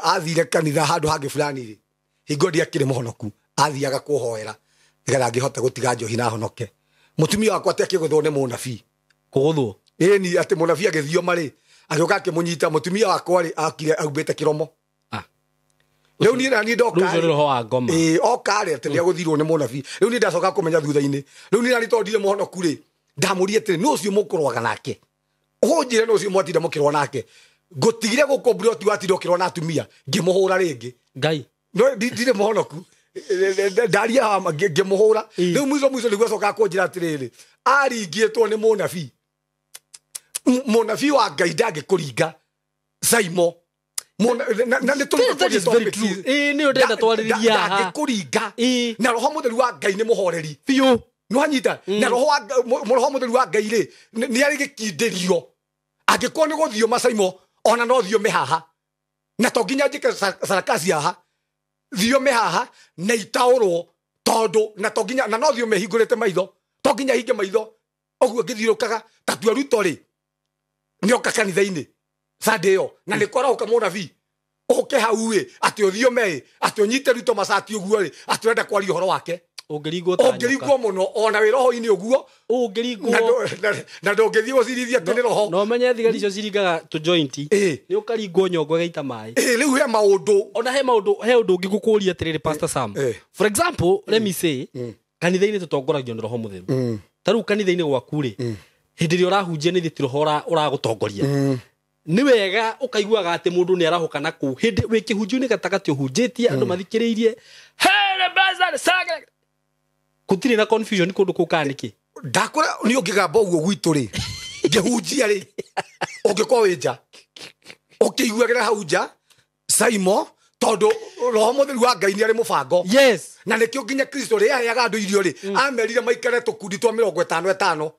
athire kanitha handũ hangĩ fulani rĩ hingo ndiakĩrĩ mũhonoku athiaga kũhoera nĩgetha angĩhota gũtiga njohi na ahonoke. Mũtumia wakwa atĩ akĩgũthwo nĩ mũnabii. Kũgũthwo? Ĩni atĩ mũnabii agĩthioma rĩ agĩũka akĩmũnyita mũtumia wakwa rĩ akire aumbĩte kĩromo. Rĩu niĩ naniĩ ndoka rĩu roho wa ngoma oka rĩ atĩ nĩagũthirwo nĩ mũnabii. Rĩu niĩ ndacoka kũmenya thutha-inĩ rĩu niĩ naniĩ tondũ ndirĩ mũhonoku rĩ ndamũria atĩrĩ nũ ũcio mũkũrũaga nake ũnjĩre nũ ũcio mwatinda mũkĩrũa nake ngũtigire gũkũ mburoti watinda ũkĩrũa na atumia ngĩmũhũra rĩngĩ Ngai no ndirĩ mũhonoku ndaria ngĩmũhũra. Rĩu mwico mwico nĩguo acokaga kũnjĩra atĩrĩrĩ aringĩtwo nĩ mũnabii. Mũnabii wa Ngai ndangĩkũringa Simon. Na nĩ ndangĩkũringa na Roho Mũtheru wa Ngai nĩ mũhoreri biũ. Nĩwanyita na Roho Mũtheru wa Ngai rĩ nĩ arĩ gĩkindĩrio angĩkorwo nĩ gũthioma Simon ona no thiome haha na to nginya njĩke sarakasi haha thiome haha na itaũrwo tondũ na to nginya na no thiome hingũrĩte maitho to nginya hinge maitho ũguo ngĩthiũrũkaga ta tua Ruto rĩ nĩoka kanitha-inĩ Sunday ĩyo na nĩ kwarahũka mũnabii ũke hau ĩ atĩ ũthiome ĩ atĩ ũnyite Ruto macati ũguo rĩ atĩ ũrenda kwaria ũhoro wake ũngĩringwo mũno ona wĩ roho-inĩ ũguo ũngĩringwo na ndũngĩthiĩ gũcirithia atĩ nĩ roho no menye thigari icio ciringaga tũ joint nĩ ũkaringwo nyongo ĩgaita maĩ. Rĩu he maũndũ ona he maũndũ he ũndũ ũngĩ ngũkũria atĩrĩrĩ Pastor Sam. For example let me say kanitha-inĩ tũtongoragio nĩ Roho Mũtheru. Ta rĩu kanitha-inĩ gwaku rĩ hĩndĩ ĩrĩa ũrahunjia nĩ ti roho ũragũtongoria nĩ wega ũkaiguaga atĩ mũndũ nĩ arahũka na kũu hĩndĩ wĩ kĩhunjio-inĩ gatagatĩ ũhunjĩtie andũ mathikĩrĩirie gũtirĩ na confusion kũndũ kũu kana nĩkĩ ndakũra nĩ ũngĩgamba ũguo gwitũ rĩ ngĩhunjia rĩ Ũngĩkorwo wĩ nja ũkĩiguagĩra hau nja Saimo, tondũ roho mũtheru wa Ngai nĩ arĩ mũbango. Yes. Na nĩkĩo nginya Kristo rĩrĩa aheaga andũ irio rĩ, amerire maikare tũkundi twa 55.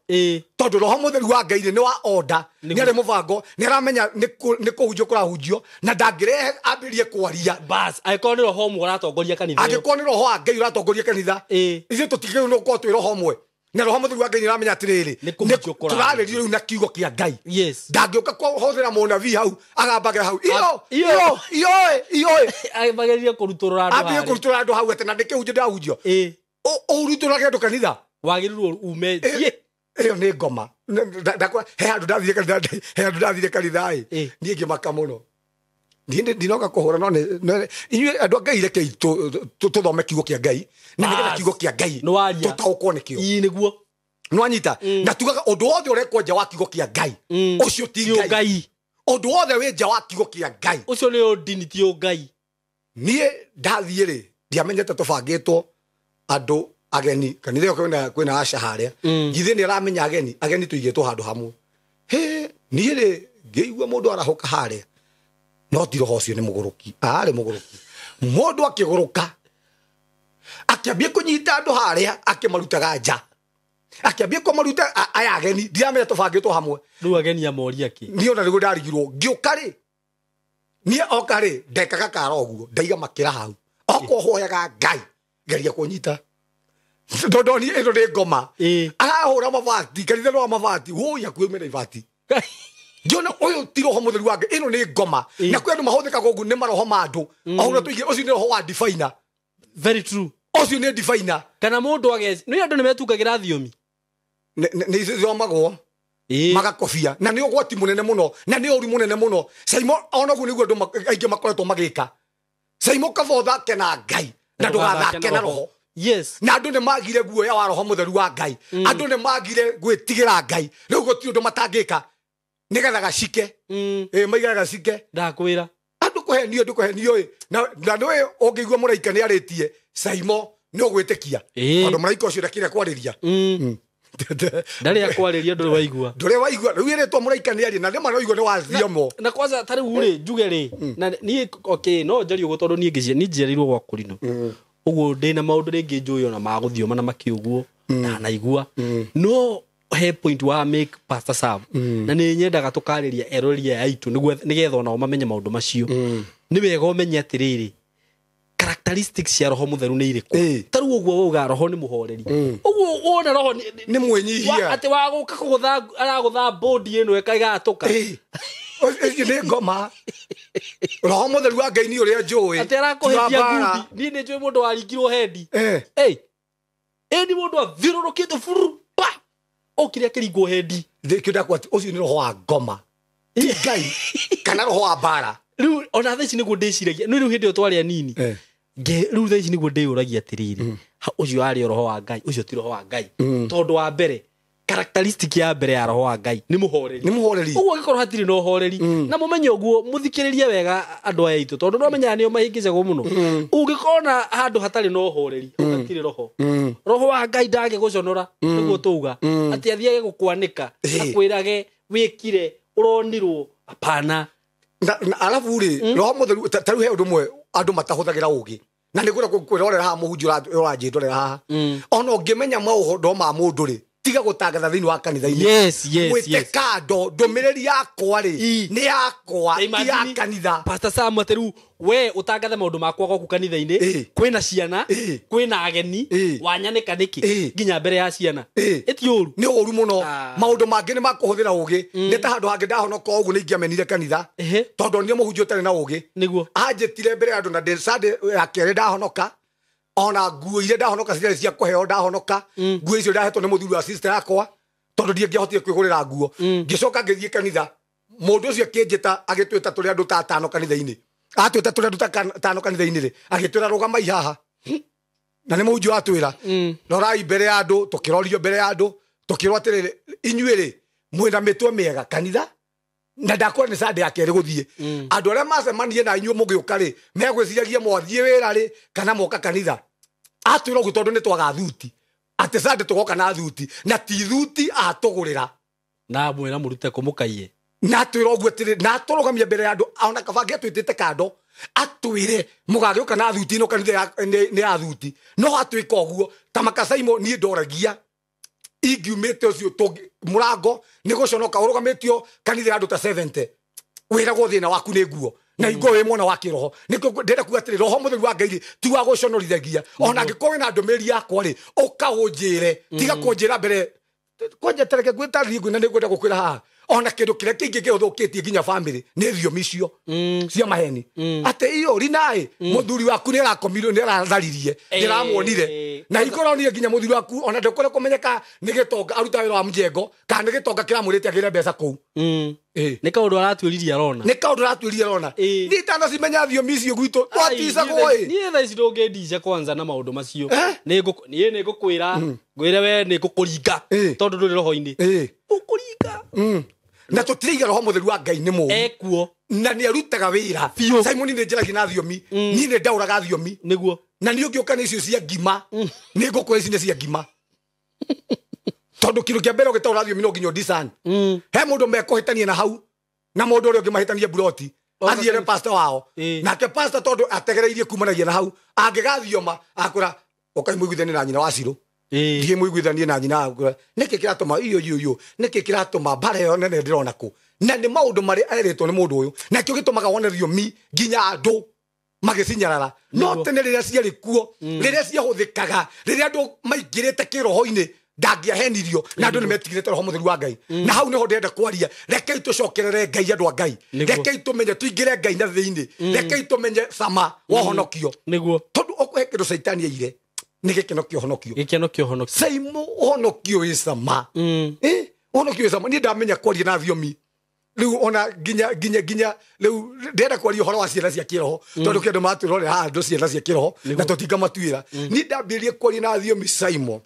Tondũ roho mũtheru wa Ngai rĩ, nĩ wa order, nĩ arĩ mũbango, nĩ aramenya nĩ kũhunjio kũrahunjio, na ndangĩrehe ambĩrĩrie kwaria. Bas, angĩkorwo nĩ roho ũmwe ũratongoria kanitha ĩyo. Angĩkorwo nĩ roho wa Ngai ũratongoria kanitha, ithuĩ tũtigĩrĩirwo nĩ gũkorwo twĩ roho ũmwe. Na roho mũtheru wa Ngai nĩ aramenya atĩrĩrĩ, Nĩ kũhunjio kũrahunjio. tũrarĩrio rĩu na kiugo kĩa Ngai. Yes. Ndangĩũka kũhũthĩra mũnabii hau agambagĩra hau iyo Iyo. iyo iyo iyo Agĩgeria kũrutũrũra andũ ambie harĩa. kũrutũra andũ hau atĩ na ndĩkĩhunjio ndahunjio. Ũrutũrage andũ kanitha. Wagĩrĩirwo ume thiĩ. Ĩyo nĩ ngoma. He handũ ndathire kanitha, he handũ ndathire kanitha ĩ, niĩ ngĩmaka mũno. Niĩ ndinoka kũhũra, no inyuĩ andũ a Ngai rekei tũthome kiugo kĩa Ngai, na nĩgetha Bas. kiugo kĩa Ngai Nĩ waria. tũtaũkwo nĩkĩo. Ii nĩguo. Nĩwanyita? Na tugaga ũndũ wothe ũrekwo nja wa kiugo kĩa Ngai, ũcio ti Ti Ngai. Ngai. Ũndũ wothe wĩ nja wa kiugo kĩa Ngai. Ũcio nĩ ũndini ti Ngai. Niĩ ndathiĩ rĩ, ndiamenyete tũbangĩtwo andũ ageni kanitha ĩyo kwĩna aca harĩa. Githĩ nĩ aramenya ageni, ageni tũigĩtwo handũ hamwe. Hĩ, niĩ rĩ ngĩigua mũndũ arahũka harĩa, no ti roho ũcio nĩ mũgũrũki. Arĩ mũgũrũki. Mũndũ akĩgũrũka, akĩambia kũnyita andũ harĩa, akĩmarutaga nja. Akĩambia kũmaruta aya ageni, ndiramenya tũbangĩtwo hamwe. Rĩu ageni amoria kĩ? Niĩ ona nĩguo ndarigirwo. Ngĩũka rĩ, niĩ oka rĩ, ndekaga kara ũguo, ndaiga makĩra hau. Okorwo hoyaga Ngai, geria kũnyita. Tondũ niĩ ĩno nĩ ngoma. Arahũra mabati, kanitha nĩ wa mabati, wũi hakuhĩ mena ibati. Ngĩona ũyũ ti roho mũtheru wa Ngai, ĩno nĩ ngoma. Na kwĩ andũ mahũthĩkaga ũguo nĩ maroho ma andũ. O ũrĩa tũigire, ũcio nĩ roho wa diviner. Very true. Ũcio nĩ diviner. Kana mũndũ nĩ andũ nĩ metungagĩra thiomi. Nĩ ithomagwo. Magakobia. Na nĩ ũgwati mũnene mũno, na nĩ ũru mũnene mũno. Saimo, ona ũguo nĩguo andũ aingĩ makoretwo magĩka. Saimo, kaba ũthake na Ngai, na ndũgathake na roho. Yes. Na andũ nĩ magire guoya wa roho mũtheru wa Ngai. Andũ nĩ magire gwĩtigĩra Ngai. Rĩu gũtirĩ ũndũ matangĩka nĩgetha gacike. Maigaga gacike. Ndakwĩra. Andũ kũhenio, andũ kũhenio ĩ. Na nĩũĩ ũngĩigua mũraika nĩ arĩtie, Saimo, nĩ ũgwĩtĩkia. Tondũ mũraika ũcio ndakĩrĩa kwarĩria. Ndarĩ akwarĩria, ndũrĩ waigua. Ndũrĩ waigua. Rĩu ĩrĩtwo mũraika nĩ arie, na rĩmwe no ũigue nĩ wa thiomo. Na kwanza ta rĩu rĩ, njuge rĩ, na niĩ, okay, no njarie ũguo tondũ niĩ ngĩcia, niĩ njiarĩirwo gwa kũrinũ. Ũguo ndĩna maũndũ rĩngĩ njũĩ ona ma gũthioma na makĩ ũguo, ndanaigua. No he point wa make Pastor Sam. Na nĩ nyendaga tũkarĩria eroreri aya aitũ nĩgetha onao mamenye maũndũ macio. Nĩ wega ũmenye atĩrĩrĩ, characteristics cia roho mũtheru nĩ irĩkũ? Ta rĩu ũguo wauga roho nĩ mũhoreri. Ũguo wona roho nĩ mwĩnyihia. Atĩ wa gũka kũgũtha, aragũtha bodi ĩno ĩkaigatũka. Ĩcio nĩ ngoma. Roho mũtheru wa Ngai nĩ ũrĩa njũĩ. Atĩ arakũhĩtia ngundi. Niĩ nĩ njũĩ mũndũ waringirwo hendi. Ĩni mũndũ athiũrũrũkĩte buru, pa! Okire akĩringwo hendi. Nĩkĩo ndakwĩra atĩ ũcio nĩ roho wa ngoma. Ti Ngai kana roho wa mbara. Rĩu ona thaa ici nĩguo ndĩciragia. Nĩ rĩu hĩndĩ ĩyo twarĩ anini. Rĩu thaa ici nĩguo ndĩyũragia atĩrĩrĩ, ũcio arĩ roho wa Ngai, ũcio ti roho wa Ngai. Tondũ wa mbere, characteristic ya mbere ya roho wa Ngai nĩ mũhoreri. Nĩ mũhoreri. Ũguo angĩkorwo hatirĩ na ũhoreri, na mũmenye ũguo, mũthikĩrĩrie wega andũ aya aitũ, tondũ no menyaga nĩo mahĩngĩcagwo mũno. Ũngĩkona handũ hatarĩ na ũhoreri, hatirĩ roho. Roho wa Ngai ndangĩgũconora, nĩguo tũuga. Atĩ athiage gũkwanĩka, akwĩrage wĩkire, ũronirwo, hapana. Na alafu rĩ, roho mũtheru, ta rĩu he ũndũ ũmwe andũ matahũthagĩra ũgĩ. Na nĩ ngwenda kwĩrorera haha mũhunjia ũranjĩndorera haha. Ona ũngĩmenya maũndũ ma mũndũ rĩ, tiga gũtangatha thĩinĩ wa kanitha-inĩ. Yes, yes, Gwĩte yes. kando, ndũmĩrĩri yakwa rĩ, nĩ yakwa, ti ya Imagine kanitha. Pastor Sam atĩ rĩu we ũtangathe maũndũ makwa gwaku kanitha-inĩ, kwĩna ciana, kwĩna ageni, wanyanĩka nĩkĩ? Nginya mbere ya ciana. Ĩti ũru. Nĩ ũru mũno. Maũndũ mangĩ nĩ makũhũthĩra ũgĩ. Nĩ ta handũ hangĩ ndahonoka ũguo nĩ ingĩamenire kanitha. Tondũ nĩ mũhunjia ũtarĩ na ũgĩ. Nĩguo. Anjĩtire mbere ya andũ na ndĩ Sunday ya kerĩ ndahonoka. Ona nguo iria ndahonoka ciarĩ cia kũheo ndahonoka. Nguo icio ndahetwo nĩ mũthuri wa sister yakwa, tondũ ndingĩahotire kwĩgũrĩra nguo. Ngĩcoka ngĩthiĩ kanitha. Mũndũ ũcio akĩnjĩta, agĩtwĩta tũrĩ andũ ta atano kanitha-inĩ. Atwĩta tũrĩ andũ ta atano kanitha-inĩ rĩ, agĩtwĩra rũgamai haha. Na nĩ mũhunjia watwĩra, rorai mbere ya andũ, tũkĩrorio mbere ya andũ, tũkĩrwo atĩrĩrĩ, inyuĩ rĩ, mwĩna mĩtwe mĩega kanitha, na ndakwĩra nĩ Sunday ya kerĩ gũthiĩ. Andũ arĩa macemanirie na inyuĩ mũgĩũka rĩ, megwĩciragia mwathiĩ wĩra rĩ, kana moka kanitha. Atwĩra ũguo tondũ nĩ twaga thuti. Atĩ Sunday tũgoka na thuti, na ti thuti atũgũrĩra. Na mwĩra mũrute kũ mũkaiye. Na atwĩra ũguo atĩrĩ na atũrũgamie mbere ya andũ ona kaba angĩatwĩtĩte kando atwĩre mũgagĩũka na thuti ĩno kanitha nĩ ya thuti no atwĩka ũguo ta makacaimo niĩ ndoragia ingiumĩte ũcio mũrango nĩ gũconoka ũrũgamĩtio kanitha ya andũ ta 70 wĩragwo thĩna waku nĩ nguo na hingo wĩ mwana wa kĩroho nĩkĩo ndĩrenda kuga atĩrĩ roho mũtheru wa Ngai rĩ ti wa gũconorithagia ona angĩkorwo wĩna ndũmĩrĩri yakwa rĩ ũka ũnjĩre tiga kũnjĩra mbere kwanja tereke gwĩtarĩrie ngwĩna nĩ ngwenda gũkwĩra haha ona kĩndũ kĩrĩa kĩingĩ gĩũthũkĩtie nginya family nĩ thiomi icio cia maheni atĩ iyo rinaĩ mũthuri waku nĩ arakomirwo nĩ aratharirie ndĩramuonire na hingo ũronire nginya mũthuri waku ona ndũkũrĩa kũmenyeka nĩ gĩtonga aruta wĩra wa mjengo kana nĩ gĩtonga kĩramwĩrĩte agĩre mbeca kũu. Nĩ kaũndũ aratuĩririe arona nĩ kaũndũ aratuĩririe arona niĩ itanacimenya thiomi icio gwitũ twaticagwo ĩ niĩ thaa ici ndũngĩndica kwanza na maũndũ macio niĩ nĩngũkwĩra ngwĩre we nĩngũkũringa tondũ ndũrĩ roho-inĩ ũkũringa na tũtiraiga roho mũtheru wa Ngai nĩ mũũru ekuo na nĩ arutaga wĩra. Simon nĩ njaragia na thiomi niĩ nĩ ndaũraga thiomi nĩguo na niĩ ũngĩũka nĩ icio cia ngima nĩ ngũkũhe ici nĩ cia ngima tondũ kĩndũ kĩa mbere ũgĩtaũra thiomi no nginya ũdiscern. He mũndũ mekũhĩtania na hau na mũndũ ũrĩa ũngĩ mahĩtanie buroti athiĩre pastor wao nake pastor tondũ ategereirie kumanagia na hau angĩgathioma akwĩra ũkai mũiguithanie na nyina wa Cirũ ndiĩ mũiguithanie na nyina nĩkĩ kĩratũma iyo iyo iyo nĩkĩ kĩratũma mbara ĩyo nene ndĩrona kũ na nĩ maũndũ marĩa erĩtwo nĩ mũndũ ũyũ nakĩo gĩtũmaga wone thiomi nginya andũ magĩcinyarara no tene rĩrĩa ciarĩ kuo rĩrĩa ciahũthĩkaga rĩrĩa andũ maingĩrĩte kĩroho-inĩ ndangĩahenirio na andũ nĩmetigĩrĩte roho mũtheru wa Ngai na hau nĩho ndĩrenda kwaria rekei tũcokerere Ngai andũ a Ngai rekei tũmenye tũingĩre Ngai na thĩinĩ rekei tũmenye cama wa ũhonokio nĩguo tondũ ũkũhe kĩndũ caitani aire nĩ gĩkeno kĩa ũhonokio gĩkeno kĩa ũhonokio Saimo ũhonokio wĩ cama ũhonokio wĩ cama niĩ ndamenya kwaria na thiomi rĩu ona nginya nginya nginya rĩu ndĩrenda kwaria ũhoro wa ciana cia kĩroho tondũ kĩndũ matwĩrore haha andũ ciana cia kĩroho na tũtingamatuĩra niĩ ndambĩrĩrie kwaria na thiomi Saimo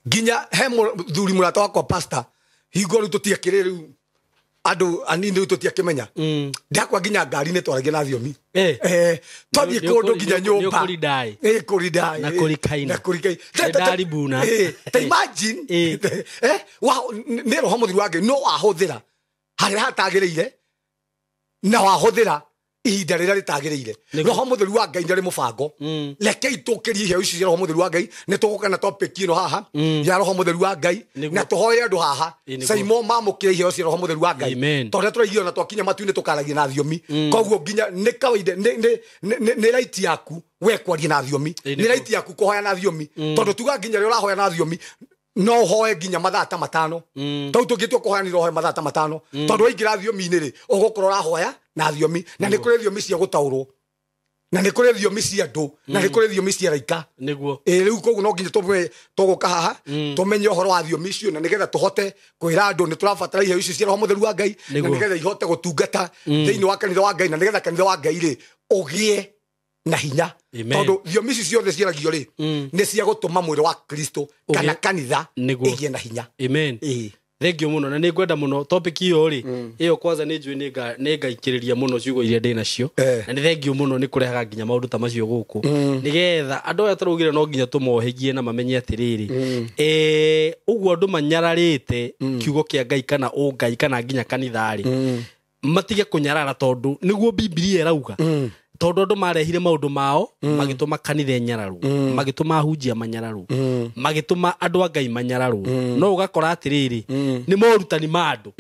nginya he mũthuri mũrata wakwa pastor hingo rĩu tũtiakĩrĩ rĩu andũ anini rĩu tũtiakĩmenya ndakwa nginya ngari-inĩ twaragia na thiomi twathiĩ kũndũ nginya nyũmba kũrindai na kũrikaina na kũrikaina ndaribuna ta imagine nĩ roho mũtheru wa Ngai no wahũthĩra harĩa hatagĩrĩire na wahũthĩra ihinda rĩrĩa rĩtagĩrĩire roho mũtheru wa Ngai nĩ mũbango rekei tũkĩrie iheo ici cia roho mũtheru wa Ngai nĩ tũgũka na topic ĩno haha ya roho mũtheru wa Ngai na tũhoere andũ haha Saimo mamũkĩre iheo cia roho mũtheru wa Ngai tondũ tũraigio na twakinya matu-inĩ tũkaragia na thiomi koguo nginya nĩ kawaida nĩ right yaku we kwaria na thiomi nĩ right yaku kũhoya na thiomi tondũ tuga nginya rĩrĩa ũrahoya na thiomi no ũhoe nginya mathaa ta matano tau tũngĩtua kũhoya nĩ ũhoe mathaa ta matano tondũ waingĩra thiomi-inĩ rĩ ũgũkorwo ũrahoya na thiomi na nĩ kũrĩ thiomi cia gũtaũrwo na nĩ kũrĩ thiomi cia andũ na nĩ kũrĩ thiomi cia raika nĩguo rĩu koguo no nginya tũgũka haha tũmenye ũhoro wa thiomi icio na nĩgetha tũhote kwĩra andũ nĩ tũrabatara iheo icio cia roho mũtheru wa Ngai na nĩgetha ihote gũtungata thĩinĩ wa kanitha wa Ngai na nĩgetha kanitha wa Ngai rĩ ũgĩe na hinya tondũ thiomi ici ciothe ciaragio rĩ nĩ cia gũtũma mwĩrĩ wa Kristo kana kanitha ĩgĩe na hinya. Amen. Thank you muno na nĩ ngwenda mũno topic ĩyo rĩ ĩyo kwanza nĩ njũĩ nĩ ngaikĩrĩria mũno ciugo iria ndĩ nacio na nĩ thank you mũno nĩ kũrehaga nginya maũndũ ta macio gũkũ nĩgetha andũ aya tũraugire no nginya tũmohĩgie na mamenye atĩrĩrĩ ũguo andũ manyararĩte kiugo kĩa Ngai kana ũngai kana nginya kanitha rĩ matige kũnyarara tondũ nĩguo Bibilia ĩrauga tondũ andũ marehire maũndũ mao magĩtũma kanitha ĩnyararwo magĩtũma ahunjia manyararwo magĩtũma andũ a Ngai manyararwo no ũgakora atĩrĩrĩ nĩ morutani ma andũ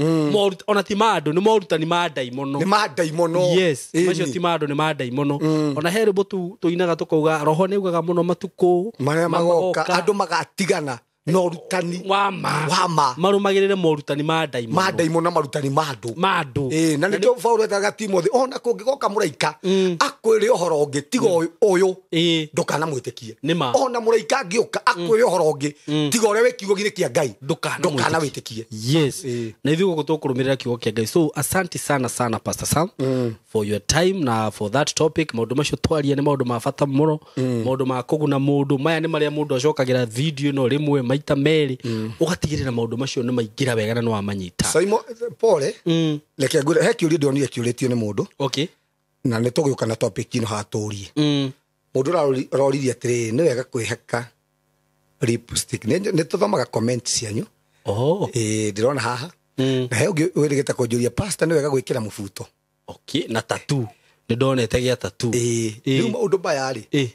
ona ti ma andũ nĩ morutani ma ndaimono nĩ ma ndaimono yes macio ti ma andũ nĩ ma ndaimono ona he rwĩmbo tũinaga tũkauga roho nĩ augaga mũno matukũ marĩa magoka andũ magatigana na ũrutani wa ma marũmagĩrĩre morutani ma ndaimono ma ndaimono na marutani ma andũ na nĩkĩo Paũlũ etaga Timothy ona kũngĩgoka mũraika akwĩre ũhoro ũngĩ tiga ũyũ ndũkanamwĩtĩkie ona mũraika angĩũka akwĩre ũhoro ũngĩ tiga ũrĩa wĩ kiugo-inĩ kĩa Ngai ndũkanawĩtĩkie. Yes na ithuĩ gũkũ tũkũrũmĩrĩra kiugo kĩa Ngai. So asante sana sana Pastor Sam for your time na for that topic. Maũndũ macio twaria nĩ maũndũ ma bata mũno maũndũ ma kũguna mũndũ maya nĩ marĩa mũndũ acokagĩra video ĩno rĩmwe maita merĩ ũgatigĩrĩra maũndũ macio nĩ maingĩra wega na nĩ wamanyita. Saimo pole reke ngwĩre he kĩũria ndĩronire kĩũrĩtio nĩ mũndũ okay na nĩ tũgĩũka na topic ĩno haha tũrie mũndũ ũroririe atĩrĩrĩ nĩ wega kwĩhaka lipstick nĩ tũthomaga comment cianyu ndĩrona haha Na he ũngĩ wĩrĩgĩte kũnjũria, pastor, nĩ wega gwĩkĩra mũbuto? Okay, na tattoo, nĩ ndonete gĩa tattoo. Ĩĩ. Rĩu maũndũ maya rĩ,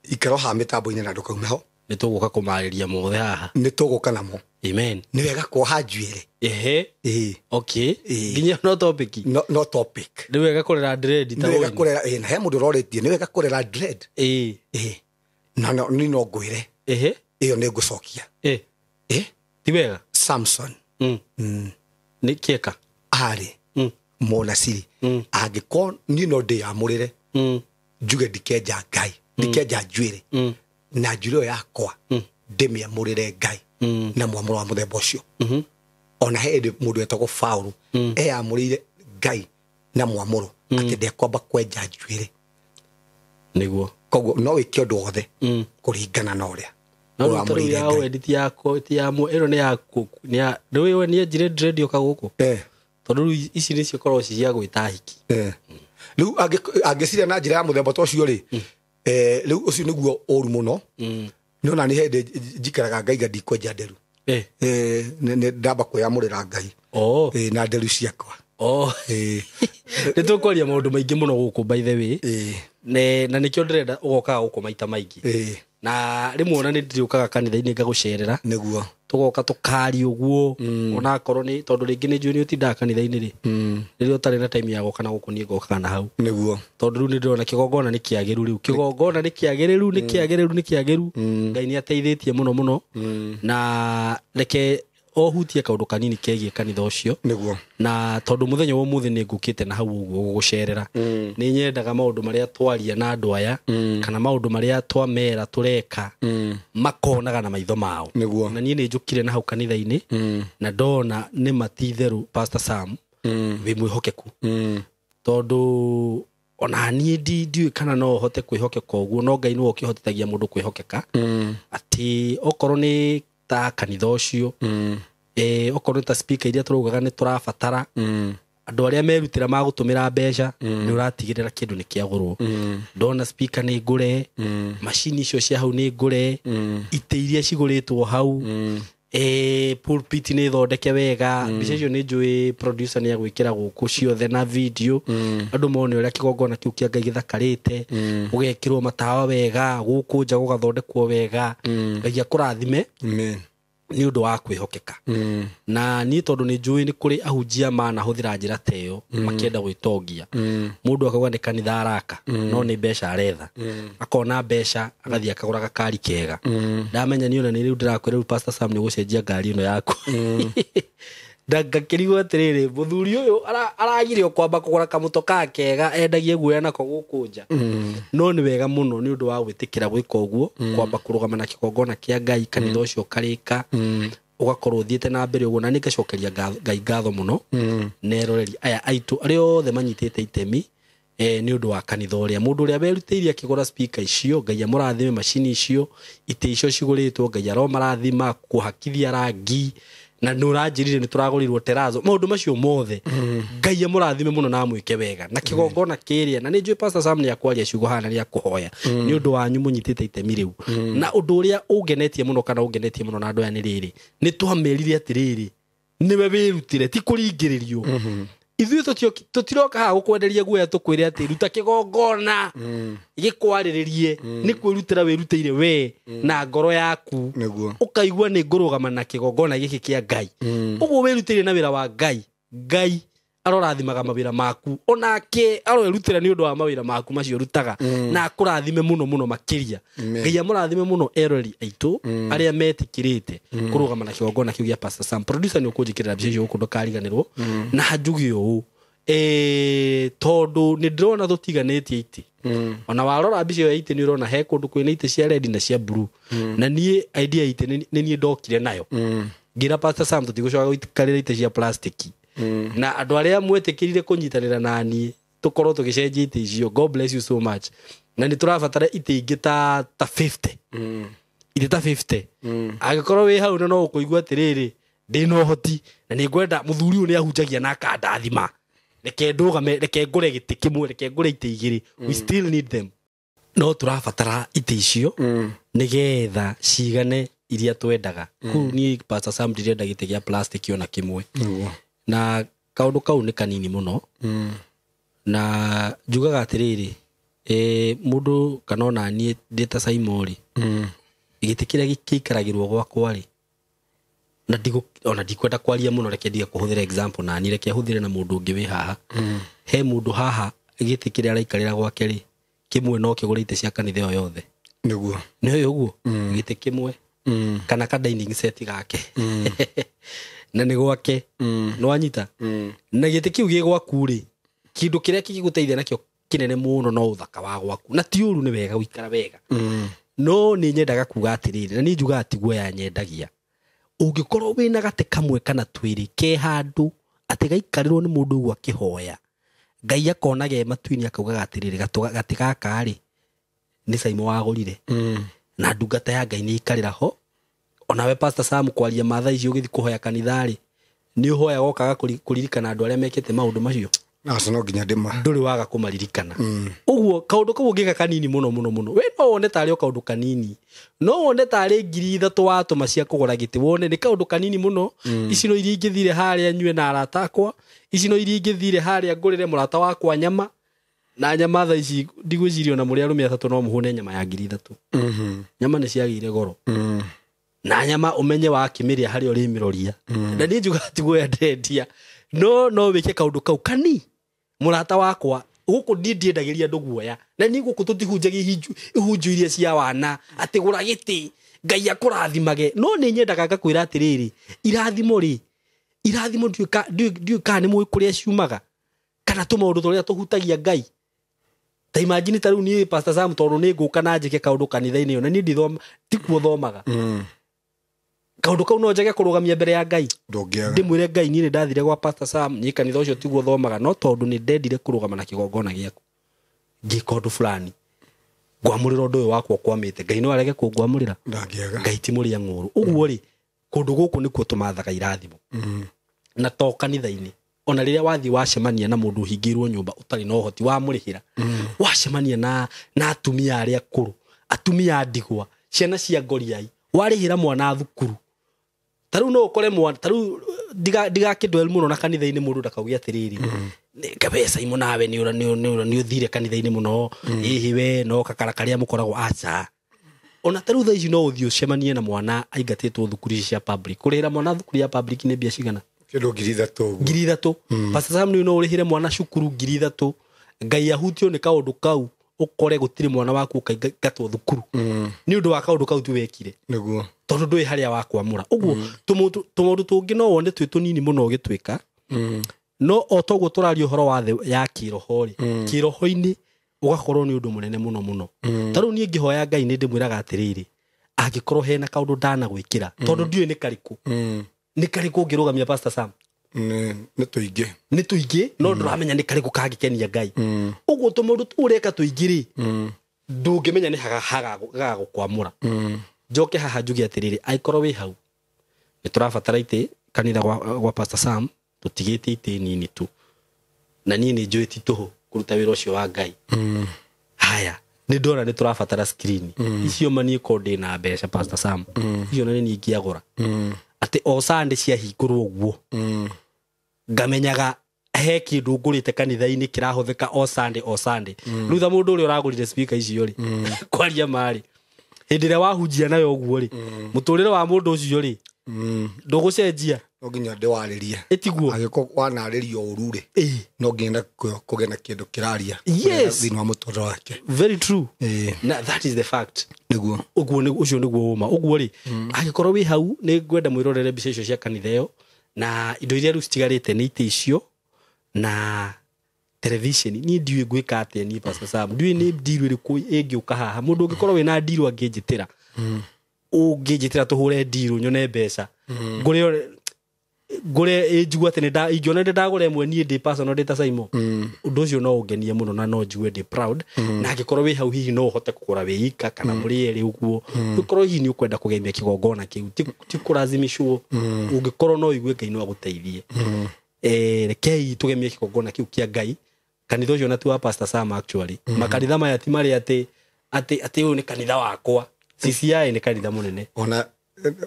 ikaro haha mĩtambo-inĩ na ndũkaume ho. Nĩ tũgũka kũmarĩria mothe haha. Nĩ tũgũka namo. Amen. Nĩ wega kuoha njuĩrĩ? Ehe. Ĩĩ. Okay. Ĩĩ. Nginya no topic. No topic. Nĩ wega kũrera dread ta Nĩ wega ũyũ? kũrera? Ĩĩ, na he mũndũ ũrorĩtie nĩ wega kũrera dread. Ĩĩ, na ni no ngwĩre, ĩyo nĩ ngũcokia. Ĩ. Ti wega. Samson Nĩ kĩeka. Arĩ mũnaciri. Angĩkorwo niĩ no ndĩyamũrĩre, njuge ndikenja Ngai, ndikenja njuĩrĩ, na njuĩrĩ ĩyo yakwa ndĩmĩamũrĩre Ngai na mwamũro wa mũthemba ũcio. Ona he hĩndĩ mũndũ wetagwo Paũlũ eyamũrĩire Ngai na mwamũro atĩ ndekwamba kwenja njuĩrĩ. Nĩguo. Koguo no wĩke ũndũ wothe kũringana na ũrĩa No rĩu ta rĩu ũramũrĩire ya Ngai. wendi ti yako, ti ya ĩno nĩ yaku, nĩ ya rĩu we nĩ enjire dread ũka gũkũ, tondũ rĩu ici nĩcio korwo ci cia gwĩta hiki. Rĩu angĩciria na njĩra ya mũthemba ta ũcio rĩ, rĩu ũcio nĩguo ũru mũno. Nĩ ona nĩ hĩndĩ njikaraga ngaiga ndikwenja nderu. Nĩ ndamba kwĩyamũrĩra Ngai na nderu ciakwa. Nĩ tũkwaria maũndũ maingĩ mũno gũkũ, by the way. Na nĩkĩo ndĩrenda ũgokaga gũkũ maita maingĩ. Na rĩmwe ona nĩ ndĩrĩũkaga kanitha-inĩ ngagũcerera. Nĩguo. Tũgoka tũkaria ũguo, onakorwo nĩ tondũ rĩngĩ nĩ njũĩ nĩ ũtindaga kanitha-inĩ rĩ, rĩrĩa ũtarĩ na time ya gũka na gũkũ, niĩ ngokaga na hau. Tondũ rĩu nĩ ndĩrona kĩgongona nĩ kĩagĩru, rĩu kĩgongona nĩ kĩagĩrĩru, nĩ kĩagĩrĩru, nĩ kĩagĩru. Ngai nĩ ateithĩtie mũno mũno. Na reke ohutie kaũndũ kanini kegiĩ kanitha ũcio. Na tondũ mũthenya wa ũmũthĩ nĩ ngũkĩte na hau ũguo gũgũcerera, nĩ nyendaga maũndũ marĩa twaria na andũ aya, kana maũndũ marĩa twamera tũreka, makonaga na maitho mao. Na niĩ nĩ njũkire na hau kanitha-inĩ na ndona nĩ matitherũ Pastor Sam wĩ mwĩhokeku, tondũ ona niĩ ndiũĩ kana no hote kwĩhokeka ũguo, no Ngai nĩwe ũkĩhotithagia mũndũ kwĩhokeka, atĩ okorwo nĩ ta kanitha ũcio, okorwo nĩ ta speaker iria tũraugaga nĩ tũrabatara, andũ arĩa merutĩra magũtũmĩra mbeca, nĩ ũratigĩrĩra kĩndũ nĩ kĩagũrwo. Ndona speaker nĩ ngũre, macini icio cia hau nĩ ngũre, itĩ iria cigũrĩtwo hau, pulpit nĩ thondeke wega. Mbica icio nĩ njũĩ producer nĩ agwĩkĩra gũkũ ciothe na video, andũ mone ũrĩa kĩgongona kĩu kĩa Ngai gĩthakarĩte, gũgekĩrwo matawa wega, gũkũ nja gũgathondekwo wega. Ngai akũrathime Amen. nĩ ũndũ wa kwĩhokeka. Na niĩ tondũ nĩ njũĩ nĩ kũrĩ ahunjia manahũthĩra njĩra ta ĩyo makĩenda gwĩtongia, mũndũ akauga nĩ kanitha araka no nĩ mbeca aretha, akona mbeca agathiĩ akagũra gakari kega. Ndamenya niĩ ona nĩ rĩu ndĩrakwĩra rĩu, Pastor Sam, nĩ ũgũcenjia ngari ĩno yaku. Ngakĩrigwo atĩrĩrĩ, mũthuri ũyũ aragire o kwamba kũgũra kamũtokaa kega endagie guoya nako gũkũ nja. No nĩ wega mũno nĩ ũndũ wa gwĩtĩkĩra gwĩka ũguo, kwamba kũrũgama na kĩgongona kĩa Ngai, kanitha ũcio ũkarĩka, ũgakorwo ũthiĩte na mbere ũguo. Na nĩ ngacokeria Ngai ngatho mũno na eroreri aya aitũ arĩa othe manyitĩte itemi, nĩ ũndũ wa kanitha ũrĩa, mũndũ ũrĩa werutĩire akĩgũra speaker icio, Ngai amũrathime, macini icio, itĩ icio cigũrĩtwo, Ngai aromarathima, kũhakithia rangi, na nĩ ũranjĩrire nĩ tũragũrĩrwo terazo, maũndũ macio mothe Ngai amũrathime mũno na amwĩke wega na kĩgongona kĩrĩa. Na nĩ njũĩ Pastor Sam nĩ akwaria ciugo haha na nĩ akũhoya nĩ ũndũ wanyu mũnyitĩte itemi rĩu. Na ũndũ ũrĩa ũngenetie mũno kana ũngenetie mũno na andũ aya nĩ rĩrĩ, nĩ twamerire atĩrĩrĩ, nĩwe wĩrutire, ti kũringĩrĩrio. Ithuĩ tũtiroka haha gũkwenderia guoya tũkwĩre atĩ ruta kĩgongona gĩkwarĩrĩrie. Nĩ kwĩrutĩra wĩrutĩire we na ngoro yaku, ũkaigua nĩ ngũrũgama na kĩgongona gĩkĩ kĩa Ngai. Ũguo wĩrutĩire na wĩra wa Ngai, Ngai arorathimaga mawĩra maku, onake aroerutĩra nĩ ũndũ wa mawĩra maku macio ũrutaga, na akũrathime mũno mũno makĩria. Ngai amũrathime mũno eroreri aitũ arĩa metĩkĩrĩte kũrũgama na kĩgongona kĩu gĩa Pastor Sam. Producer, nĩ ũkũnjĩkĩrĩra mbica icio gũkũ, ndũkariganĩrwo. Na njuge ũũ, tondũ nĩ ndĩrona tũtiganĩtie itĩ, ona warora mbica ĩyo ya itĩ nĩ ũrona he kũndũ kwĩna itĩ cia red na cia blue. Na niĩ idea ya itĩ nĩ niĩ ndokire nayo, ngĩra Pastor Sam tũtigũcoka gũikarĩra itĩ cia plastiki. Na andũ arĩa mwetĩkĩrire kũnyitanĩra na niĩ tũkorwo tũgĩcenjia itĩ icio, God bless you so much. Na nĩ tũrabatara itĩ ingĩ ta 50, itĩ ta 50. Angĩkorwo wĩ hau na no ũkũigua atĩrĩrĩ, ndĩna ũhoti na nĩ ngwenda mũthuri ũyũ nĩ ahunjagia na akandathima, reke ndũgame, reke ngũre gĩtĩ kĩmwe, reke ngũre itĩ igĩrĩ, we still need them. No tũrabatara itĩ icio nĩgetha cigane. iria twendaga. Kũu niĩ Pastor Sam ndirenda gĩtĩ gĩa plastic ona kĩmwe. Na kaũndũ kau nĩ kanini mũno. Na njugaga atĩrĩrĩ, mũndũ kana ona niĩ ndĩ ta Simon rĩ, gĩtĩ kĩrĩa gĩikaragĩrwo gwakwa rĩ, na ona ndikwenda kwaria mũno, reke ndige kũhũthĩra example na niĩ, reke hũthĩre na mũndũ ũngĩ wĩ haha. He mũndũ haha gĩtĩ kĩrĩa araikarĩra gwake rĩ, kĩmwe no kĩgũre itĩ cia kanitha ĩyo yothe. Nĩguo. Nĩ ũyũ ũguo? Gĩtĩ kĩmwe. Kana ka dining set gake. Na nĩ gwake. Nĩ wanyita? Na gĩtĩ kĩu gĩ gwaku rĩ, kĩndũ kĩrĩa kĩngĩgũteithia nakĩo kĩnene mũno no ũthaka wa gwaku. Na ti ũru, nĩ wega gũikara wega. No nĩ nyendaga kuga atĩrĩrĩ, na nĩ njugaga ti guoya nyendagia. Ũngĩkorwo wĩna gatĩ kamwe kana twĩrĩ ke handũ atĩ gaikarĩrwo nĩ mũndũ ũguo akĩhoya, Ngai akona ge matu-inĩ akaugaga atĩrĩrĩ, gatĩ gaka rĩ nĩ Simon wagũrire. Na ndungata ya Ngai nĩ ikarĩra ho. Onawe Pastor Sam kwaria matha ici ũgĩthiĩ kũhoya kanitha rĩ, nĩ ũhoyaga ũkaga kũririkana andũ arĩa mekĩte maũndũ macio. Aca no nginya ndĩma. Ndũrĩ waga kũmaririkana. Ũguo kaũndũ kau ũngĩka kanini mũno mũno mũno, we no wone tarĩ o kaũndũ kanini, no wone tarĩ 3,000 watũma cia kũgũra gĩtĩ, wone nĩ kaũndũ kanini mũno. Ici no iria ingĩthire harĩa nyue na arata akwa, ici no iria ingĩthire harĩa ngũrĩre mũrata wakwa nyama, na nyama thaa ici ndigwĩciria ona mũrĩ arũme atatũ no mũhũne nyama ya 3,000. Nyama nĩ ciagĩire goro. Na nyama ũmenye wakĩmĩrĩa harĩa ũrĩmĩroria. Na niĩ njugaga ti guoya ndendia, no no wĩke kaũndũ kau kani mũrata wakwa. Gũkũ niĩ ndiendagĩria andũ guoya, na niĩ gũkũ tũtihunjagia ihunjo iria cia wana atĩ gũra gĩtĩ Ngai akũrathimage. No nĩ nyendaga ngakwĩra atĩrĩrĩ, irathimo rĩ, irathimo ndiũĩ kana nĩ mũĩ kũrĩa ciumaga, kana tũmaũndũ tũrĩa tũhutagia Ngai. Ta imagine ta rĩu niĩ Pastor Sam, tondũ nĩ ngũka na njĩke kaũndũ kanitha-inĩ ĩyo, na niĩ ndithoma, tikuo thomaga. Kaũndũ kau no njage kũrũgamia mbere ya Ngai. Ndĩmwĩre Ngai niĩ nĩ ndathire gwa Pastor Sam, niĩ kanitha ũcio tiguo thomaga, no tondũ nĩ ndendire kũrũgama na kĩgongona gĩaku, ngĩka ũndũ fulani, ngwamũrĩra ũndũ ũyũ wakwa ũkwamĩte, Ngai no arege kũngwamũrĩra? Ngai ti mũrĩa ng'ũrũ. Ũguo rĩ, kũndũ gũkũ nĩkuo tũmathaga irathimo. Na to kanitha-inĩ, ona rĩrĩa wathiĩ wacemania na mũndũ ũhingĩirwo nyũmba ũtarĩ na ũhoti wa mũrĩhĩra, wacemania na atumia arĩa akũrũ, atumia a ndigwa, ciana cia ngoriai, warĩhĩra mwana thukuru. Ta rĩu no ũkore mwana, ta rĩu ndigakĩndwell mũno na kanitha-inĩ mũndũ ndakauge atĩrĩrĩ, kabe Simon nawe nĩ ũthire kanitha-inĩ mũno, ĩhĩ we no kakara karĩa mũkoragwo aca. Ona ta rĩu thaa ici no ũthiĩ ũcemanie na mwana aingatĩtwo thukuru ici cia public. Kũrĩhĩra mwana thukuru ya public nĩ mbia cigana? Kĩndũ 3,000 ũguo. 3,000. Pastor Sam no ũrĩhĩre mwana cukuru 3,000, Ngai ahutio nĩ kaũndũ kau, ũkore gũtirĩ mwana waku ũkaingatwo thukuru nĩ ũndũ wa kaũndũ kau tu wekire. Nĩguo. Tondũ ndũĩ harĩa wakwamũra. Ũguo tũmaũndũ tũngĩ no wone twĩ tũnini mũno ũgĩtwĩka, no o toguo tũraria ũhoro wa thĩ ya kĩroho rĩ, kĩroho-inĩ ũgakorwo nĩ ũndũ mũnene mũno mũno. Ta rĩu niĩ ngĩhoya Ngai nĩ ndĩmwĩraga atĩrĩrĩ, angĩkorwo hena kaũndũ ndanagwĩkĩra, tondũ ndiũĩ nĩ karĩkũ, nĩ karĩkũ ũngĩrũgamia Pastor Sam? Nĩ tũingĩ. Nĩ tũingĩ, no ndũramenya nĩ karĩkũ kangĩkenia Ngai. Ũguo tũmaũndũ tũu ũreka tũingĩ rĩ, ndũngĩmenya nĩ gagagũkwamũra. Njoke haha njuge atĩrĩrĩ, angĩkorwo wĩ hau, nĩ tũrabatara itĩ kanitha gwa Pastor Sam, tũtigĩte itĩ nini tu. Na niĩ nĩ njũĩ ti tũhũ kũruta wĩra ũcio wa Ngai. Haya, nĩ ndona nĩ tũrabatara screen. Icio ma niĩ ko ndĩ na mbeca Pastor Sam. Icio na nĩ niĩ ingĩagũra. Atĩ o Sunday ciahingũrwo ũguo, ngamenyaga he kĩndũ ngũrĩte kanitha-inĩ kĩrahũthĩka o Sunday o Sunday. Rĩu ta mũndũ ũrĩa ũragũrire speaker icio rĩ, kwaria ma rĩ, hĩndĩ ĩrĩa wahunjia nayo ũguo rĩ, mũtũrĩre wa mũndũ ũcio rĩ, ndũgũcenjia. No nginya ndĩwarĩrie. Ĩtiguo. Angĩkorwo wanarĩrio ũru rĩ, no nginya kũgĩe na kĩndũ kĩraria thĩinĩ wa mũtũrĩre wake. Very true. Na that is the fact. Nĩguo. Ũguo nĩ ũcio nĩguo ũma. Ũguo rĩ, angĩkorwo wĩ hau nĩ ngwenda mwĩrorere mbica icio cia kanitha ĩyo, na indo iria rĩu citigarĩte nĩ itĩ icio na television. Niĩ ndiũĩ ngwĩka atĩa niĩ Pastor Sam, ndiũĩ nĩ ndiru ĩrĩkũ ĩngĩũka haha. Mũndũ ũngĩkorwo wĩna ndiru angĩnjĩtĩra, ũngĩnjĩtĩra tũhũre ndiru nyone mbeca, ngũre ngũre njigue atĩ ingĩona nĩ ndagũra ĩmwe niĩ ndĩ personal ndĩ ta Simon, ũndũ ũcio no ũngenie mũno na no njigue ndĩ proud. Na angĩkorwo wĩ hau hihi no ũhote kũgũra wĩ ika kana mũrĩ erĩ ũguo, ũngĩkorwo hihi nĩ ũkwenda kũgemia kĩgongona kĩu, ti kũracimicwo, ũngĩkorwo no ũigue Ngai no agũteithie. Rekei tũgemie kĩgongona kĩu kĩa Ngai. Kanitha ũcio na ti wa Pastor Sam actually. Makanitha maya ti marĩa atĩ ũyũ nĩ kanitha wakwa. CCI nĩ kanitha mũnene. Ona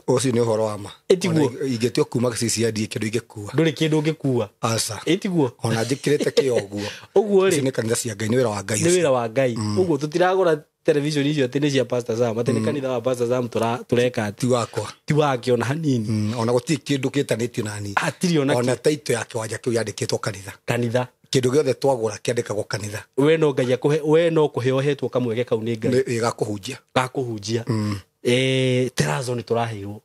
Ũcio nĩ ũhoro wa ma. Ĩtiguo. Ingĩtua kuma CCI ndirĩ kĩndũ ingĩkua. Ndũrĩ kĩndũ ũngĩkua. Aca. Ĩtiguo. Ona njĩkĩrĩte kĩo ũguo. Ũguo Icio rĩ nĩ kanitha cia Ngai, nĩ wĩra wa Ngai nĩ ũcio. wĩra wa Ngai. Ũguo tũtiragũra television icio atĩ nĩ cia Pastor Sam, atĩ nĩ kanitha wa Pastor Sam tũreka atĩ. Ti wakwa. Ti wake ona hanini. Ona gũtirĩ kĩndũ kĩtanĩtio nani. Hatirĩ ona Ona taito ya kĩwanja kĩu yandĩkĩtwo kanitha. Kanitha. Kĩndũ gĩothe twagũra kĩandĩkagwo kanitha. We no Ngai akũhe, we no kũhe ũhetwo kamweke kau nĩ Ngai. Nĩ gakũhunjia. Gakũhunjia. Terazo nĩ tũraheirwo.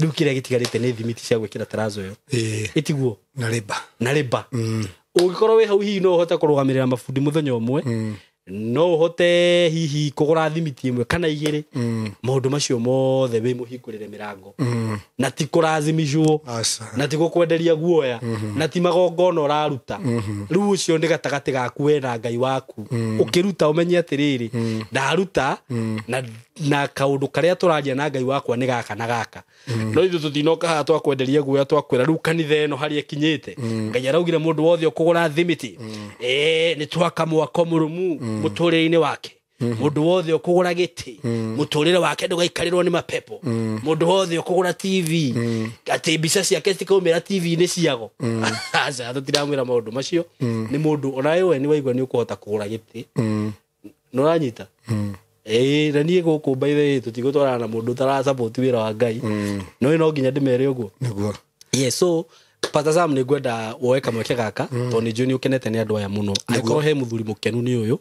Rĩu kĩrĩa gĩtigarĩte nĩ thimiti cia gwĩkĩra terazo ĩyo. Ĩtiguo. Na rĩba. Na rĩba. Ũngĩkorwo wĩ hau hihi no ũhote kũrũgamĩrĩra mabundi mũthenya ũmwe. No ũhote hihi kũgũra thimiti ĩmwe kana igĩrĩ. Maũndũ macio mothe wĩ mũhingũrĩre mĩrango. Na ti kũracimicwo. Na ti gũkwenderia guoya. Na ti magongona ũraruta. Rĩu ũcio nĩ gatagatĩ gaku we na Ngai waku. Ũkĩruta ũmenye atĩrĩrĩ, ndaruta na kaũndũ karĩa tũraria na Ngai wakwa nĩ gaka na gaka. No ithuĩ tũtinoka haha twakwenderia guoya twakwĩra rĩu kanitha ĩno harĩa ĩkinyĩte. Ngai araugire mũndũ wothe ũkũgũra thimiti. Nĩ twaka mwako mũrũmu mũtũrĩre-inĩ wake. Mũndũ wothe ũkũgũra gĩtĩ mũtũrĩre wake ndũgaikarĩrwo nĩ mapepo. Mũndũ wothe ũkũgũra TV atĩ mbica ciake citikaumĩra TV-inĩ ciago. Aca, tũtiramwĩra maũndũ macio. Nĩ mũndũ ona we nĩ waigua nĩ ũkũhota kũgũra gĩtĩ. Nĩ ũranyita? Na niĩ gũkũ by the way tũtigũtwarana na mũndũ ũtarasupport wĩra wa Ngai. No no nginya ndĩmere ũguo. Nĩguo. Yes, so Pastor Sam nĩ ngwenda woe kamweke gaka tondũ nĩ njũĩ nĩ ũkenete nĩ andũ aya mũno. Angĩkorwo he mũthuri mũkenu nĩ ũyũ,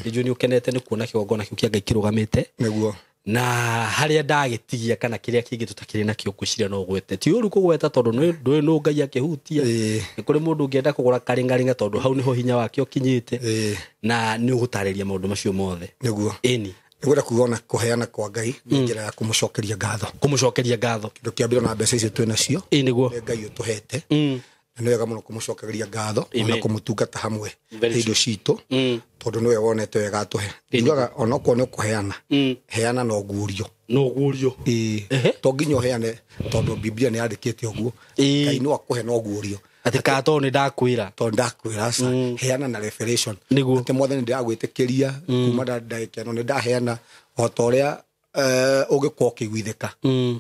nĩ njũĩ nĩ ũkenete nĩ kuona kĩgongona kĩu kĩa Ngai kĩrũgamĩte. Nĩguo. Na harĩa ndagĩtigia kana kĩrĩa kĩngĩ tũtakĩrĩ nakĩo ngwĩciria no ũgwete. Ti ũru kũgweta tondũ ndũĩ nũ Ngai akĩhutia. Nĩ kũrĩ mũndũ ũngĩenda kũgũra karĩngarĩnga tondũ hau nĩho hinya wake ũkinyĩte. Na nĩ ũgũtarĩria maũndũ macio mothe. Nĩguo. Ĩni. Nĩngwenda kuga ona kũheana kwa Ngai nĩ njĩra ya kũmũcokeria ngatho. Kũmũcokeria ngatho. Kĩndũ kĩa mbere ona mbeca icio twĩ nacio. Ĩĩ nĩguo. Nĩ Ngai ũtũhete. Na nĩ wega mũno kũmũcokeria ngatho ona kũmũtungata hamwe Very indo citũ. Tondũ nĩwe wonete wega atũhe. Njugaga onokorwo nĩ ũkũheana, heana na ũguũrio. Na ũguũrio. Ĩĩ. To nginya ũheane tondũ Biblia nĩ yandĩkĩte ũguo. Ngai no akũhe na ũguũrio. Atĩ ka tondũ nĩ ndakwĩra. Tondũ ndakwĩra aca. Heana na revelation. Nĩguo. Atĩ Mwathani ndĩragwĩtĩkĩria kuma ndagĩka ĩno nĩ ndaheana o ta ũrĩa ũngĩkorwo ũkĩiguithĩka.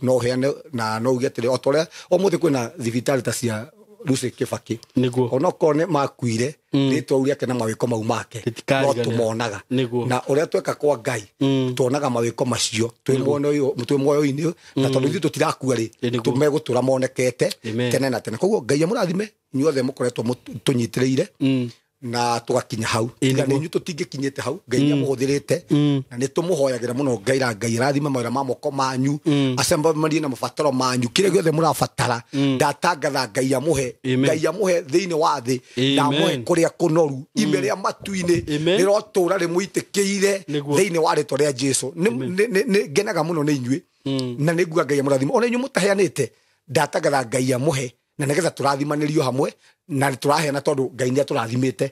No ũheane na no uge atĩrĩ o ta ũrĩa ũmũthĩ kwĩna thibitarĩ ta cia Lucy Kibaki. Nĩguo. Onokorwo nĩ makuire, rĩtwa rĩu rĩake na mawĩko mau make, Rĩtikariganĩra. no tũmonaga. Nĩguo. Na ũrĩa tweka kwa Ngai, tuonaga mawĩko macio twĩ muoyo-inĩ, na tondũ ithuĩ tũtirakua rĩ, Nĩguo. tũmegũtũra monekete Amen. tene na tene. Koguo Ngai amũrathime inyuothe mũkoretwo tũnyitĩrĩire na tũgakinya hau. Tiga nĩ inyuĩ tũtingĩkinyĩte hau, Ngai nĩamũhũthĩrĩte, na nĩ tũmũhoyagĩra mũno Ngai ra Ngai arathime mawĩra ma moko manyu, acemanie na mabataro manyu, kĩrĩa gĩothe mũrabatara, ndatangatha Ngai amũhe, Ngai amũhe thĩinĩ wa thĩ, na amũhe kũrĩa kũnoru, ime rĩa matu-inĩ, rĩrotũra rĩmũitĩkĩire thĩinĩ wa rĩtwa rĩa Jesũ. Nĩ ngenaga mũno nĩ inyuĩ, na nĩ nguga Ngai amũrathime. Ona inyuĩ mũtaheanĩte, ndatangatha Ngai amũhe, na nĩgetha tũrathimanĩrio hamwe, na tũraheana tondũ Ngai nĩ atũrathimĩte.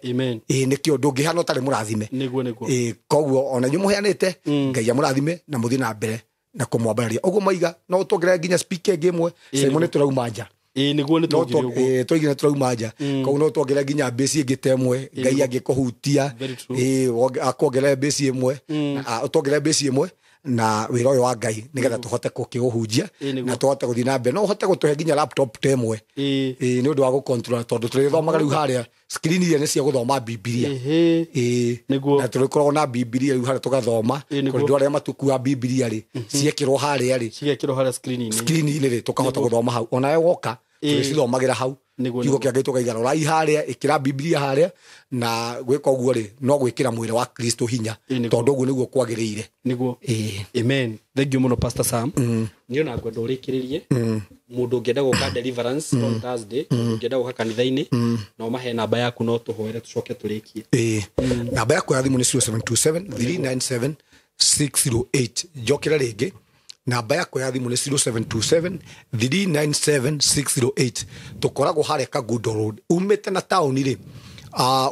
Ĩĩ, nĩkĩo ndũngĩheana ũtarĩ mũrathime. Nĩguo, nĩguo. Ĩĩ, koguo ona inyuĩ mũheanĩte, Ngai amũrathime na mũthiĩ na mbere na kũmwambararia. Ũguo maiga, no tuongerere nginya speaker ĩngĩ ĩmwe, Simon nĩ tũrauma nja. Ĩĩ, nĩguo nĩ No tuongire ũguo. tũigire tũrauma nja. Koguo no tuongerere nginya mbĩci ĩngĩ ta ĩmwe, Ngai angĩkũhutia, Very true. ĩĩ, akuongerere mbĩci ĩmwe, tuongerere mbĩci ĩmwe na wĩra ũyũ wa Ngai nĩgetha tũhote gũkĩũhunjia na tũhote gũthiĩ na mbere. No ũhote gũtũhe nginya laptop ta ĩmwe. Ĩĩ, nĩ ũndũ wa gũcontrol tondũ tũrĩthomaga rĩu harĩa screen iria nĩ cia gũthoma Bibilia. Ĩĩ. Nĩguo. Na tũrĩkoragwo na Bibilia rĩu harĩa tũgathoma. Nĩguo. Kũrĩ andũ arĩa matukuaga Bibilia rĩ, ciekĩrwo harĩa rĩ. Cigekĩrwo harĩa screen-inĩ. Screen-inĩ rĩ, tũkahota gũthoma hau. Onawe woka, tũrĩcithomagĩra hau. Nĩguo, Kiugo nĩguo. kĩa Ngai tũkaiga rorai harĩa, ĩkĩra Bibilia harĩa, na gwĩka ũguo rĩ, no gwĩkĩra mwĩrĩ wa Kristo hinya, tondũ ũguo nĩguo kwagĩrĩire. Nĩguo. Amen. Thank you mũno Pastor Sam. Niĩ ona ngwenda ũrĩkĩrĩrie. Mũndũ ũngĩenda gũka deliverance on Thursday, mũndũ ũngĩenda gũka kanitha-inĩ, no mahe namba yaku no tũhoere tũcoke tũrĩkie. Namba yakwa ya thimũ nĩ 0727 397 608. Njokere rĩngĩ. Namba yakwa ya thimũ nĩ 0727 397 608. Tũkoragwo harĩa Kangundo Road. Umĩte na taũni rĩ,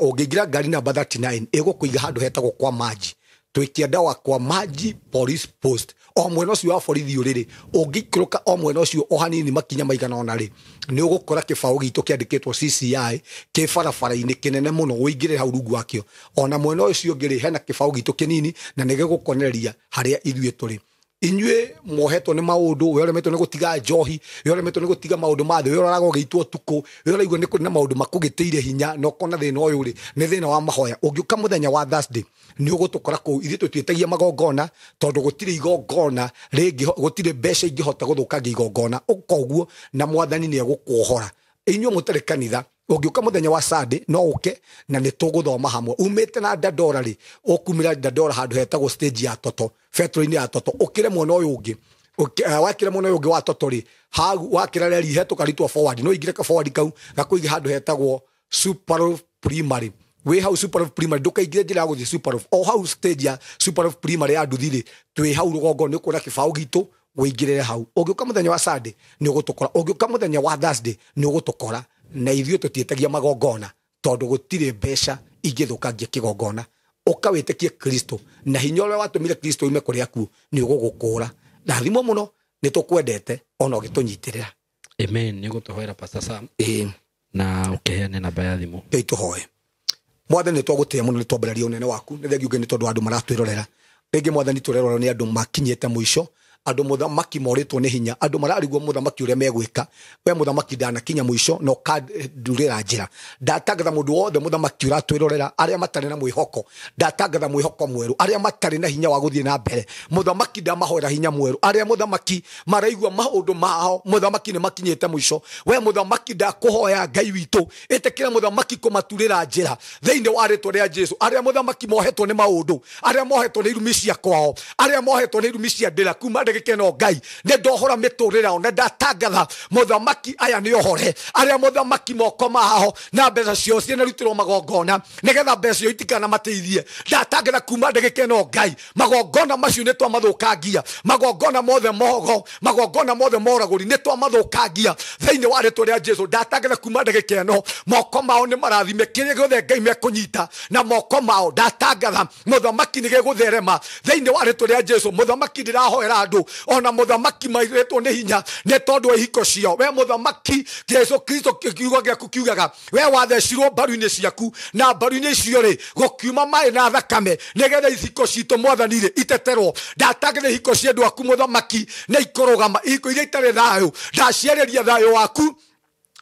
ũngĩingĩra ngari namba 39, ĩgũkũiga handũ hetagwo kwa Maji. Twĩ kĩanda wa kwa Maji Police Post. O mwena ũcio wa borithi ũrĩ rĩ, ũngĩikũrũka o mwena ũcio o hanini makinya maigana ũna rĩ, nĩ ũgũkora kĩbaũ gitũ kĩandĩkĩtwo CCI kĩ barabara-inĩ kĩnene mũno, ũingĩre hau rungu wakĩo. Ona mwena ũcio ũngĩ rĩ, hena kĩbaũ gitũ kĩnini na nĩ gĩgũkonereria harĩa ithuĩ tũrĩ. Inyuĩ mohetwo nĩ maũndũ, we ũremetwo nĩ gũtiga njohi, we ũremetwo nĩ gũtiga maũndũ ma thĩ, we ũroraga ũgĩitwo ũtukũ, we ũraigua nĩ kũrĩ na maũndũ makũgĩtĩire hinya na ũkona thĩna ũyũ rĩ nĩ thĩna wa mahoya. Ũngĩũka mũthenya wa Thursday nĩ ũgũtũkora kũu. Ithuĩ tũtiĩtagia magongona tondũ gũtirĩ igongona rĩngĩ, gũtirĩ mbeca ingĩhota gũthũkangia igongona. Ũka ũguo na mwathani nĩ egũkuohora. Inyuĩ mũtarĩ kanitha, ũngĩũka mũthenya wa Sunday no ũke na nĩ tũgũthoma hamwe. Umĩte na Dandora rĩ, ũkumĩra Dandora handũ hetagwo stage ya Toto, betro-inĩ ya Toto, ũkĩre mwena ũyũ ũngĩ. Wakĩra mwena ũyũ ũngĩ wa Toto rĩ, hau wakĩra reri hetũka ritwa forward, no ingĩre ka forward kau gakũige handũ hetagwo Super Primary. Wĩ hau Super Primary, ndũkaingĩre njĩra ya gũthiĩ Super, o hau stage ya Super Primary ya nduthi rĩ, twĩ hau rũgongo nĩ ũkuona kĩbaũ gitũ, wĩingĩrĩre hau. Ũngĩũka mũthenya wa Sunday nĩ ũgũtũkora, ũngĩũka mũthenya wa Thursday nĩ ũgũtũkora. Na ithuĩ tũtiĩtagia magongona tondũ gũtirĩ mbeca ingĩthũkangia kĩgongona. Ũka wĩtĩkie Kristo na hinya ũrĩa watũmire Kristo ume kũrĩ akuũ nĩ ũgũgũkũra. Rathimwo mũno, nĩ tũkwendete ona ũgĩtũnyitĩrĩra. Amen. Nĩ ũgũtũhoera Pastor Sam Ĩĩ, na ũkĩheane namba ya thimũ. Ngai tũhoe. Mwathani, nĩ twagũtĩĩa mũno, nĩ twambararia ũnene waku. Nĩ thengiũ Ngai nĩ tondũ wa andũ maratwĩrorera. Rĩngĩ mwathani tũrerorwo nĩ andũ makinyĩte mũico, andũ mũthamaki morĩtwo nĩ hinya, andũ mararigwo mũthamaki ũrĩa megwĩka. We mũthamaki ndanakinya mũico na ũkandurĩra njĩra. Ndatangatha mũndũ wothe mũthamaki ũratwĩrorera, arĩa matarĩ na mwĩhoko, ndatangatha mwĩhoko mwerũ. Arĩa matarĩ na hinya wa gũthiĩ na mbere, mũthamaki ndamahoera hinya mwerũ. Arĩa mũthamaki maraigua maũndũ mao, mũthamaki nĩ makinyĩte mũico, we mũthamaki ndakũhoya Ngai witũ, ĩtĩkĩra mũthamaki kũmaturĩra njĩra thĩinĩ wa rĩtwa rĩa Jesu. Arĩa mũthamaki mohetwo nĩ maũndũ, arĩa mohetwo nĩ irumi cia kwao, arĩa mohetwo nĩ irumi cia ndĩra, kuma ndagĩka ĩno Ngai nĩ ndohora mĩtũrĩre yao na ndatangatha mũthamaki aya nĩ ohore. Arĩa mũthamaki moko mao na mbeca ciao cianarutĩrwo magongona nĩgetha mbeca ciao itikanamateithie, ndatangatha kuma ndagĩka ĩno Ngai magongona macio nĩ twamathũkangia. Magongona mothe mogo, magongona mothe moragũri nĩ twamathũkangia thĩinĩ wa rĩtwa rĩa Jesu. Ndatangatha kuma ndagĩka ĩno moko mao nĩ marathime, kĩrĩa gĩothe Ngai mekũnyita na moko mao ndatangatha mũthamaki nĩ gĩgũtherema thĩinĩ wa rĩtwa rĩa Jesu. Mũthamaki ndĩrahoera andũ ona mũthamaki mairĩtwo nĩ hinya nĩ tondũ wa ihiko ciao. We mũthamaki Jesu Kristo, kiugo gĩaku kiugaga we wathecirwo mbaru-inĩ ciaku, na mbaru-inĩ icio rĩ gũkiuma maĩ na thakame nĩgetha ihiko citũ mwathani rĩ iteterwo. Ndatangatha ihiko cia andũ aku mũthamaki nĩ ikũrũgama, ihiko iria itarĩ thayũ ndaciarĩria thayũ waku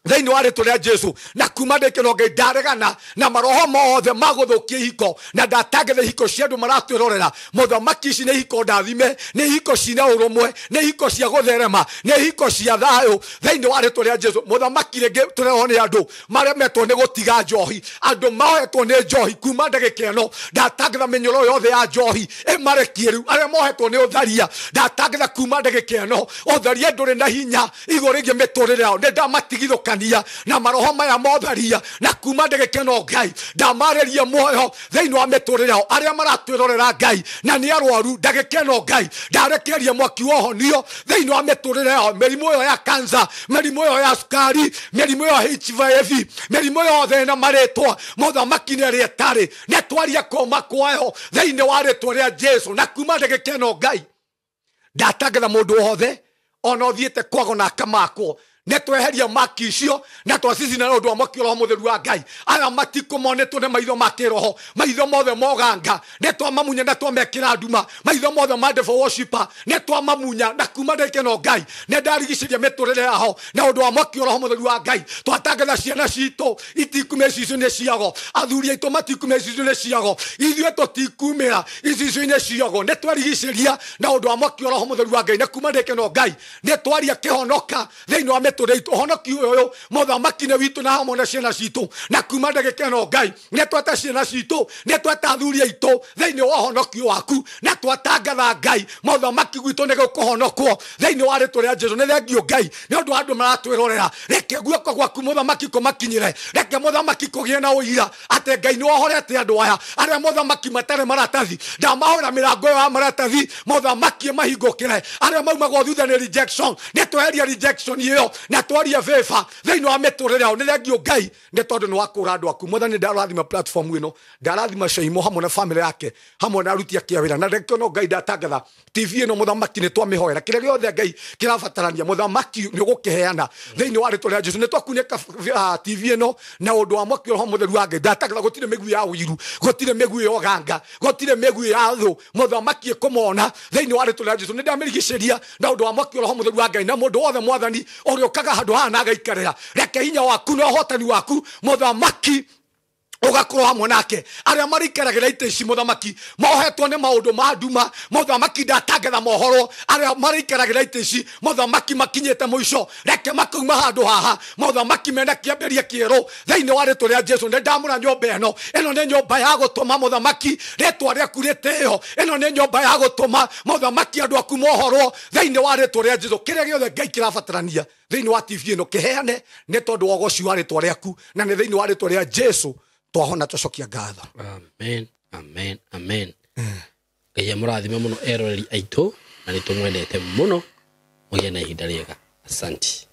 thĩinĩ wa rĩtwa rĩa Jesu. Na kuma ndĩkĩno Ngai ndaregana na maroho mothe ma gũthũkia ihiko, na ndatangatha ihiko cia andũ maratwĩrorera mũthamaki. Ici nĩ ihiko ndathime, nĩ ihiko cina ũrũmwe, nĩ ihiko cia gũtherema, nĩ ihiko cia thayũ thĩinĩ wa rĩtwa rĩa Jesu. Mũthamaki rĩngĩ tũrerwo nĩ andũ maremetwo nĩ gũtiga njohi, andũ mohetwo nĩ njohi, kuma ndagĩka ĩno ndatangatha mĩnyoro yothe ya njohi ĩmarekie rĩu. Arĩa mohetwo nĩ ũtharia, ndatangatha kuma ndagĩka ĩno ũtharia ndũrĩ na hinya igũrũ rĩgiĩ mĩtũrĩre yao, nĩ ndamatigithũkania na maroho maya motharia, na kuma ndagĩka ĩno Ngai ndamarĩria muoyo thĩinĩ wa mĩtũrĩre yao. Arĩa maratwĩrorera Ngai na nĩ arwaru, ndagĩka ĩno Ngai ndarekereria mwaki wa ũhonio thĩinĩ wa mĩtũrĩre yao. Mĩrimũ ĩyo ya kansa, mĩrimũ ĩyo ya cukari, mĩrimũ ĩyo ya HIV, mĩrimũ yothe na marĩtwa mũthamaki nĩ ĩrĩa ĩtarĩ, nĩ twaria kũma kwayo thĩinĩ wa rĩtwa rĩa Jesu. Na kuma ndagĩka ĩno Ngai ndatangatha mũndũ wothe ona ũthiĩte kwago na akamakwo, nĩ tweheria maki icio na twacicina na ũndũ wa mwaki wa Roho Mũtheru wa Ngai. Aya matikũmonetwo nĩ maitho ma kĩroho, maitho mothe moganga nĩ twamamunya na twamekĩra nduma, maitho mothe ma devil worshiper nĩ twamamunya, na kuma ndagĩka ĩno Ngai nĩ ndarigicĩria mĩtũrĩre yao na ũndũ wa mwaki wa Roho Mũtheru wa Ngai. Twatangatha ciana citũ itikumĩra icicio-inĩ ciago, athuri aitũ matikumĩra icicio-inĩ ciago, ithuĩ tũtikumĩra icicio-inĩ ciago, nĩ twarigicĩria na ũndũ wa mwaki wa Roho Mũtheru wa Ngai. Na kuma ndagĩka ĩno Ngai nĩ twaria kĩhonoka thĩinĩ wa mĩtũrĩre itũ. Ũhonokio ũyũ mũthamaki nĩ witũ na hamwe na ciana citũ, na kuma ndagĩka ĩno Ngai nĩ tweta ciana citũ, nĩ tweta athuri aitũ thĩinĩ wa ũhonokio waku, na twatangatha Ngai mũthamaki gwitũ nĩ gũkũhonokwo thĩinĩ wa rĩtwa rĩa Jesu. Nĩ thengio Ngai nĩ ũndũ wa andũ maratwĩrorera, reke guoko gwaku mũthamaki kũmakinyĩre, reke mũthamaki kũgĩe na ũira atĩ Ngai nĩ wohorete andũ aya arĩa mũthamaki matarĩ maratathi. Ndamahũra mĩrango ĩyo ya maratathi mũthamaki ĩmahingũkĩre, arĩa maumagwo thutha nĩ rejection, nĩ tweheria rejection ĩyo Na twarie favor thĩinĩ wa mĩtũrĩre yao. Nĩ thengio Ngai nĩ tondũ nĩ wakũra andũ aku. Mwathani, ndarathima platform ĩno, ndarathima Caimo hamwe na family yake, hamwe na aruti ake a wĩra. Na rekio no Ngai ndatangatha TV ĩno, mũthamaki, nĩ twamĩhoera kĩrĩa gĩothe Ngai kĩrabatarania, mũthamaki, nĩ ũgũkĩheana thĩinĩ wa rĩtwa rĩa Jesu. Nĩ twakunĩka TV ĩno na ũndũ wa mwaki wa Roho Mũtheru wa Ngai. Ndatangatha gũtirĩ mĩguĩ ya ũiru, gũtirĩ mĩguĩ ya ũganga, gũtirĩ mĩguĩ ya thũ, mũthamaki, ĩkũmona thĩinĩ wa rĩtwa rĩa Jesu. Nĩ ndamĩrigicĩria na ũndũ wa mwaki wa Roho Mũtheru wa Ngai. Na mũndũ wothe, Mwathani, ũrĩa ũkaga handũ haha na agaikarĩra, reke hinya waku na ũhotani waku, mũthamaki, ũgakorwo hamwe nake. Arĩa marĩikaragĩra itĩ ici, mũthamaki, mohetwo nĩ maũndũ ma nduma, mũthamaki, ndatangatha mohoro. Arĩa marĩikaragĩra itĩ ici, mũthamaki, makinyĩte mũico, reke makauma handũ haha, mũthamaki, mena kĩambĩrĩria kĩerũ thĩinĩ wa rĩtwa rĩa Jesu. Nĩ ndamũra nyũmba ĩno. Ĩno nĩ nyũmba ya gũtũma, mũthamaki, rĩtwa rĩaku rĩtĩo. Ĩno nĩ nyũmba ya gũtũma, mũthamaki, andũ aku mohorwo thĩinĩ wa rĩtwa rĩa Jesu. Kĩrĩa gĩothe Ngai kĩrabatarania thĩinĩ wa TV ĩno, kĩheane nĩ tondũ wa ũgoci wa rĩtwa rĩaku. Na nĩ thĩinĩ wa rĩtwa rĩa Jesu twahona, twacokia ngatho. Amen, amen, amen. Ngai amũrathime mũno eroreri aitũ, na nĩ tũmwendete mũno. Mũgĩe na ihinda rĩega. Asanti.